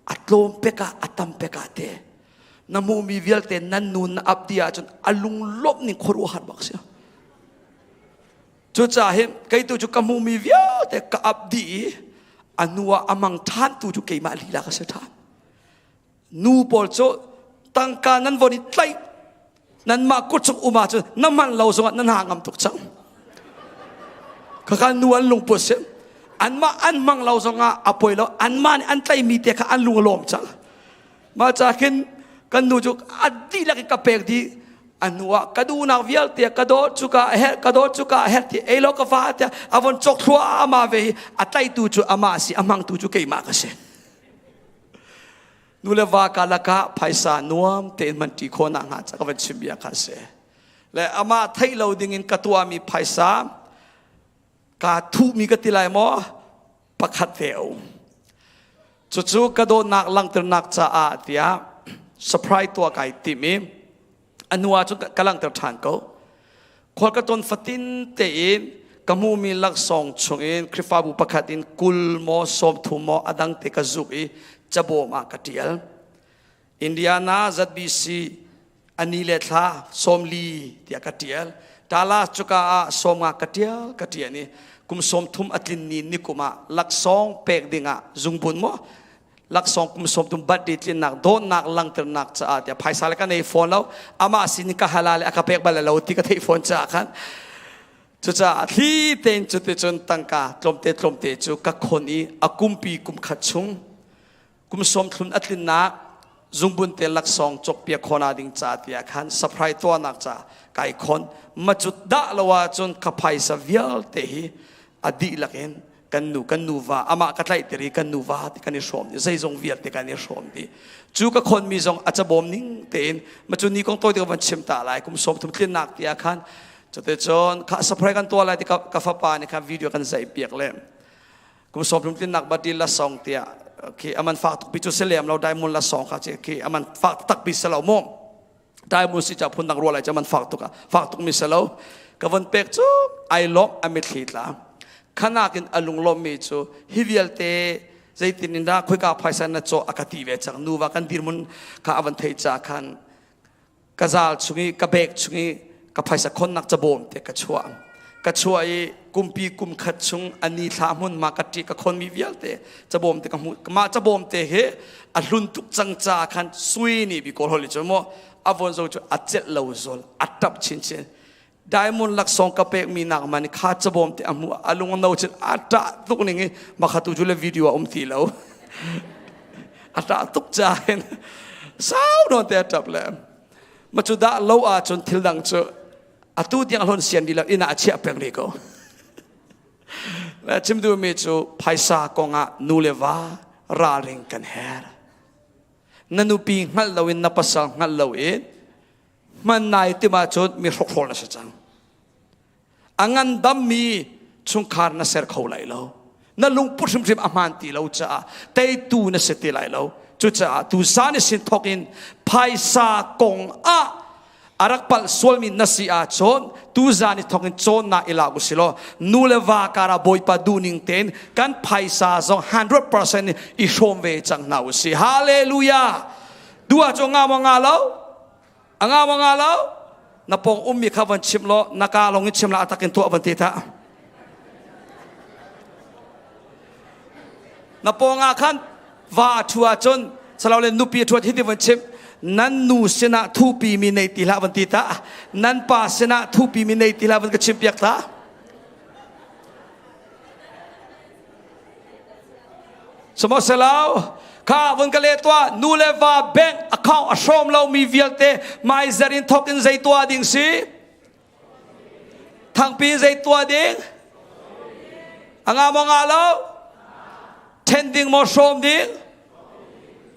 A tlawm pek ah a tam pek ah te na hmuhmi vialte nan nu na ap dih ahcun a lunglawmh ning khuaruahhar bak si. Cucaah hin kei tu cu ka hmuhmi vialte ka ap dih i a hnu ah a mang ṭhan tu cu keimah lila ka si ṭhan. Nu pawl cu tangka nan von i tlaih nanmah kut chung um ahcun na hman lo zongah nan ha ngam tuk cang. Khakha nu an lungput si. Anmah an hmang lo zongah a poi lo. Anmah nih an tlaihmi te kha an lung a lawm cang. Mah ca khin kan nu cu a dihlak in ka pek dih. A hnu ah ka duhnak vialte ka dawt cu ka herh, ka dawt cu ka herh ti ei lo ka fa tiah a von cawk thluahmah ve hi a tlaitu cu amah si, a hmangtu cu keimah ka si. Nu le va ka lakah phaisa nuam tein hman ṭi khawh nakhnga ca ka van chim bia kha a si. Le amah theih lo dingin ka tuahmi phaisa kaa thuhmi ka ti lai maw pakhat ve a um. Cucu ka dawtnak langhternak caah tiah surprise tuah kai tim i a hnu ah cun ka langhter ṭhan ko. Khual ka ton fatin tein ka hmuhmi laksawng chungin Khrihfabu pakhat in 20 maw 30 maw a dang te ka zuk i cabawm ah ka ṭial. Indiana ZBC a ni le thla 40 tiah ka ṭial. Dallas cuka ah 50 ka ṭial ka ṭial i kum 30 a tlin ni nikum ah laksawng pek dingah zungbun maw laksawng kum 30 birthday tlinnak dawtnak langhternak caah tiah phaisa le ka nei fawn lo amah sin ka hala le a ka pek bal lo ti ka theih fawn caah khan cucaah thli tein cuticun tangka tlawmte tlawmte cu ka khon i a kumpi kum khat chung kum sawm thlun a tlinnak zungbun te laksawng cawkpiak khona ding ca tiah khan surprise tuahnak ca kai khon macut dah lo ahcun ka phaisa vialte hi a dihlak in kan nu kan nuva amah ka tlaihter i kan nuva ti kan i hrawm dih zeizong vialte kan i hrawm dih cu ka khonmi zong a cabawm ning tein ma cu ni kong tawi te ka van chim ta lai kum 30 tlinnak ti ah khan cute cun kha surprise kan tuah lai ti ka fapa nih kha video kan zaih piak le kum 30 tlinnak bati la song tiah khi aman fak tuk pi cu selem lo diamond la song kha che khi aman fak tak pi selo mo diamond si cha phun dang rua lai cha man fak tuk a fak tuk mi selo ka von pek cu ai lawm a mitthli tla khanak in a lunglawm mi cu hi vialte zeitin in dah khoika phaisa na caw a ka ti ve cang nuva kan dirmun kha a van thei cha khan ka zal chung i ka bag chung i ka phaisa khonnak cabawm te ka chuah ka chuah i kumpi kum khat chung ani thla hmun ma ka ṭi ka khonmi vialte cabawm te ka hmuh mah cabawm te hi a hlun tuk cang ca khan sui nih bi kawl hol cu mu a von zo cu a celh lo zol a tap chinchin diamond laksawng ka pek mi nak man kha cabawm te a hmu a lung no chin a ṭah tuk ning i makhatu cu le video a um ti lo a ṭah tuk ca hin sau nawn te a ṭap le ma cu dah lo ahcun thil dang cu atu tiang hlon sian di lo inn ah a chiah peng rih ko le chim duhmi cu phaisa kongah nu le va ralring kan her na nupi hngalh loin na pasal hngalh loin hman nai tim ahcun mi hrokhrawl na si cang a ngandammi chungkhar na ser kho lai lo na lungput hrimhrim a hmaan ti lo caah teitu na si ti lai lo cucaah tu zan i sin thawk in phaisa kong ah a rak palh sualmi na si ahcun tu zan i thawk in cawnnak i lak usih law nu le va karah Bawipa duhning tein kan phaisa zong 100% i hrawm ve cang hna usih hallelujah duh ahcun nga maw nga lo? Anga ma nga lo na pong ummi kha van chim lo na ka long in chim la takin tuah van ti ta. Na pong ah khan va thu ahcun salo le nupi thuat hi ti van chim nan nu sinah thupi mi nei ti hlah van ti ta nan pa sinah thupi mi nei ti hlah van ka chim piak ta Sihmanhsehlaw kha vun ka leh tuah nu le va bank account a hrawm lomi vialte maizer in thawk in zei tuah ding si thangpi in zei tuah ding a nga maw nga lo then ding maw hrawm ding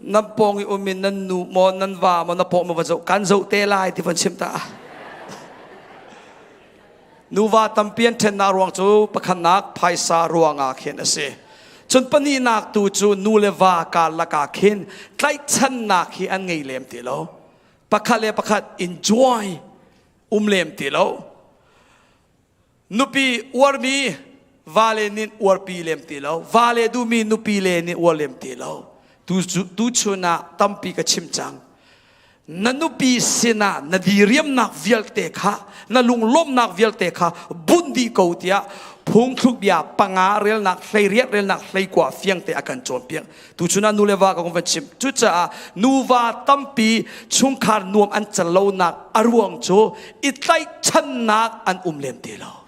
nan pawng i um in nan nu maw nan va maw na paw maw va zoh kan zoh te lai ti van chim ta Nuva tampi an ṭhennak ruang cu pakhatnak phaisa ruangah khin a si. Cun pahnihnak tu cu nu le va karlak ah khin tlaihchannak hi an ngei lem ti lo. Pakhat le pakhat enjoy um lem ti lo. Nupi uarmi vale nih uarpi lem ti lo. Vale duhmi nupi le nih uar lem ti lo. Tuchun ah tampi ka chim cang. Na nupi sinah na diriamnak vialte kha na lunglawmhnak vialte kha bunh dih ko tiah phungthluk bia panga relnak 18 relnak 19 fiangte a kan cawnpiak. Tuchun ah nu le va ka kong van chim. Cucaah nuva tampi chungkhar nuam an cal lonak a ruang cu i tlaihchannak an um lem ti lo.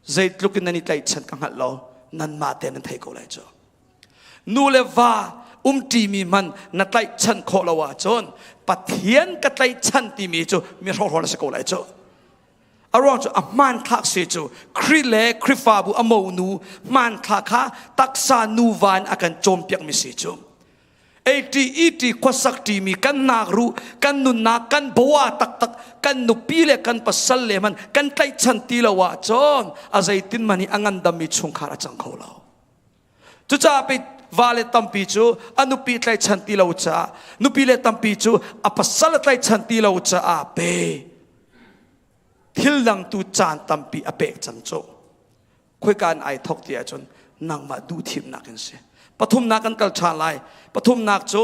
Zeitluk in nan i tlaihchan ka hngalh lo nanmah te nan thei ko lai cu. Nu le va umṭimi man na tlaihchan khawh lo ahcun Pathian ka tlaihchan timi cu mi hrohrawl a si ko lai cu. A ruang cu a hmanthlak si cu Khrih le Khrihfabu a monu hmanthlak kha taksa nuva in a kan cawnpiakmi si cu. ATET khuasak ṭimi kan nakruh kan nunnak kan boa taktak kan nupi le kan pasal le man kan tlaihchan ti lo ahcun a zeitin man hi a ngandammi chungkhar a cang kho lo. Cucaah pei vale tampi cu a nupi tlaihchan ti lo caah nupi le tampi cu a pasal a tlaihchan ti lo caah pe thil dang tu caan tampi a pek cang cu. Khoika in ai thok ti ahcun nangmah duhthimnak in si. Pathumnak kan kal ṭhan lai. Pathumnak cu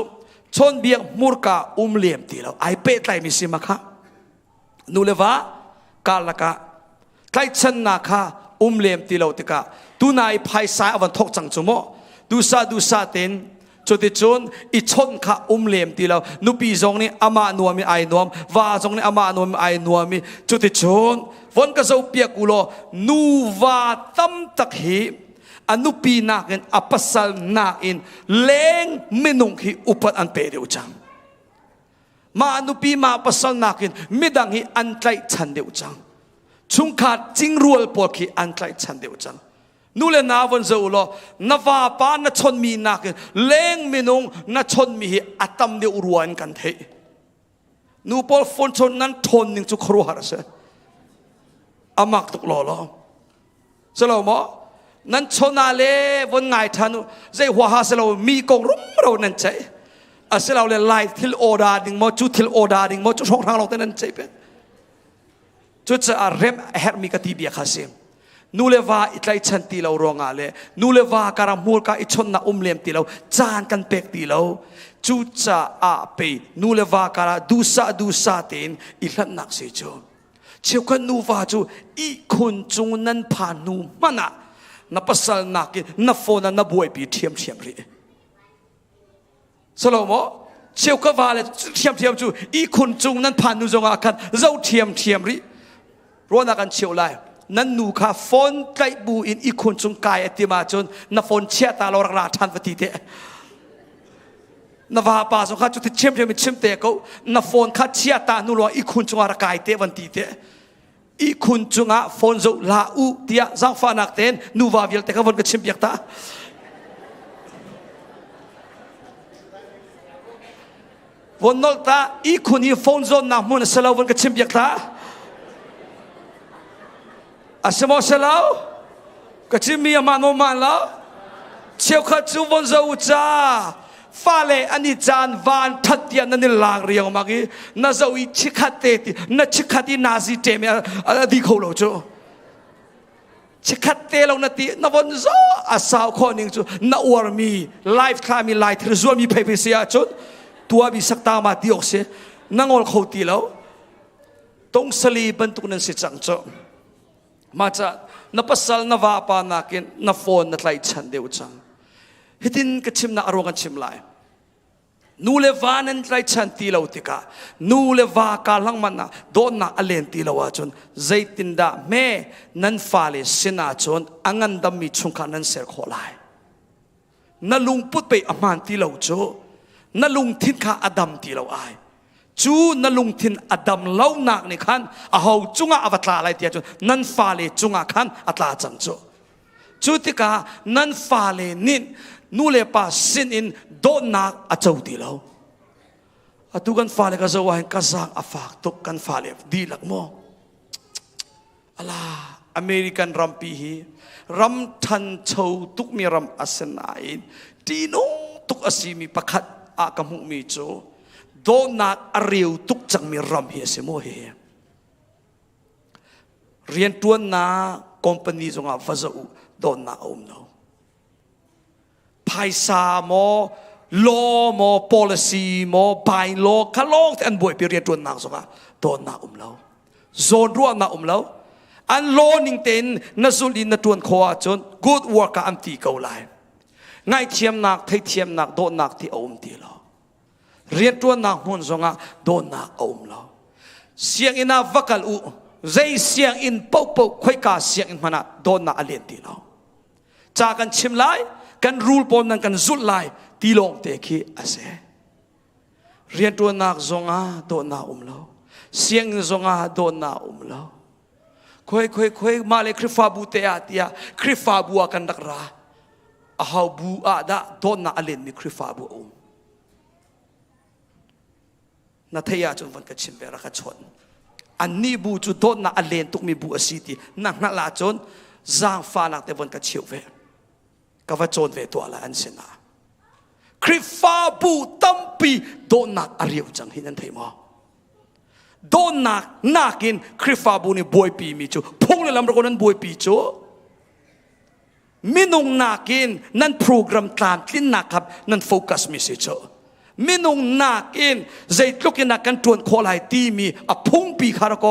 chawnbiak hmurka um lem ti lo. Ai pehtlaimi si ma kha. Nu le va karlak ah tlaihchannak kha um lem ti lo tikah tuna i phaisa a van thok cang cu maw dusa dusa tein cuticun i chawnh kha um lem ti lo nupi zong nih amah nuam i ai nuam va zong nih amah nuam i ai nuam i cuticun von ka zo piak u law nuva tam tak hi a nupi nakin a pasal nakin leng minung hi upat an pe deuh cang mah nupi mah pasal nakin midang hi an tlaihchan deuh cang chungkhar cingrual pawl khi an tlaihchan deuh cang nu le na von zo law na vapa na chonmi nakin leng minung na chonmi hi a tam deuh rua in kan theih nu pawl phone chon nan thawn ning cu khuaruahhar a si amak tuk law law selo maw nan chona le von ngai than u zei huaha selo mi kong rumro nan ceih asilo le lai thil order ding maw cu thil order ding maw cu hrong hrang lo te nan ceih pet Cucaah rem a herhmi ka ti bia kha si. Nu le va i tlaichan ti lo ruangah le nu le va kara hmurka i chonnak um lem ti lo, caan kan pek ti lo. Cucaah pei nu le va kara duhsah duhsah tein i hlanhnak si cu. Cheukhat nuva cu ihkhun cung nan phan hnu hmanh ah na pasal nakin na phone ah na buaipi ṭhiamṭhiam rih. Salomo cheu ka va le thiamthiam cu ihkhun cung nan phan nu zongah khan zo thiamthiam rih ruahnak an cheu lai nan nu kha phone tlaih bu in ihkhun cung kai a tim ahcun na phone chia ta lo rak ra ṭhan va ti te na vapa zong kha cu ti thiamthiam in chim te ko na phone kha chia ta hnu lawng ihkhun cungah rak kai te van ti te ihkhun cungah phone zoh hlah u tiah zaangfahnak tein nuva vialte kha von ka chimpiak ta. Von nolh ta ihkhun hi phone zawnnak hmun a si lo von ka chimpiak ta. A si maw si lo? Ka chimmi a man maw man lo? Cheukhat cu von zo u ca fale an i caan van that tiah nan i lak riangmang i na zo i chikhat te ti na chikhat i nazi ṭem i a di kho lo cu chikhat te lo na ti na von zo a sau khawh ning cu na uarmi live thlami lai thil zuami phei phei si ahcun tua bi sakta ma ti ok si. Na ngol kho ti lo. Tongsali bantuk nan si cang cu. Ma ca na pasal na vapa nakin na phone na tlaihchan deuh cang. Hitin ka chim na aruang kan chim lai. Nu le va nan tlaihchan ti lo tikah nu le va ka langman ah dawtnak a len ti lo ahcun zeitindah hme nan fale sin ahcun a ngandammi chungkhar nan ser khawh lai. Na lungput pei a hmaan ti lo cu na lungthin kha a dam ti lo ai. Cu na lungthin a dam lonak nih khan a ho cungah a va tla lai tiah cun nan fale cungah khan a tla cang cu. Cu tikah nan fale nih nu le pa sin in dawtnak a co ti lo. Atu kan fale ka zoh ahhin ka zaang a fak tuk kan fale dihlak maw. Ala American rampi hi ram ṭhancho tukmi ram a si nain ṭihnung tuk a simi pakhat ah ka hmuhmi cu dawtnak a reu tuk cangmi ram hi a si maw hi. Rianṭuannak company zongah va zoh u dawtnak a um lo. Phaisa maw law maw policy maw by law kha lawng te an buaipi rianṭuannak zongah dawtnak um lo. Zawnruahnak um lo. An law ning tein na zulh in na ṭuan khawh ahcun good work ah an ti ko lai. Ngaihthiamnak, theithiamnak, dawtnak ti a um ti lo. Rianṭuannak hmun zongah dawtnak a um lo. Sianginn ah va kal u. Zei sianginn paohpaoh khoika sianginn hmanh ah dawtnak a len ti lo. Ca kan chim lai, kan rule pawl nan kan zulh lai ti lawng te khi a si. Rianṭuannak zongah dawtnak um lo. Sianginn zongah dawtnak um lo. Khoi khoi khoi mah le Khrihfabu te ah tiah Khrihfabu ah kan rak ra. A ho bu ah dah dawtnak a lenmi Khrihfabu a um? Na theih ahcun van ka chim ve rak ka chawnh. Annih bu cu dawtnak a len tukmi bu a si ti na hngalh ahcun zaangfahnak te von ka cheuh ve. Ka va cawn ve tuah lai an sinah. Khrihfabu tampi dawtnak a riu cang hi nan thei maw? Dawtnak nakin Khrihfabu nih buaipi mi cu phung le lam rak nan buaipi cu minung nakin nan program tlamtlinnak kha nan focus mi si cu minung nakin zeitluk in kan ṭuan khawh lai timi a phungpi kha rak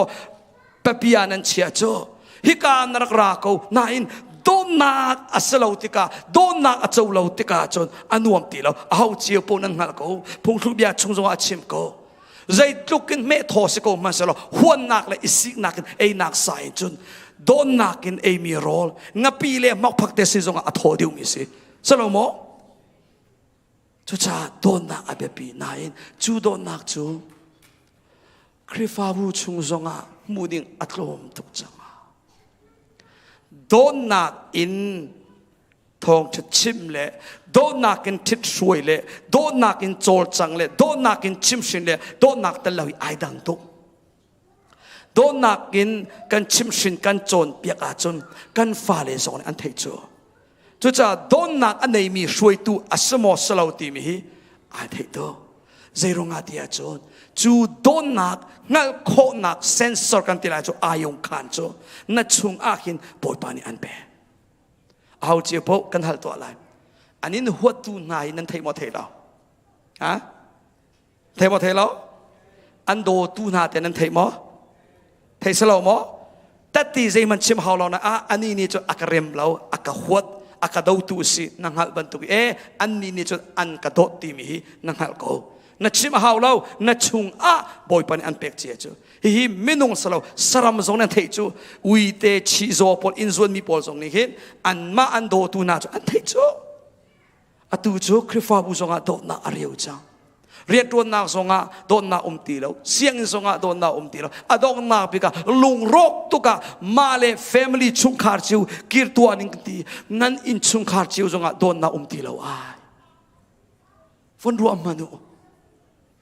papia nan chia cu hika na rak ra ko nain dawtnak a si lo tikah dawtnak a co lo tikah cun a nuam ti lo a ho cio po nan hngalh ko phungthluk bia chung zongah a chim ko zeitluk in meh thaw si ko hmanhsehlaw huannak le isiknak in einak sa in cun dawtnak in eimi rawl ngapi le hmakphak te si zongah a thaw deuhmi si salo maw cucaah dawtnak a biapi nain cu dawtnak cu Khrihfabu chung zongah hmuh ding a tlawm tuk cang. Dawtnak in thawngṭha chim le dawtnak in ṭhithruai le dawtnak in cawlcang le dawtnak in chimhrin le dawtnak tel lo hi ai dang tuk. Dawtnak in kan chimhrin kan cawnpiak ahcun kan fale zong nih an theih cu. Cucaah dawtnak a neimi hruaitu a si maw si lo timi hi ai theih tuk. Zeiruangah ti ahcun cu dawtnak hngalh khawhnak sensor kan ti lai cu ayung khan cu na chung ah khin Bawipa nih an pek. Aho cio paoh kan hal tuah lai. An in huattu hna hi nan thei maw thei lo? Ha? Thei maw thei lo? An dawtu hna te nan thei maw? Thei si lo maw? Tatti zeihmanh chim hau lo na ah ani nih cun a ka rem lo, a ka huat, a ka dotu si na hngalh bantuk e annih nih cun an ka dawt timi hi na hngalh ko. Na chim a hau lo, na chung ah Bawipa nih an pek cia cu. Hihi minung salo saram zong nan theih cu uite chihzaw pawl inn zuanmi pawl zong nih hin anmah an dawtu hna cu an theih cu. Atu cu Khrihfabu zongah dawtnak a reu cang. Rianṭuannak zongah dawtnak um ti lo, sianginn zongah dawtnak um ti lo. A donghnak bik ah lungrawk tuk ah mah le family chungkhar cio kir tuah ning ti nan inn chungkhar cio zongah dawtnak um ti lo ai. Von ruah hmanh u.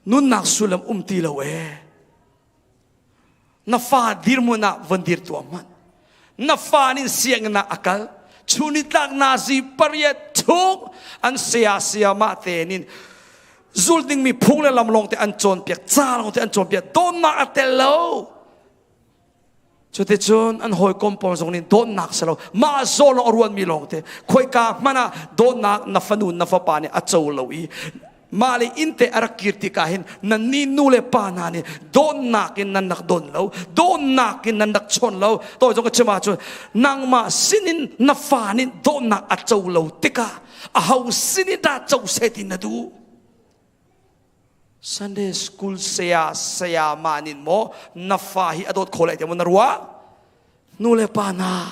Nunnak sullam um ti lo ee. Na fa dirhmun ah von dir tuah hmanh. Na fa nih sianginn ah a kal. Chunitlak nazi pariat chung an saya sayamah te nin zul dingmi phung le lam lawng te an cawnpiak, ca lawng te an cawnpiak, dawtnak a tel lo. Cuticun an hawikom pawl zong nih dawtnak si lo, mah zaw lawng a ruanmi lawng te, khoika hmanh ah dawtnak na fanu na fapa nih a co lo i. Mah le inn te a rak kir tikah hin nannih nu le pa hna nih dawtnak in nan rak don lo, dawtnak in nan rak chawn lo. Toi zong ka chim ahcun nangmah sinin na fa nih dawtnak a co lo tikah aho sin in dah co seh ti na duh? Sunday school saya saya mah nin maw na fa hi a dawt kho lai tiah maw na ruah? Nu le pa hna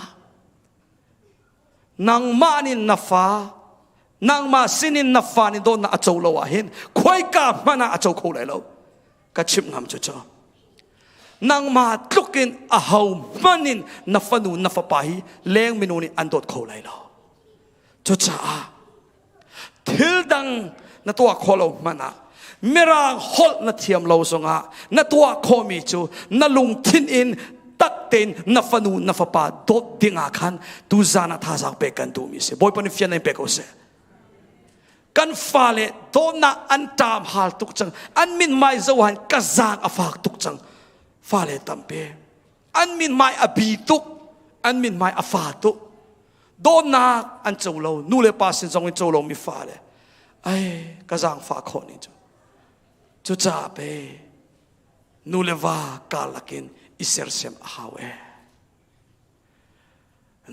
nangmah nih na fa nangmah sinin na fa nih dawtnak a co lo ah hin khoika hmanh ah a co kho lai lo ka chimh ngam cu cu nangmah tlukin a ho hmanh in na fanu na fapa hi leng minu nih an dawt kho lai lo cucaah thil dang na tuah khawh lo hmanh ah mirang holh na thiam lo zongah na tuah khawhmi cu na lungthin in tak tein na fanu na fapa dawt ding ah khan tuzan ah thazaang pek kan duhmi si bawipa nih fian in pe ko seh kan fale dawtnak an ṭam hal tuk cang an min mai zohan ka zaang a fak tuk cang fale tampi an min mai a bi tuk an min mai a fa tuk dawtnak an co lo nu le pa sin zong in co lomi fale ai ka zaangfah khawh ni cu cucaah pe nu le va karlak in i sersiam a hau e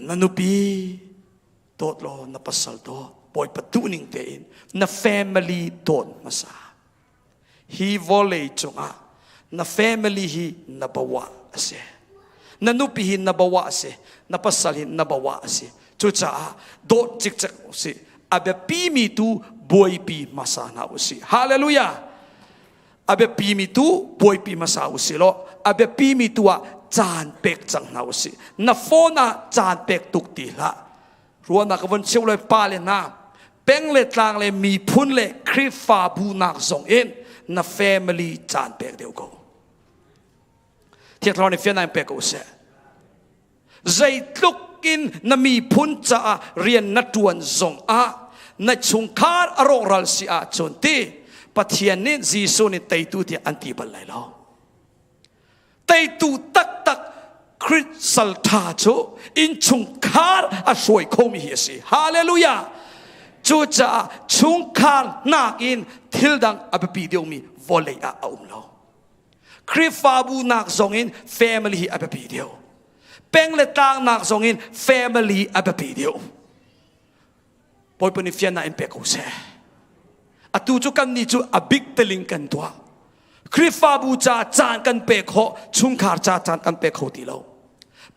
na nupi dawt law na pasal dawt bawipa duhning tein na family dawt hmasa hi vawlei cungah na family hi na bawa a si na nupi hi na bawa a si na pasal hi na bawa a si cucaah dawt cikcek usih a biapi mi tu buaipi hmasa hna usih hallelujah a biapi mi tu buaipi hmasa usih law a biapi mi tu ah caan pek cang hna usih na phone ah caan pek tuk ti hlah ruahnak ka von cheu le pa le hna peng le tlang le miphun le Khrihfabu nak zong in na family caan pek deuh ko Thiang Thlarau nih fian pek ko seh zeitluk in na miphun caah rian na tuan zong ah na chungkhar a rawkral si ahcun ti Pathian nih Jesuh nih teitu tiah an ti bal lai lo Teitu taktak Khrih salṭha cu innchungkhar a hruai khomi hi a si. Hallelujah! Cucaah chungkhar nakin thil dang a biapi deuhmi vawlei ah a um lo. Khrihfabu nak zongin family hi a biapi deuh. Peng le tlang nak zongin family a biapi deuh. Bawipa nih fiannak in pe ko seh. Atu cu kan nih cu a big teling kan tuah. Khrihfabu ca caan kan pe khawh, chungkhar ca caan kan pe kho ti lo.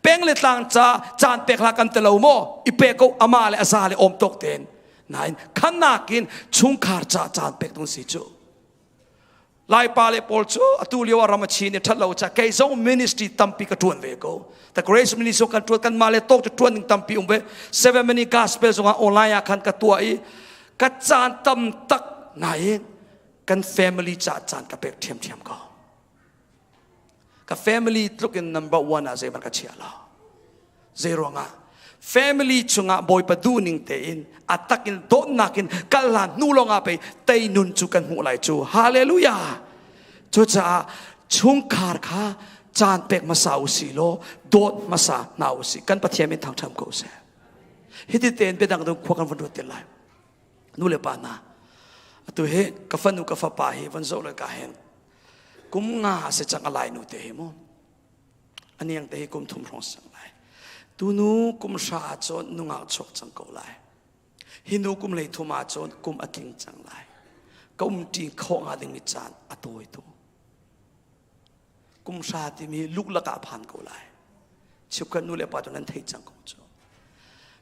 Peng le tlang ca caan pek hlah kan ti lo maw? I pe ko ama le aza le awm tawk tein. Nain khannak in chungkhar ca caan pek tung si cu. Laipa le pawl cu atu lio ah ram a chin i ṭhat lo ca kei zong ministry tampi ka ṭuan ve ko. The Grace Ministry kan ṭuan kan mah le tawk cu ṭuan ding tampi um ve. Seven Minute Gospel zongah online ah khan ka tuah i ka caan tam tak nain kan family ca caan ka pek ṭhiamṭhiam ko. Ka family tluk in number one ah zeihmanh ka chia lo. Zei ruangah? Family chungah Bawipa duhning tein a takin dawtnak in kal hlan hnu lawngah pei tei nun cu kan hmuh lai cu. Hallelujah! Cucaah chungkhar kha caan pek hmasa u si law dawt hmasa hna u si. Kan Pathian min thangṭhat ko seh. Hiti tein biadang dang khua kan van ruat te lai. Nu le pa hna, atu hi ka fanu ka fapa hi van zoh le ka hen kum nga se cang a lai nu te hi mu. Aniang te hi kum thum hrawng sang lai. Tunu kum hra ahcun nungak chuak cang ko lai. Hi nu kum lei thum ahcun kum a tling cang lai. Ka um ṭi khawh nga dingmi caan a tawi tu. Kum hra timi luklak ah phan ko lai. Chiukhat nu le pa cu nan thei cang ko cu.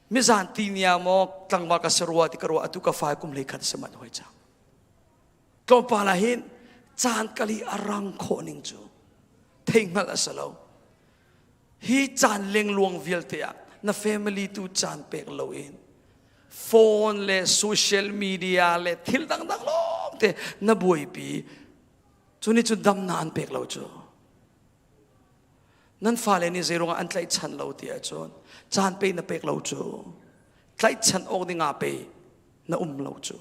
Mizan ti nia maw tlangval ka sarua ti ka ruah atu ka fai kum hlei khat se mat hoi cang. Tlawmpal ah hin caan kali a rang khawh ning cu theihngalh a si lo. Hi caan lengluang vialte ah na family tu caan pek loin phone le social media le thil dangdang lawngte na buaipi cu nih cun damnak an pek lo cu. Nan fale nih zeiruangah an tlaihchan lo ti ahcun caan pe na pek lo cu tlaihchan awk dingah pe na um lo cu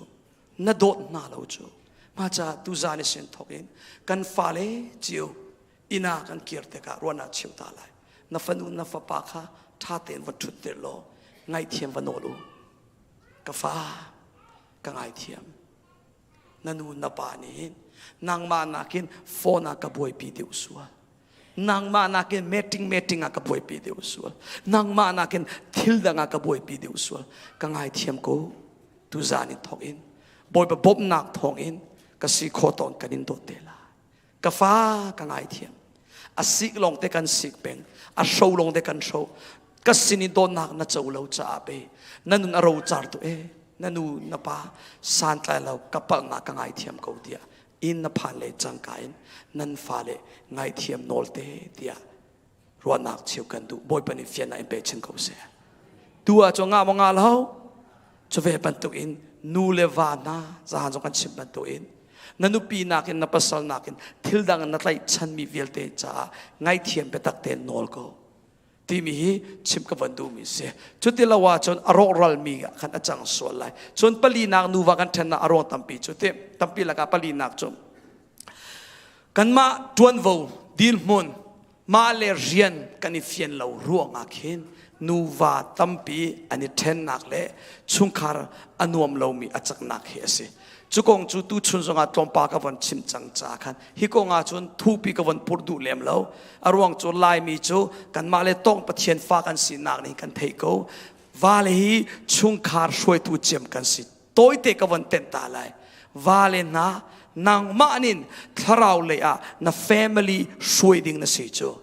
na dawt hna lo cu mah caah tuzan i sin thawk in kan fale cio inn ah kan kir tikah ruahnak cheu ta lai na fanu na fapa kha ṭha tein va ṭhutter law ngaihthiam va nawl u ka fa ka ngaithiam. Na nu na pa nih hin nangmah nakin phone ah ka buaipi deuh sual. Nangmah nakin meeting meeting ah ka buaipi deuh sual. Nangmah nakin thil dang ah ka buaipi deuh sual. Ka ngaithiam ko. Tuzan in thawk in Bawipa bawmhnak thawng in ka si khawh tawn kan in dawt te lai. Ka fa ka ngaithiam. A sik lawng te kan sik peng. A hro lawng te kan hro. Ka sin in dawtnak na co lo caah pe. Na nun a rocar tu e. Na nu na pa santlai lo ka palhnak ka ngaithiam ko tiah inn na phan le cangka in nan fale ngaithiam nawl te tiah ruahnak cheu kan duh. Bawipa nih fiannak in pe chin ko seh. Tu ah cu nga maw nga lo? Cu ve bantuk in nu le va hna zahan zong kan chim bantuk in na nupi nakin na pasal nakin thil dang na tlaihchanmi vialte caah ngaithiam biatak tein nawl ko timi hi chim ka van duhmi si. Cuti lo ahcun a rawkralmi ah khan a cang sual lai. Cun palinak nuva kan ṭhennak a ruang tampi cu ti tampi lakah palinak cu kanmah ṭuanvo dirhmun mah le rian kan i fian lo ruangah khin nuva tampi an i ṭhennak le chungkhar a nuam lomi a caknak hi a si. Cu kong cu tuchun zongah tlawmpal ka von chim cang ca khan hi kong ah cun thupi ka von purh duh lem lo. A ruang cu Laimi cu kanmah le tawng Pathian fa kan sinak nih kan theih ko. Vale hi chungkhar hruaitu cem kan si. Tawite ka von tenh ta lai. Vale hna nangmah nin thlarau lei ah na family hruai ding na si cu.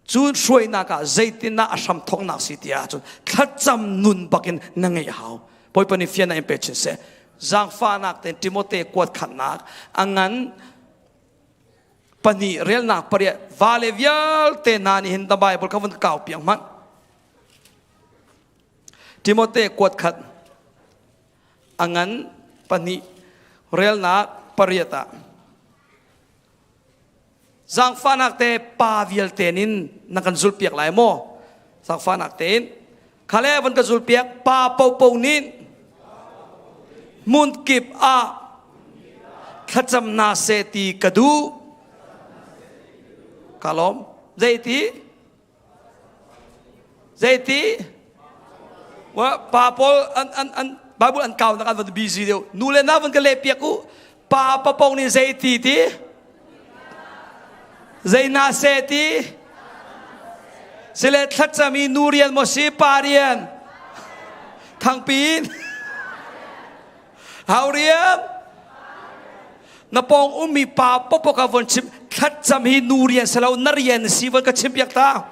Cun hruainak ah zeitindah a hram thawknak si ti ahcun thlacam nun bakin na ngeih hau. Bawipa nih fian in pe chin seh. Zaangfahnak tein Timote kuat khatnak a ngan pahnih relnak pariat vale vialte hna nih hin the Bible kha vun kau piak hmanh. Timote kuat khat a ngan pahnih relnak pariat ah Zaangfahnak te pa vialte nin na kan zulpiak lai maw? Zaangfahnak tein khale van ka zulpiak pa popo nin hmun kip ah thlacam na se ti ka duh. Ka lawm. Zeiti? Zeiti? Wa pa pawl an an an Bible an kau nak an van busy deuh. Nu le na van ka leh piak u. Pa papong nih zeiti ti? Zei na se ti? Sile thlacam i nu rian maw si pa rian? Thangpin. Hau rian? Na pawng ummi pa popo ka von chim thlacam hi nu rian si lo na rian si von ka chim piak ta.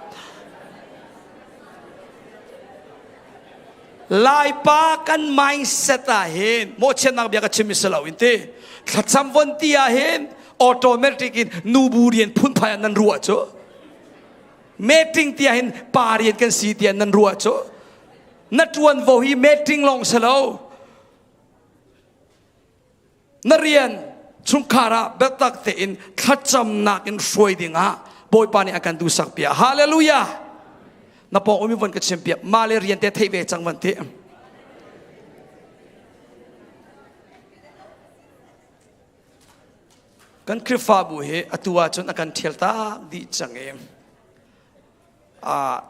Laipa kan mindset ah hin mawhchiatnak bia ka chim si lo in ti thlacam von ti ah hin automatic in nubu rian phunphai ah nan ruah cu meeting ti ah hin pa rian kan si tiah nan ruah cu na ṭuanvo hi meeting lawng si lo Na rian chungkhar ah biatak tein thlacamnak in hruai dingah Bawipa nih a kan duhsak piak. Hallelujah! Na pawng umi von ka chim piak. Mah le rian te theih ve cang van ti. Kan Khrihfabu hi atu ahcun a kan ṭhial tak dih cang i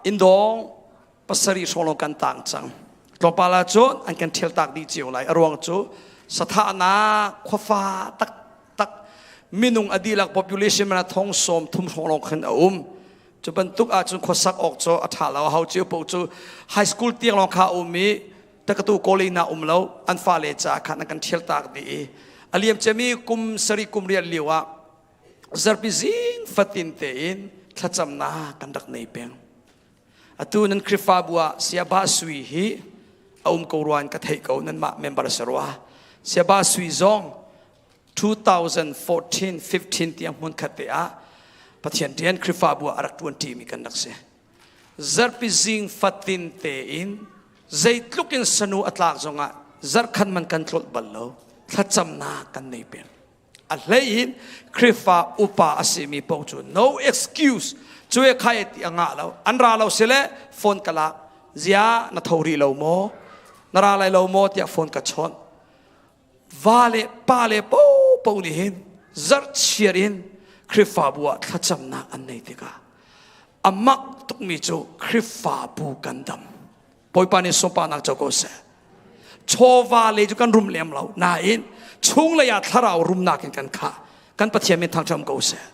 indawng pasarih hrawng lawng kan tang cang. Tlawmpal ah cun an kan ṭhial tak dih cio lai. A ruang cu sathahnak khuafa taktak minung a dihlak population man thong sawm thum hrawng lawng khan a um. Cu bantuk ahcun khuasak awk cu a ṭha lo. Hau cio paoh cu high school tiang lawng kha a um i takatu kawlei na um lo an fale caah khan an kan ṭhial tak dih i a liam ciami kum sarih kum riat lio ah zarpi zing fatin tein thlacamnak kan rak nei peng. Atu nan Khrihfabu ah Siaba Sui hi a um ko rua in ka theih ko nanmah member si rua. Siaba Sui zong 2014 15 tiang hmun khat te ah Pathian rian Khrihfabu ah a rak ṭuan ṭimi kan rak si. Zarhpi zing fatin tein zeitluk in sanu a tlak zongah zarhkhat man kan tlolh bal lo. Thlacamnak kan nei peng. A hlei in Khrihfa upa a simi paoh cu no excuse cuwe khai ti a ngah lo. An ra lo sile phone ka lak. Zia na tho rih lo maw? Na ra lai lo maw tiah phone ka chawnh. Va le pa le popo nih hin zarhchiar in Khrihfabu ah thlacamnak an nei tikah a mak tukmi cu Khrihfabu kan dam. Bawipa nih sunparnak co ko seh. Chawva le cu kan rum lem lo. Nain Chunglei ah thlarau rumnak in kan khah. Kan Pathian min thangṭhat ko seh.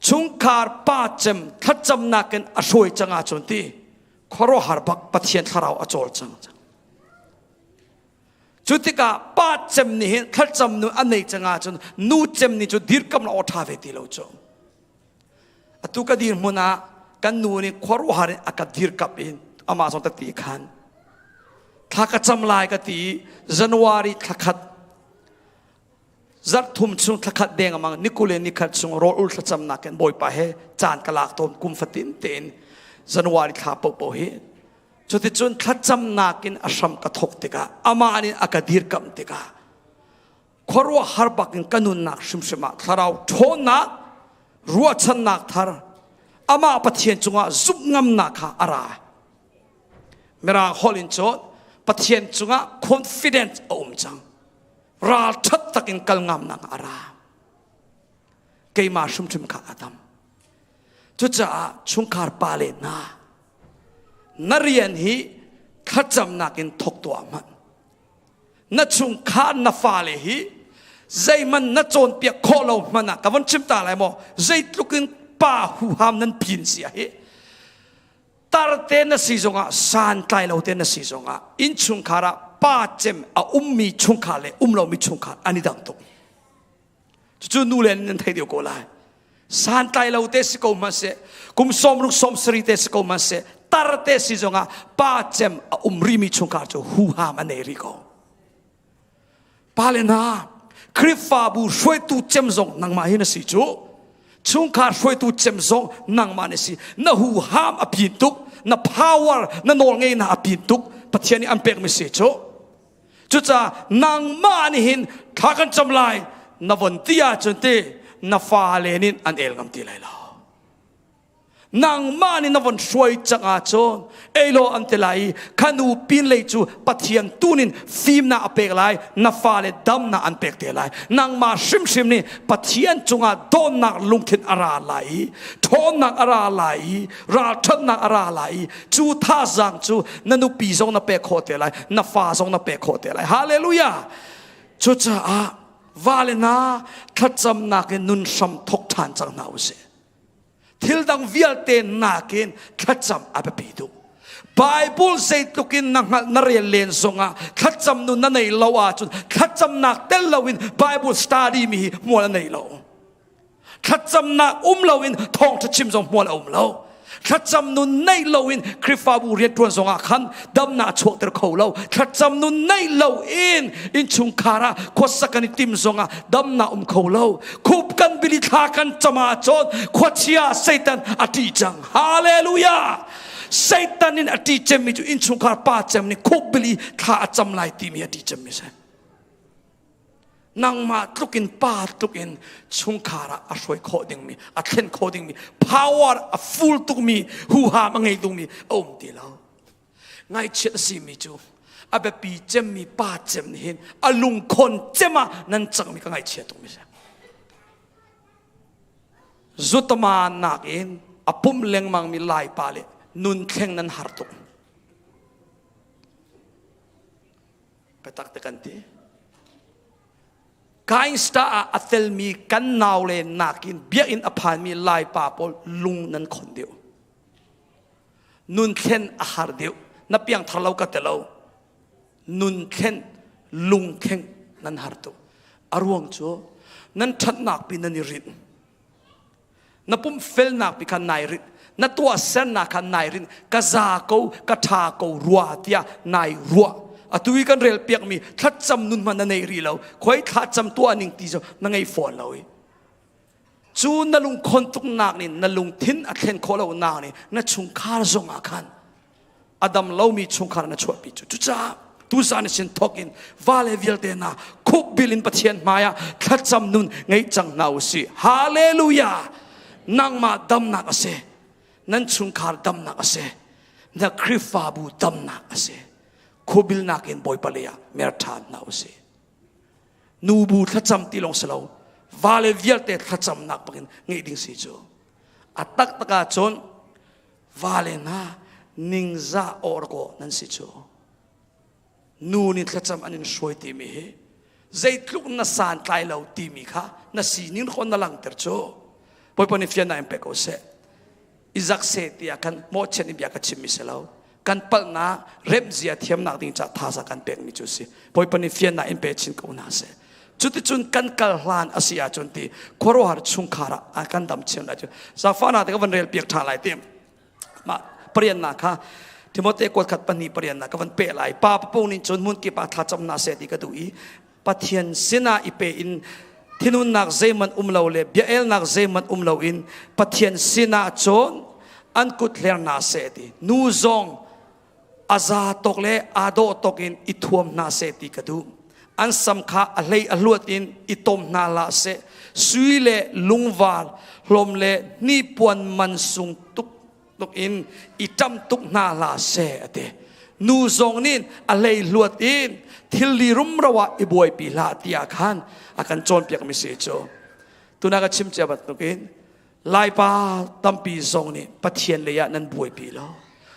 Chungkhar pa cem thlacamnak in a hruai cang ahcun ti khuaruahhar bak Pathian thlarau a cawl cang. Cu tikah pa cem nih hin thlacam nu a nei cang ahcun nu cem nih cu dirkam la aw ṭha ve ti lo cu. Atu ka dirhmun ah kan nu nih khuaruahhar in a ka dirkap in amah zong tati khan thla ka cam lai ka ti January thla khat zarh thum chung thla khat deng amang nikule nikhat chung rawl ul thlacamnak in Bawipa he caan ka lak tawn kum fatin tein January thla popo hi cuticun thlacamnak in a hram ka thok tikah amah nih a ka dirkamh tikah khuaruahhar bak in ka nunnak hrimhrim ah thlarau ṭhawnnak ruahchannak thar amah Pathian cungah zumh ngamnak kha a ra mirang holh in cun Pathian cungah confidence a um cang ralṭhat takin kal ngamnak a ra keimah hrimhrim kha a tam cucaah chungkhar pa le hna na rian hi thlacamnak in thawk tuah hmanh na chungkhar na fale hi zeihmanh na cawnpiak khawh lo hmanh ah ka von chim ta lai maw zeitluk in pa huham nan pin sia hi tar te na si zongah santlai lo te na si zongah innchungkhar ah pa cem a ummi chungkhar le um lomi chungkhar an i dang tuk cucu nu le nan thei deuh ko lai santlai lo te si ko hmanh kum 60 70 te si ko hmanh seh tar te si zongah pa cem a um rimi chungkhar cu huham a nei rih ko pa le hna Khrihfabu hruaitu cem zong nangmah hi na si cu chungkhar hruaitu cem zong nangmah na si na huham a pin tuk na power na nawl ngei na a pin tuk Pathian nih an pekmi si cu Cucaah nangmah nih hin thla kan cam lai na von ti ahcun ti na fale nih an el ngam ti lai lo. Nangmah nih na von hruai cang ahcun ei law an ti lai i khanu pinlei cu Pathian tunin fimnak a pek lai na fale damnak an pek te lai nangmah hrimhrim nih Pathian cungah dawtnak lungthin a ra lai i ṭhawnnak a ra lai i ralṭhatnak a ra lai i cu thazaang cu na nupi zong na pek khawh te lai na fa zong na pek khawh te lai hallelujah cucaah vale hna thlacamnak in nun hram thok ṭhan cang hna usih thil dang vialte nakin thlacam a biapi tuk Bible zeitluk in na hngalh na rel len zongah thlacam nun na nei lo ahcun thlacamnak tel loin Bible study mi hi hmual a nei lo Thlacamnak um loin thawngṭha chim zong hmual a um lo. Thlacam nun neih loin Khrihfabu rianṭuan zongah khan damnak a chuahter kho lo. Thlacam nun neih loin innchungkhar ah khuasak kan i tim zongah damnak um kho lo. Khup kan bili thla kan cam ahcun khuachia Satan a ṭih cang. Hallelujah! Satan in a ṭih cemmi cu innchungkhar pa cem nih khup bili thla a cam lai timi a ṭih cemmi si. Nangmah tluk in pa tluk in chungkhar ah a hruai khawh dingmi, a thlen khawh dingmi, power a full tukmi, huham a ngei tukmi a um ti lo. Ngaihchiat a simi cu a biapi cemmi pa cem nih hin a lungkhon cem ah nan cangmi ka ngaihchia tukmi si. Zutama nakin a pum lengmangmi Lai pa le nun thleng nan har tuk. Biatak te kan ti. Kainsta ah a telmi kan nau le nakin biakinn a phanmi Laipa pawl lung nan khon deuh. Nun thlen a har deuh. Na piang thar lo ka te lo. Nun thlen, lung thleng nan har tuk. A ruang cu nan ṭhatnak pi nan i rinh. Na pum felnak pi kha nai rinh na tuahsernak kha nai rinh ka za ko ka ṭha ko rua tiah nai ruah atu i kan rel piakmi thlacam nun hmanh na nei rih lo khoi thlacam tuah ning ti cu na ngei fawn lo i cu na lungkhon tuknak nih na lungthin a thlen khawh lo nak nih na chungkhar zong ah khan a dam lomi chungkhar na chuahpi cu cucaah tuzan sin thawk in vale vialte hna khup bil in Pathian hmaiah thlacam nun ngei cang hna u sih hallelujah nangmah damnak a si nan chungkhar damnak a si na Khrihfabu damnak a si khubilnak in Bawipa lei ah mer ṭhan hna u sih nubu thlacam ti lawng si lo vale vialte thlacamnak bakin ngeih ding si cu a taktak ah cun Vale hna ningzah awr kaw nan si cu. Nu nih thlacam an in hruai timi hi Zeitluk na santlai lo timi kha na sining kho na langter cu. Bawipa nih fiannak in pe ko seh. Izak seh tiah khan mawhchiat in bia ka chimmi si lo. Kan palhnak remzia thiamnak ding ca thaza kan pekmi cu si. Bawipa nih fiannak in pe chin ko hna seh. Cuticun kan kal hlan a si ahcun ti khuaruahhar chungkhar ah kan dam chin lai cu. Zafana te ka van rel piak ṭha lai ti. Mah pariannak kha Timote kuat khat pahnih pariannak ka van pe lai. Pa papo nih cun hmun kip ah thlacam hna seh ti ka duh i Pathian sinah i pe in thinunnak zeihmanh um lo le bia-elnak zeihmanh um loin Pathian sinah cun an kut hler hna seh ti. Nu zong a za tawk le aa dawh tawk in i thuam hna seh ti ka duh. An sam kha a hlei a hluat in i tom hna hlah seh. Sui le lungvar hlawm le hnipuan man sung tuk tuk in i ṭam tuk hna hlah seh a ti. Nu zong nih a hlei hluat in thilli rumro ah i buaipi hlah tiah khan a kan cawnpiakmi si cu. Tuna ka chim cia bantukin Laipa tampi zong nih Pathian lei ah nan buaipi lo.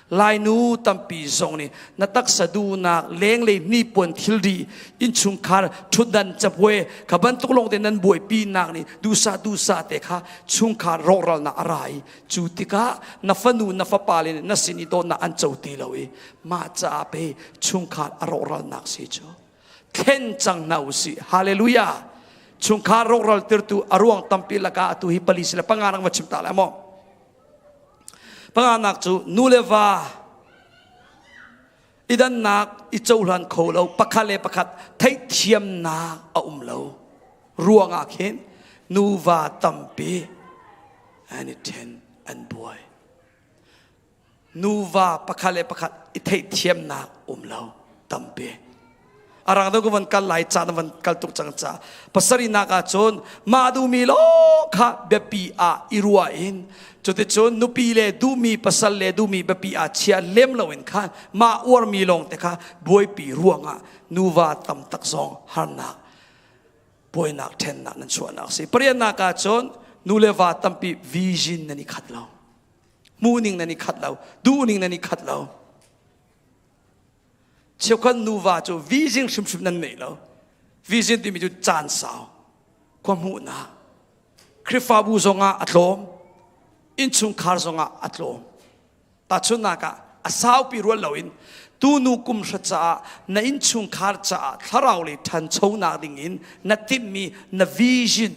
Lainu tampi zong nih na taksa duhnak lenglei hnipuan thilri innchungkhar ṭhutdan cabuai kha bantuk lawng te nan buaipi nak nih duhsah duhsah te kha chungkhar rawhralnak a ra i cu tikah na fanu na fapa le na sin i dawtnak an co ti lo i mah caah pe chungkhar a rawhralnak si cu thlen cang hna usih hallelujah chungkhar rawkral tirtu a ruang tampi lakah atu hi pali sile panga nak va chim ta lai maw panga nak cu nu le va idannak i cohlan kho lo pakhat le pakhat theihthiamnak a um lo ruangah khin nuva tampi an i then an buai nuva pakhat le pakhat i theihthiamnak um lo tampi arang deuh ka van kal lai ca na van kal tuk cang ca pasarihnak ah cun mah duhmi lawng kha biapi ah i ruah in cuticun nupi le duhmi pasal le duhmi biapi ah chia lem loin khan mah uarmi lawng te kha buaipi ruangah nuva tam tak zong harnak buainak ṭhennak nan chuahnak si pariatnak ah cun nu le va tampi vision nan i khat lo hmuhning nan i khat lo duhning nan i khat lo cheukhat nuva cu vision hrimhrim nan nei lo vision timi cu caan sau khua hmuhnak Khrihfabu zongah a tlawm innchungkhar zongah a tlawm tahchunhnak ah a saupi rual loin tunu kum hra caah na innchungkhar caah thlarau lei ṭhanchonak dingin na timhmi na vision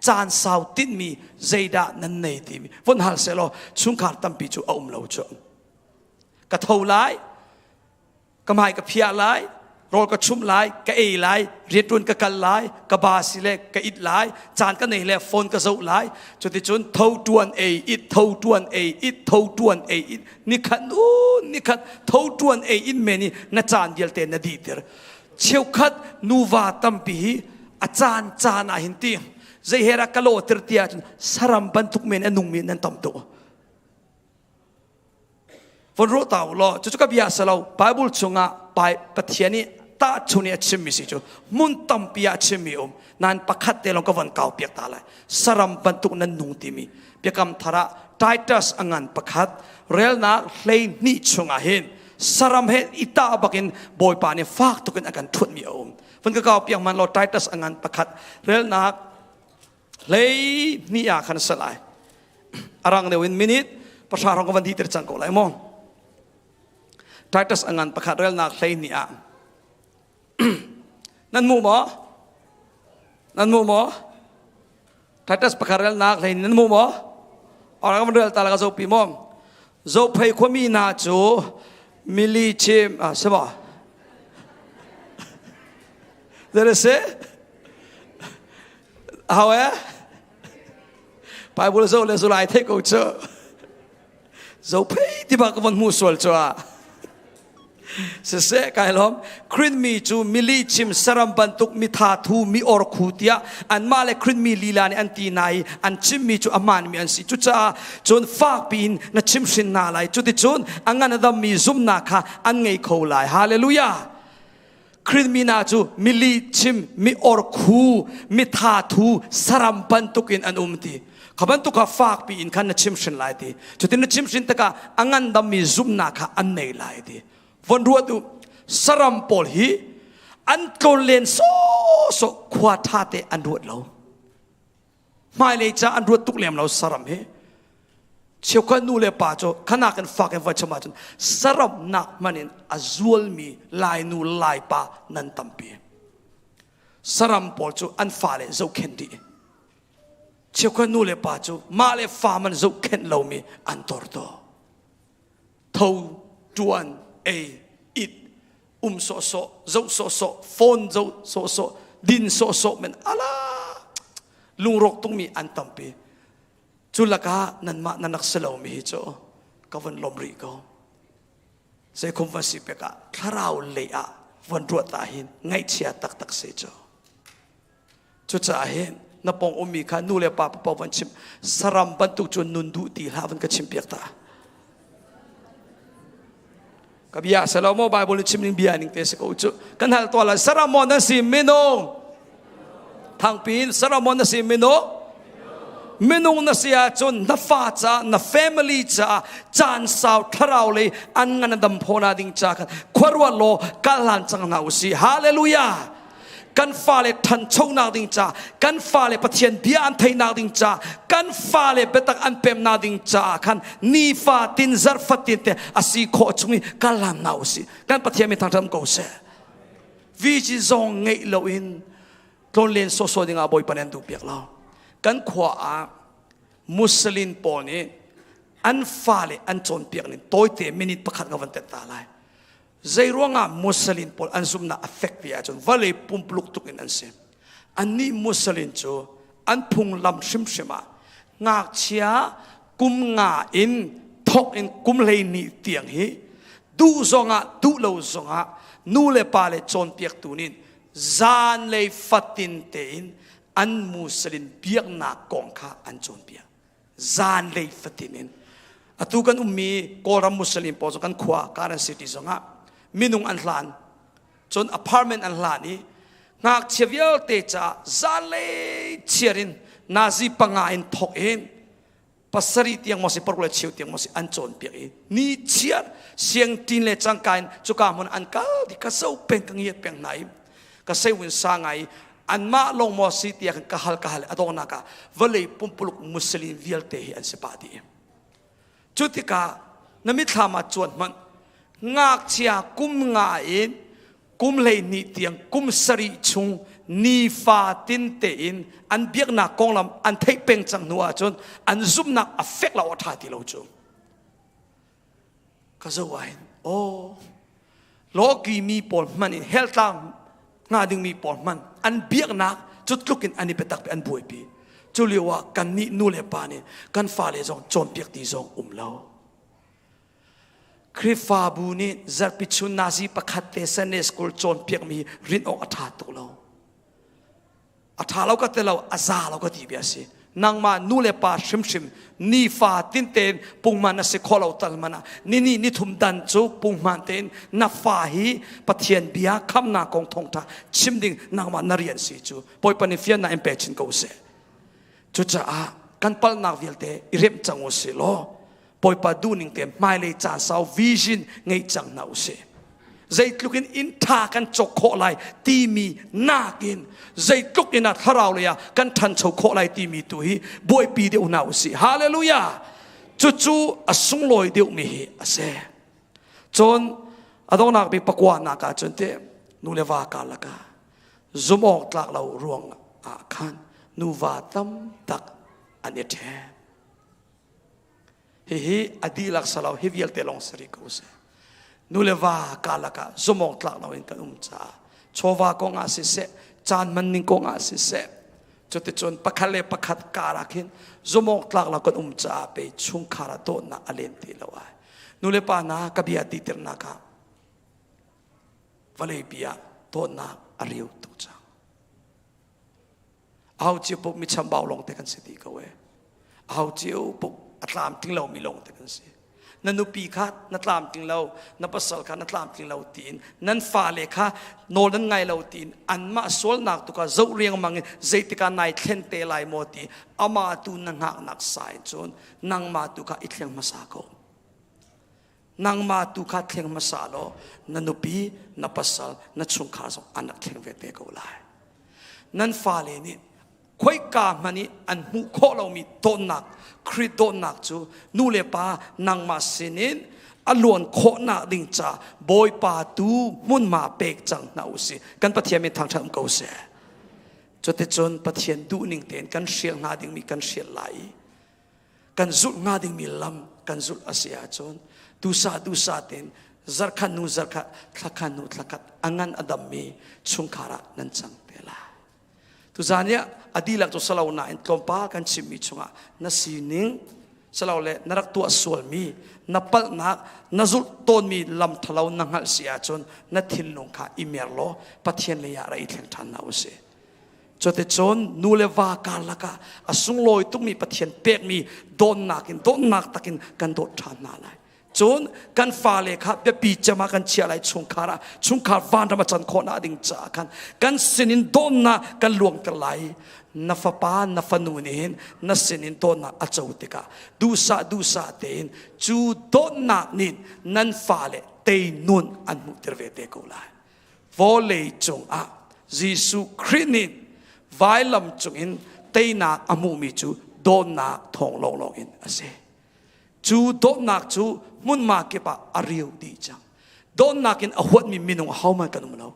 caan sau tinhmi zeidah nan nei timi von hal sehlaw chungkhar tampi cu a um lo cu ka tho lai ka hmai ka phiah lai rawl ka chumh lai ka ei lai rianṭuan ka kal lai ka ba si le ka it lai caan ka nei le phone ka zoh lai cuticun tho ṭuan ei it tho ṭuan ei it tho ṭuan ei it nikhat nu nikhat tho ṭuan ei in men i na caan vialte na dihter cheukhat nuva tampi hi a caan caan ah hin ti zei he dah ka lawhter ti ahcun saram bantuk men a nungmi nan tam tuk von ruah ta u law cucu ka bia a si lo Bible chungah Pathian nih tahchun i a chimmi si cu hmun tampi ah a chimmi um nain pakhat te lawng ka von kau piak ta lai saram bantuk nan nung timi biakam thar ah Titus a ngan pakhat relnak 12 chungah hin saram he i tah bakin Bawipa nih fak tukin a kan ṭhutmi a um von ka kau piak man law Titus a ngan pakhat relnak 12 ah khan a si lai arang deuh in minute pahra hrawng ka van dihter cang ko lai maw Titus a ngan pakhat relnak 12 ah nan mu maw nan mu maw Titus pakhat relnak hlei nan mu maw orang van rel ta la ka zopi maw Zophei khuami hna cu mili chim ah si maw There is How eh? Bible zo le zulai thei ko cu. Zo phei ti ba ka von hmu sual cu ah. Siseh kai lawm Krin mi cu mili chim saram bantuk mi tha thu mi or khu tiah anmah le Krin mi lila nih an ti hna i an chimmi cu a hmaanmi an si cucaah cun fak piin na chimhrin hna lai cuticun a ngan a dammi zumhnak kha an ngei kho lai hallelujah Krin mi hna cu mili chim mi or khu mi tha thu saram bantukin an um ti kha bantuk kha fak piin khan na chimhrin lai ti cutin na chimhrin tikah a ngandammi zumhnak kha an nei lai ti von ruat u saram pawl hi An tlawn len sawsawh khua ṭha te an ruat lo. Hmailei ca an ruat tuk lem lo saram hi. Cheukhat nu le pa cu khanak in fak in voi chim ahcun saram nak hmanh in a zualmi Lainu Laipa nan tampi. Saram pawl cu an fale zohkhenh dih. Cheukhat nu le pa cu mah le fa man zohkhenh lomi an tor to. Tho, ṭuan, ei, it, um sawhsawh, zoh sawhsawh, phone zoh sawhsawh, din sawhsawh men ala lungrawk tungmi an tampi. Cu lakah nanmah nan rak si lomi hi cu ka vun lawm rih ko. Zeikhum van si pek ah thlarau lei ah von ruat ah hin ngaihchia taktak si cu. Cucaah hin na pong ummi kha nu le pa paoh van chim saram bantuk cun nun duh ti hlah van ka chim piak ta. Ka bia selo maw Bible in chim ning bia ning te si ko cu. Kan hal to la saram maw na si minung. Thangpin saram maw na si minung. Minung na si ahcun na fa ca na family ca caan sau thlarau lei an ngan dam phona ding ca khan khuaruat law kal hlan cang hna usih. Hallelujah. Kan fale thanchonak ding ca kan fale Pathian bia an theihnak ding ca kan fale biatak an pemnak ding caah khan nifa tin zarh fatin te a si khawh chung i kal hlan hna usih. Kan Pathian min thangṭhat ko seh. VG zong ngeih loin tlawnlen sawsawh dingah Bawipa nih an duh piak lo. Kan khua ah Muslim pawl nih an fale an cawnpiak ning tawite minute pakhat ka van tet ta lai. Zeiruangah Muslim pawl an zumhnak a fek ti ahcun vawlei pumpuluk tuk in an si. Annih Muslim cu an phunglam hrimhrim ah ngakchia kum nga in thok in kum 12 tiang hi duh zongah duh lo zongah nu le pa le cawnpiaktu nih zanlei fatin tein an Muslim biaknak kong kha an cawnpiak. Zanlei fatin in atu kan ummi Kawlram Muslim pawl cu kan khua Karen City zongah minung an hlan cun apartment an hlan i ngakchia vialte caah zanlei chiar in nazi panga in thok in pasarih tiang maw si paruk le cheu tiang maw si an cawnpiak i ni chiar siangṭin le cangka in cuka hmun an kal di ka zo peng ka ngiat peng hna i ka seiwin sa ngai anmah lawng maw si tiah ka hal ka hal a donghnak ah vawlei pumpuluk Muslim vialte hi an si pah dih. Cu tikah na mitthlam ah cuan hmanh ngakchia kum nga in kum 12 tiang kum sarih chung nifa tin tein an biaknak konglam an theih peng cang hnu ahcun an zumhnak a fek lo a ṭha ti lo cu. Ka zoh ah hin aw lawki mi pawl hmanh in hell tlang hnga dingmi pawl hmanh an biaknak cu tluk in an i biatak an buaipi. Cu lio ah kannih nu le pa nih kan fale zong cawnpiak ti zong um lo. Khrihfabu nih zarhpi chun nazi pakhat te Sunday school cawnpiakmi rin awk a ṭha tuk lo. A ṭha lo ka ti lo, a za lo ka ti bia si. Nangmah nu le pa hrimhrim nifa tin tein pungman na si kho lo tal man ah nini nithum dan cu pungman tein na fa hi Pathian bia khamnak kong thawngṭha chim ding nangmah na rian si cu Bawipa nih fiannak in pe chin ko seh. Cucaah kan palhnak vialte i remh cang u sih law Bawipa duhning te hmailei caan sau vision ngei cang hna usih. Zeitluk in inn ṭha kan cawk khawh lai timi nakin zeitluk in a thlarau lei ah kan ṭhancho khawh lai timi tu hi buaipi deuh hna usih. Hallelujah! Cucu a sunglawi deuhmi hi a si. Cun a donghnak bik pakua nak ah cun teh nu le va karlak ah zumh awk tlak lo ruang ah khan nuva tam tak an i ṭhen. Hihi a dihlak salo hi vialte lawng si rih ko seh. Nu le va karlak ah zumawk tlak loin kan um caah chawva kong ah siseh, caan hman ning kong ah siseh, cuticun pakhat le pakhat kar ah khin zumawk tlak lo kan um caah pe chungkhar ah dawtnak a len ti lo ai. Nu le pa hna ka bia ti tirnak ah vawlei pi ah dawtnak a riu tuk cang. Aho cio paoh mi chambau lawng te kan si ti ko e. Aho cio paoh a tlamtling lomi lawng te kan si. Na nupi kha na tlamtling lo, na pasal kha na tlamtling lo tiin, nan fale kha nawl nan ngai lo tiin, anmah sualnak tu kha zoh riangmang in zeitikah nai thlen te lai maw ti amah tu na hngaknak sai cun nangmah tu kha i thleng hmasa ko. Nangmah tu kha thleng hmasa law na nupi, na pasal, na chungkhar zong an rak thleng ve te ko lai. Nan fale nih khoika hmanh i an hmuh khawh lomi dawtnak Khrih dawtnak cu nu le pa nangmah sinin a luan khawhnak ding ca Bawipa tu hmunhma pek cang hna u sih. Kan Pathian min thangṭhat um ko seh. Cuticun Pathian duhning tein kan hrial hnga dingmi kan hrial lai i kan zulh hnga dingmi lam kan zulh a si ahcun dusa dusa tein zarkhat hnu zarkhat thlakhat hnu thlakhat a ngan a dammi chungkhar ah nan cang te lai. Tuzan i a dihlak cu salo nain tlawmpal kan chimmi chungah na sining silole na rak tuah sualmi na palhnak na zulh tawnmi lam thalo na hngalh si ahcun na thinlung kha i mer law Pathian lei ah ra i thleng ṭhan hna usih. Cuticun nu le va karlak ah a sunglawi tukmi Pathian pekmi dawtnak in dawtnak takin kan dawt ṭhan hna lai. Cun kan fale kha biapi cem ah kan chiah lai chungkhar ah chungkhar vanram a can khawh nak ding caah khan kan sinin dawtnak kan luangter lai. Na fapa na fanu nih hin na sinin dawtnak a co tikah duhsah duhsah tein cu dawtnak nih nan fale tei nun an hmuhter ve te ko lai. Vawlei cungah Jesuh Khrih nih vailam cungin teinak a hmuhmi cu dawtnak thawng lawnglawng in a si. Cu dawtnak cu hmunhma kip ah a riu dih cang. Dawtnak in a huatmi minung ahohmanh kan um lo.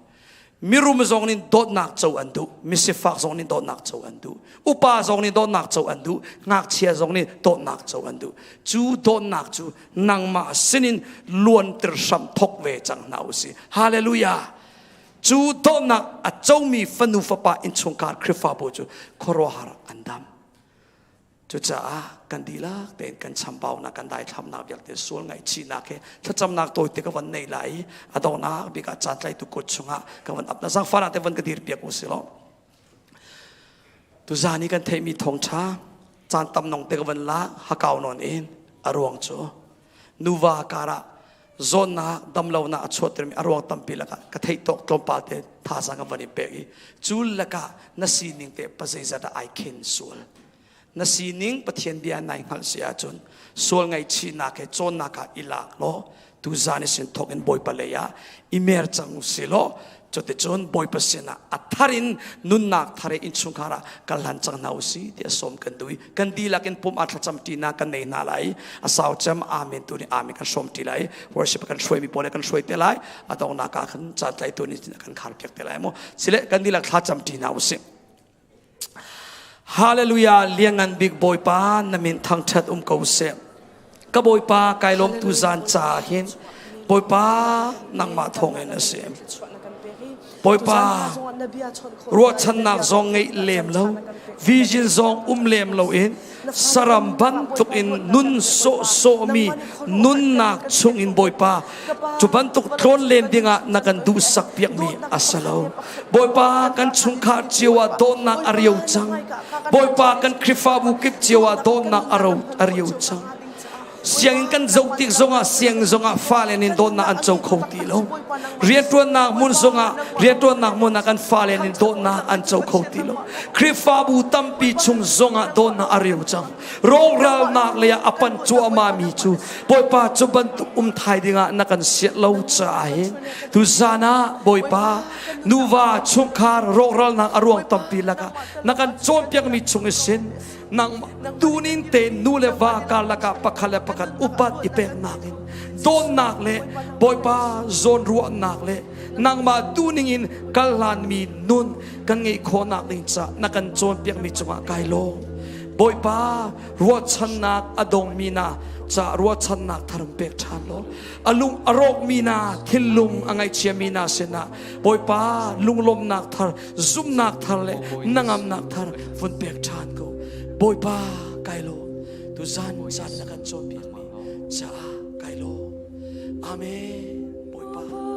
Mirum zong nih dawtnak co an duh, misifak zong nih dawtnak co an duh, upa zong nih dawtnak co an duh, ngakchia zong nih dawtnak co an duh. Cu dawtnak cu nangmah sinin luanter hram thok ve cang hna usih. Hallelujah! Cu dawtnak a comi fanu fapa innchungkhar Khrihfabu cu khuaruahhar an dam. Cucaah kan dihlak tein kan chambaunak, kan daithlamnak vialte sual ngaihchihnak he thlacamnak tawite ka van nei lai i a donghnak bik ah caan tlaitu kut chungah ka van ap na zaangfahnak te van ka dir piak u si law. Tuzaan i kan theihmi thawngṭha caan tam nong te ka van la hakau nawn in a ruang cu nuva karah zawnnak damlonak a chuahtermi a ruang tampi lakah ka theih tawk tlawmpal te thazaang ka van i pek i cu lakah na sining te pazeizat ah ai khen sual na sining Pathian bia nai hngalh si ahcun sual ngaihchihnak he cawnnak ah i lak law tuzan i sin thawk in Bawipa lei ah i mer cang si law cuticun Bawipa sinah a thar in nunnak thar in innchungkhar ah kal hlan cang hna usih tiah sawm kan duh i kan dihlak in pum ah thlacam ṭinak kan nei hna lai a sau cem amen tu nih amen kan hrawm ṭi lai worship kan hruaimi pawl kan hruai te lai a donghnak ah khan caan tlaitu nih kan khar piak te lai mu sile kan dihlak thlacam ṭi hna usih Hallelujah liangan bik Bawipa na min thangṭhat um ko seh ka Bawipa kai lawm tu zan ca hin Bawipa nangmah thawngin a si Bawipa ruahchannak zong ngeih lem lo vision zong um lem lo in saram bantuk in nun sawhsawhmi nunnak chung in Bawipa cu bantuk tlawn len dingah na kan duhsak piakmi a si lo Bawipa kan chungkhar cio ah dawtnak a rio cang Bawipa kan Khrihfabu kip cio ah dawtnak a rio cang Sianginn kan zoh tik zongah sianginn zongah fale nih dawtnak an co kho ti lo. Rianṭuannak hmun zongah rianṭuannak hmun ah kan fale nih dawtnak an co kho ti lo. Khrihfabu tampi chung zongah dawtnak a riu cang. Rawkralnak lei ah a panh cuahmah mi cu Bawipa cu bantuk um thai dingah na kan siah lo caah hin tuzan ah Bawipa nuva chungkhar rawkralnak a ruang tampi lakah na kan cawnpiakmi chung i sin nangmah tunin te nu le va karlak ah pakhat le pakhat upat i peknak in dawtnak le Bawipa zawnruahnak le nangmah tuning in kal hlanmi nun kan ngeih khawhnak ding ca na kan cawnpiakmi cungah kai lawm Bawipa ruahchannak a dongmi na ca ruahchannak thar pek ṭhan law a lung a rawkmi na thinlung a ngaihchiami na sinah Bawipa lunglawmnak thar zumhnak thar le nangamnak thar vun pek ṭhan ko Bawipa kai lawm tuzan caan na kan cawnpiakmi caah kai lawm Amen Bawipa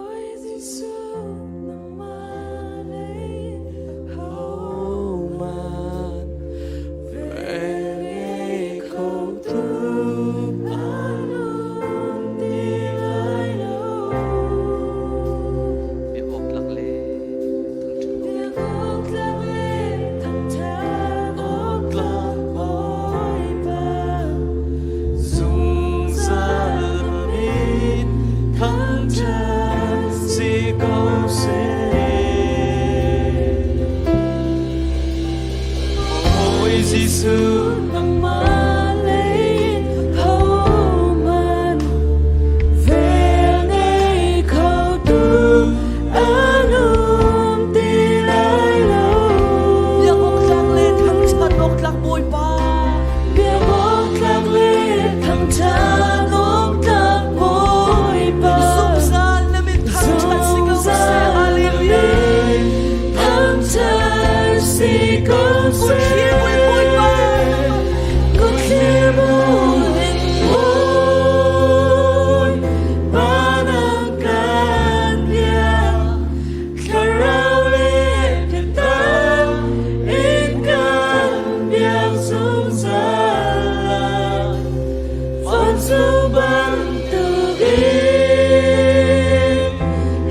Vancung bantukin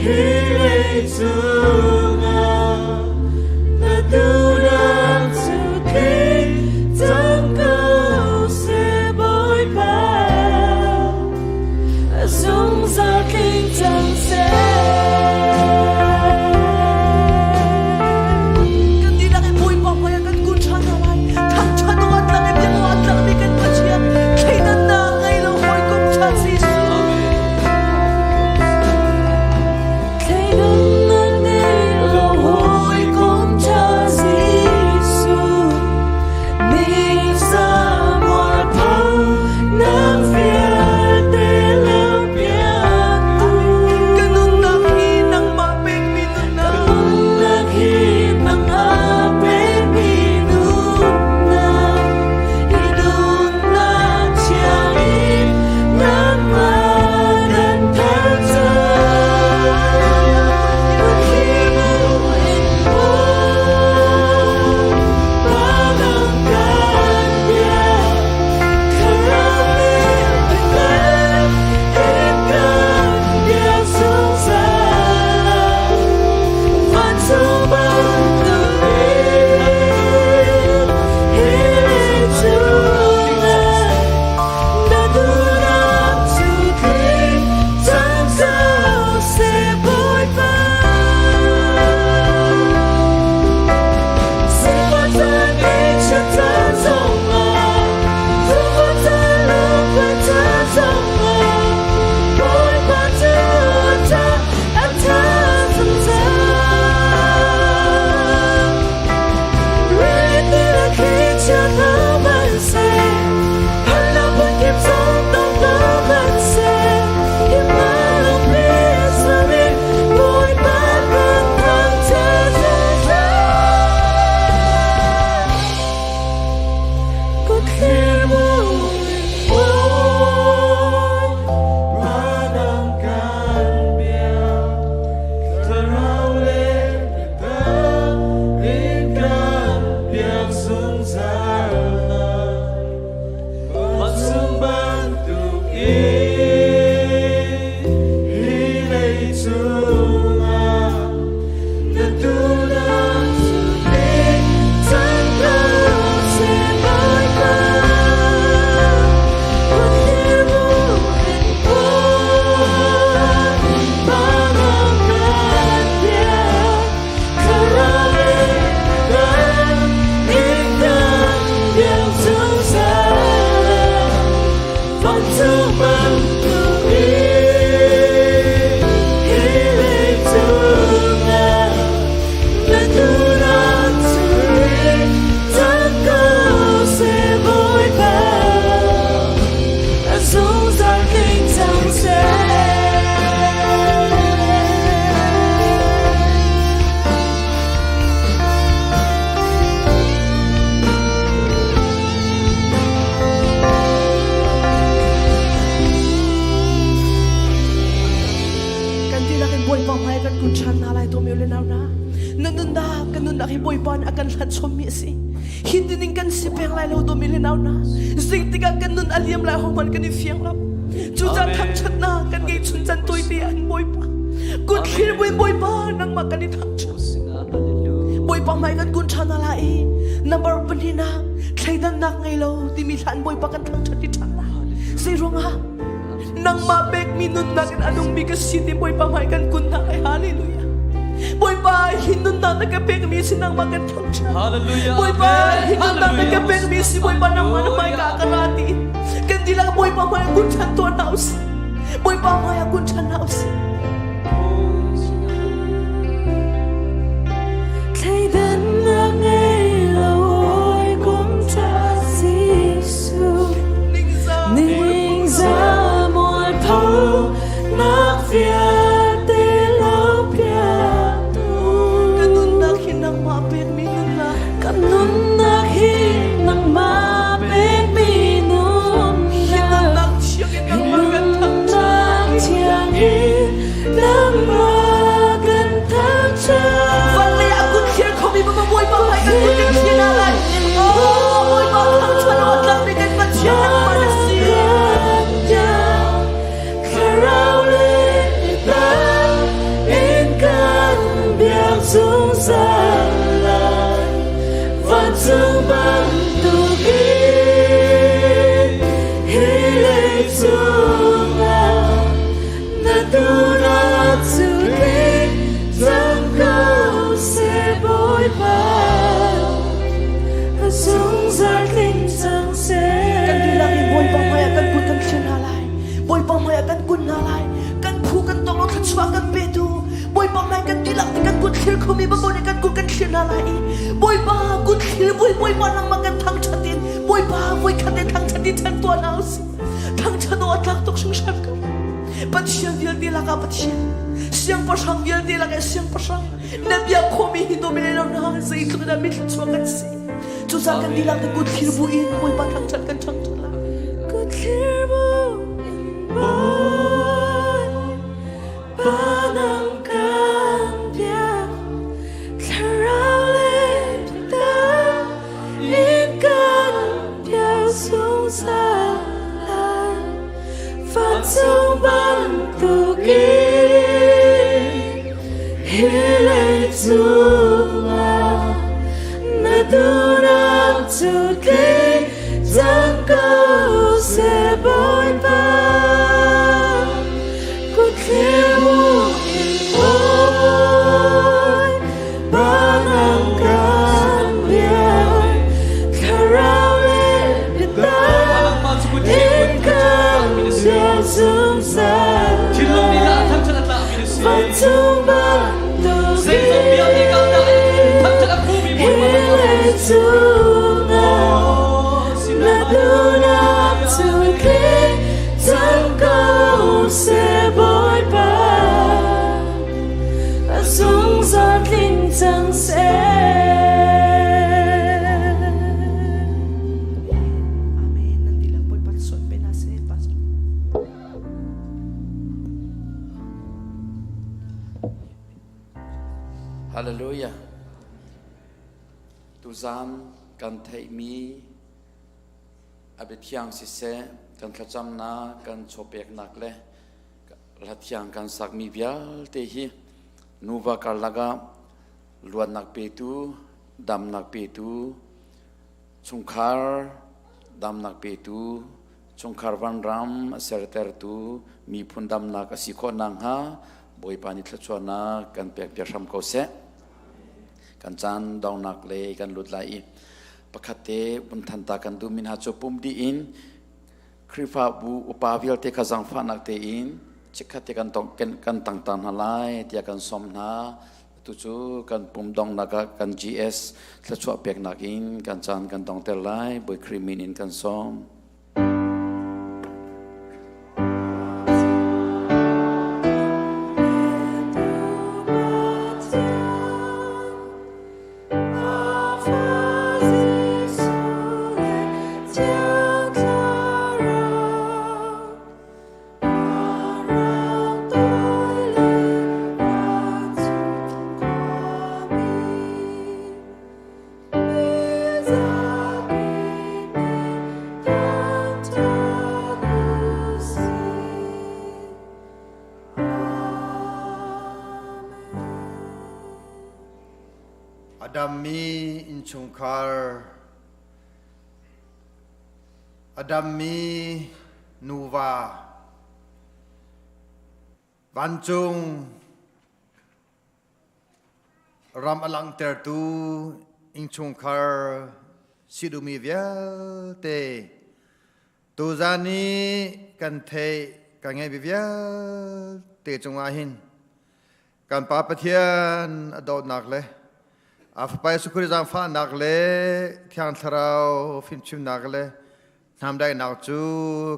hi leicung ah na duhnak cu tling cang ko seh Bawipa. Zungzal tling cang seh. Kan dihlak in Bawipa hmaiah kan kun ṭhan hna lai. Thangṭhat awk a tlak i biak awk a tlakmi kan Pathian, thleidannak ngei lo hawikom ṭha Jesuh. Thleidannak ngei lo hawikom ṭha Jesuh. Ka nunnak hi nangmah pekmi nunnak. Kan dihlak in Bawipa hmai kan kun ṭhan hna lai Tomeo le nau hna. Na nunnak kan nunnak hi Bawipa nih a kan hlat chommi a si. Hi tining kan si peng lai lo Tomeo le nau hna. Zeitik ah kan nun a liam lai hohmanh kan i fiang lo. Cucaah thangṭhatnak kan ngei chun can tawite an Bawipa. Kut thlir buin Bawipa nangmah kan i thangṭhat. Bawipa hmai kan kun ṭhan hna lai i number pahnihnak thleidannak ngei lo timi hlan Bawipa kan thangṭhat ti ṭhan lai. Zei ruangah nangmah pekmi nunnak in a nungmi ka si ti Bawipa hmai kan kun hna lai. Hallelujah. Bawipa hi nunnak na ka pekmi si nangmah kan thangṭhat. Hallelujah. Bawipa hi nunnak na ka pekmi si Bawipa nangmah na hmai ka ka ra ti kan dihlak Bawipa hmai kun ṭhan tuah hna usih. Bawipa hmai ah kun ṭhan hna usih. Thleidannak ngei lo hawikom ṭha Jesuh. Ningzah mualpho nak vialte lo piaktu. Ka nunnak hi nangmah pekmi nunnak. Ka nunnak hi nangmah pekmi nunnak. Hi nunnak thiang in nangmah kan thangṭhat. Thiang in nangmah kan thangṭhat. Van lei ah kut thlir khomi Bawipa hmai kan cungah na duhnak cu tling cang ko seh Bawipa a zungzal tling cang seh. Kan dihlak in Bawipa hmaiah kan kut kan thlir hna lai. Bawipa hmaiah kan kun hna lai. Kan phu kan tong lo thluachuah kan petu. Bawipa hmai kan dihlak nih kan kut thlir khomi babo nih kan kut kan thlir hna lai i Bawipa kut thlir bui Bawipa nangmah kan thangṭhat in Bawipa voikhat in thangṭhat in ṭhan tuah hna usih. Thangṭhat awk a tlak tuk hringhran ko. Pathian vialte lakah Pathian, siangpahrang vialte lakah siangpahrang, na biak khawhmi hi dawmi le lo hna zeitluk in dah mi thluachuah kan si. Cucaah kan dihlak te kut thlir bu in Bawipa thangṭhat kan ṭhangṭhat lai. Kut thlir bu in Bawipa nang kan biak, thlarau le biatak in kan biak zungzal lai. Vancung bantukin hi leicung ah na duhnak cu tling cang ko seh Bawipa. Kut thlir bu in Bawipa nang kan biak, thlarau le biatak in kan biak zungzal. Thinlung nih dah thangṭhat a tlakmi na si. Vancung bantukin Zeizong vialte kal dah thangṭhat a phumi hi Bawipa leicung ah na duhnak cu tling cang ko seh Bawipa. A zungzal tling cang seh. Amen. Nan dihlak Bawipa suan pe hna seh. Pastor. Hallelujah. Tuzan kan theihmi a biathiang siseh, kan thlacamnak, kan chawpeknak le hla thiang kan sakmi vialte hi nuva karlak ah luatnak petu, damnak petu, chungkhar damnak petu, chungkhar vanram a sertertu miphun damnak a si khawh nakhnga Bawipa nih thluachuahnak kan pek piak hram ko seh. Kan caan dongnak le kan lut lai i pakhat te vun than ta kan duhmi hna cu pum dih in Khrihfabu upa vialte kha zaangfahnak tein chikkhat te kan tong kan tangtar hna lai tiah kan sawm hna. Atu cu kan pum dongnak ah kan GS thluachuah peknak in kan caan kan dongter lai. Bawi Khrih min in kan sawm. A dammi innchungkhar, a dammi nuva, vancung ram a langhtertu innchungkhar si duhmi vialte tuzan i kan theih kan ngeihmi vialte cungah hin kan Pa Pathian a dawtnak le a Fapa Jesuh Khrih zaangfahnak le Thiang Thlarau fimchimnak le hnamdaihnak cu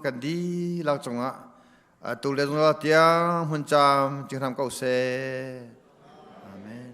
kan dihlak cungah atu le zungzal tiang hmun cam cing hram ko seh. Amen.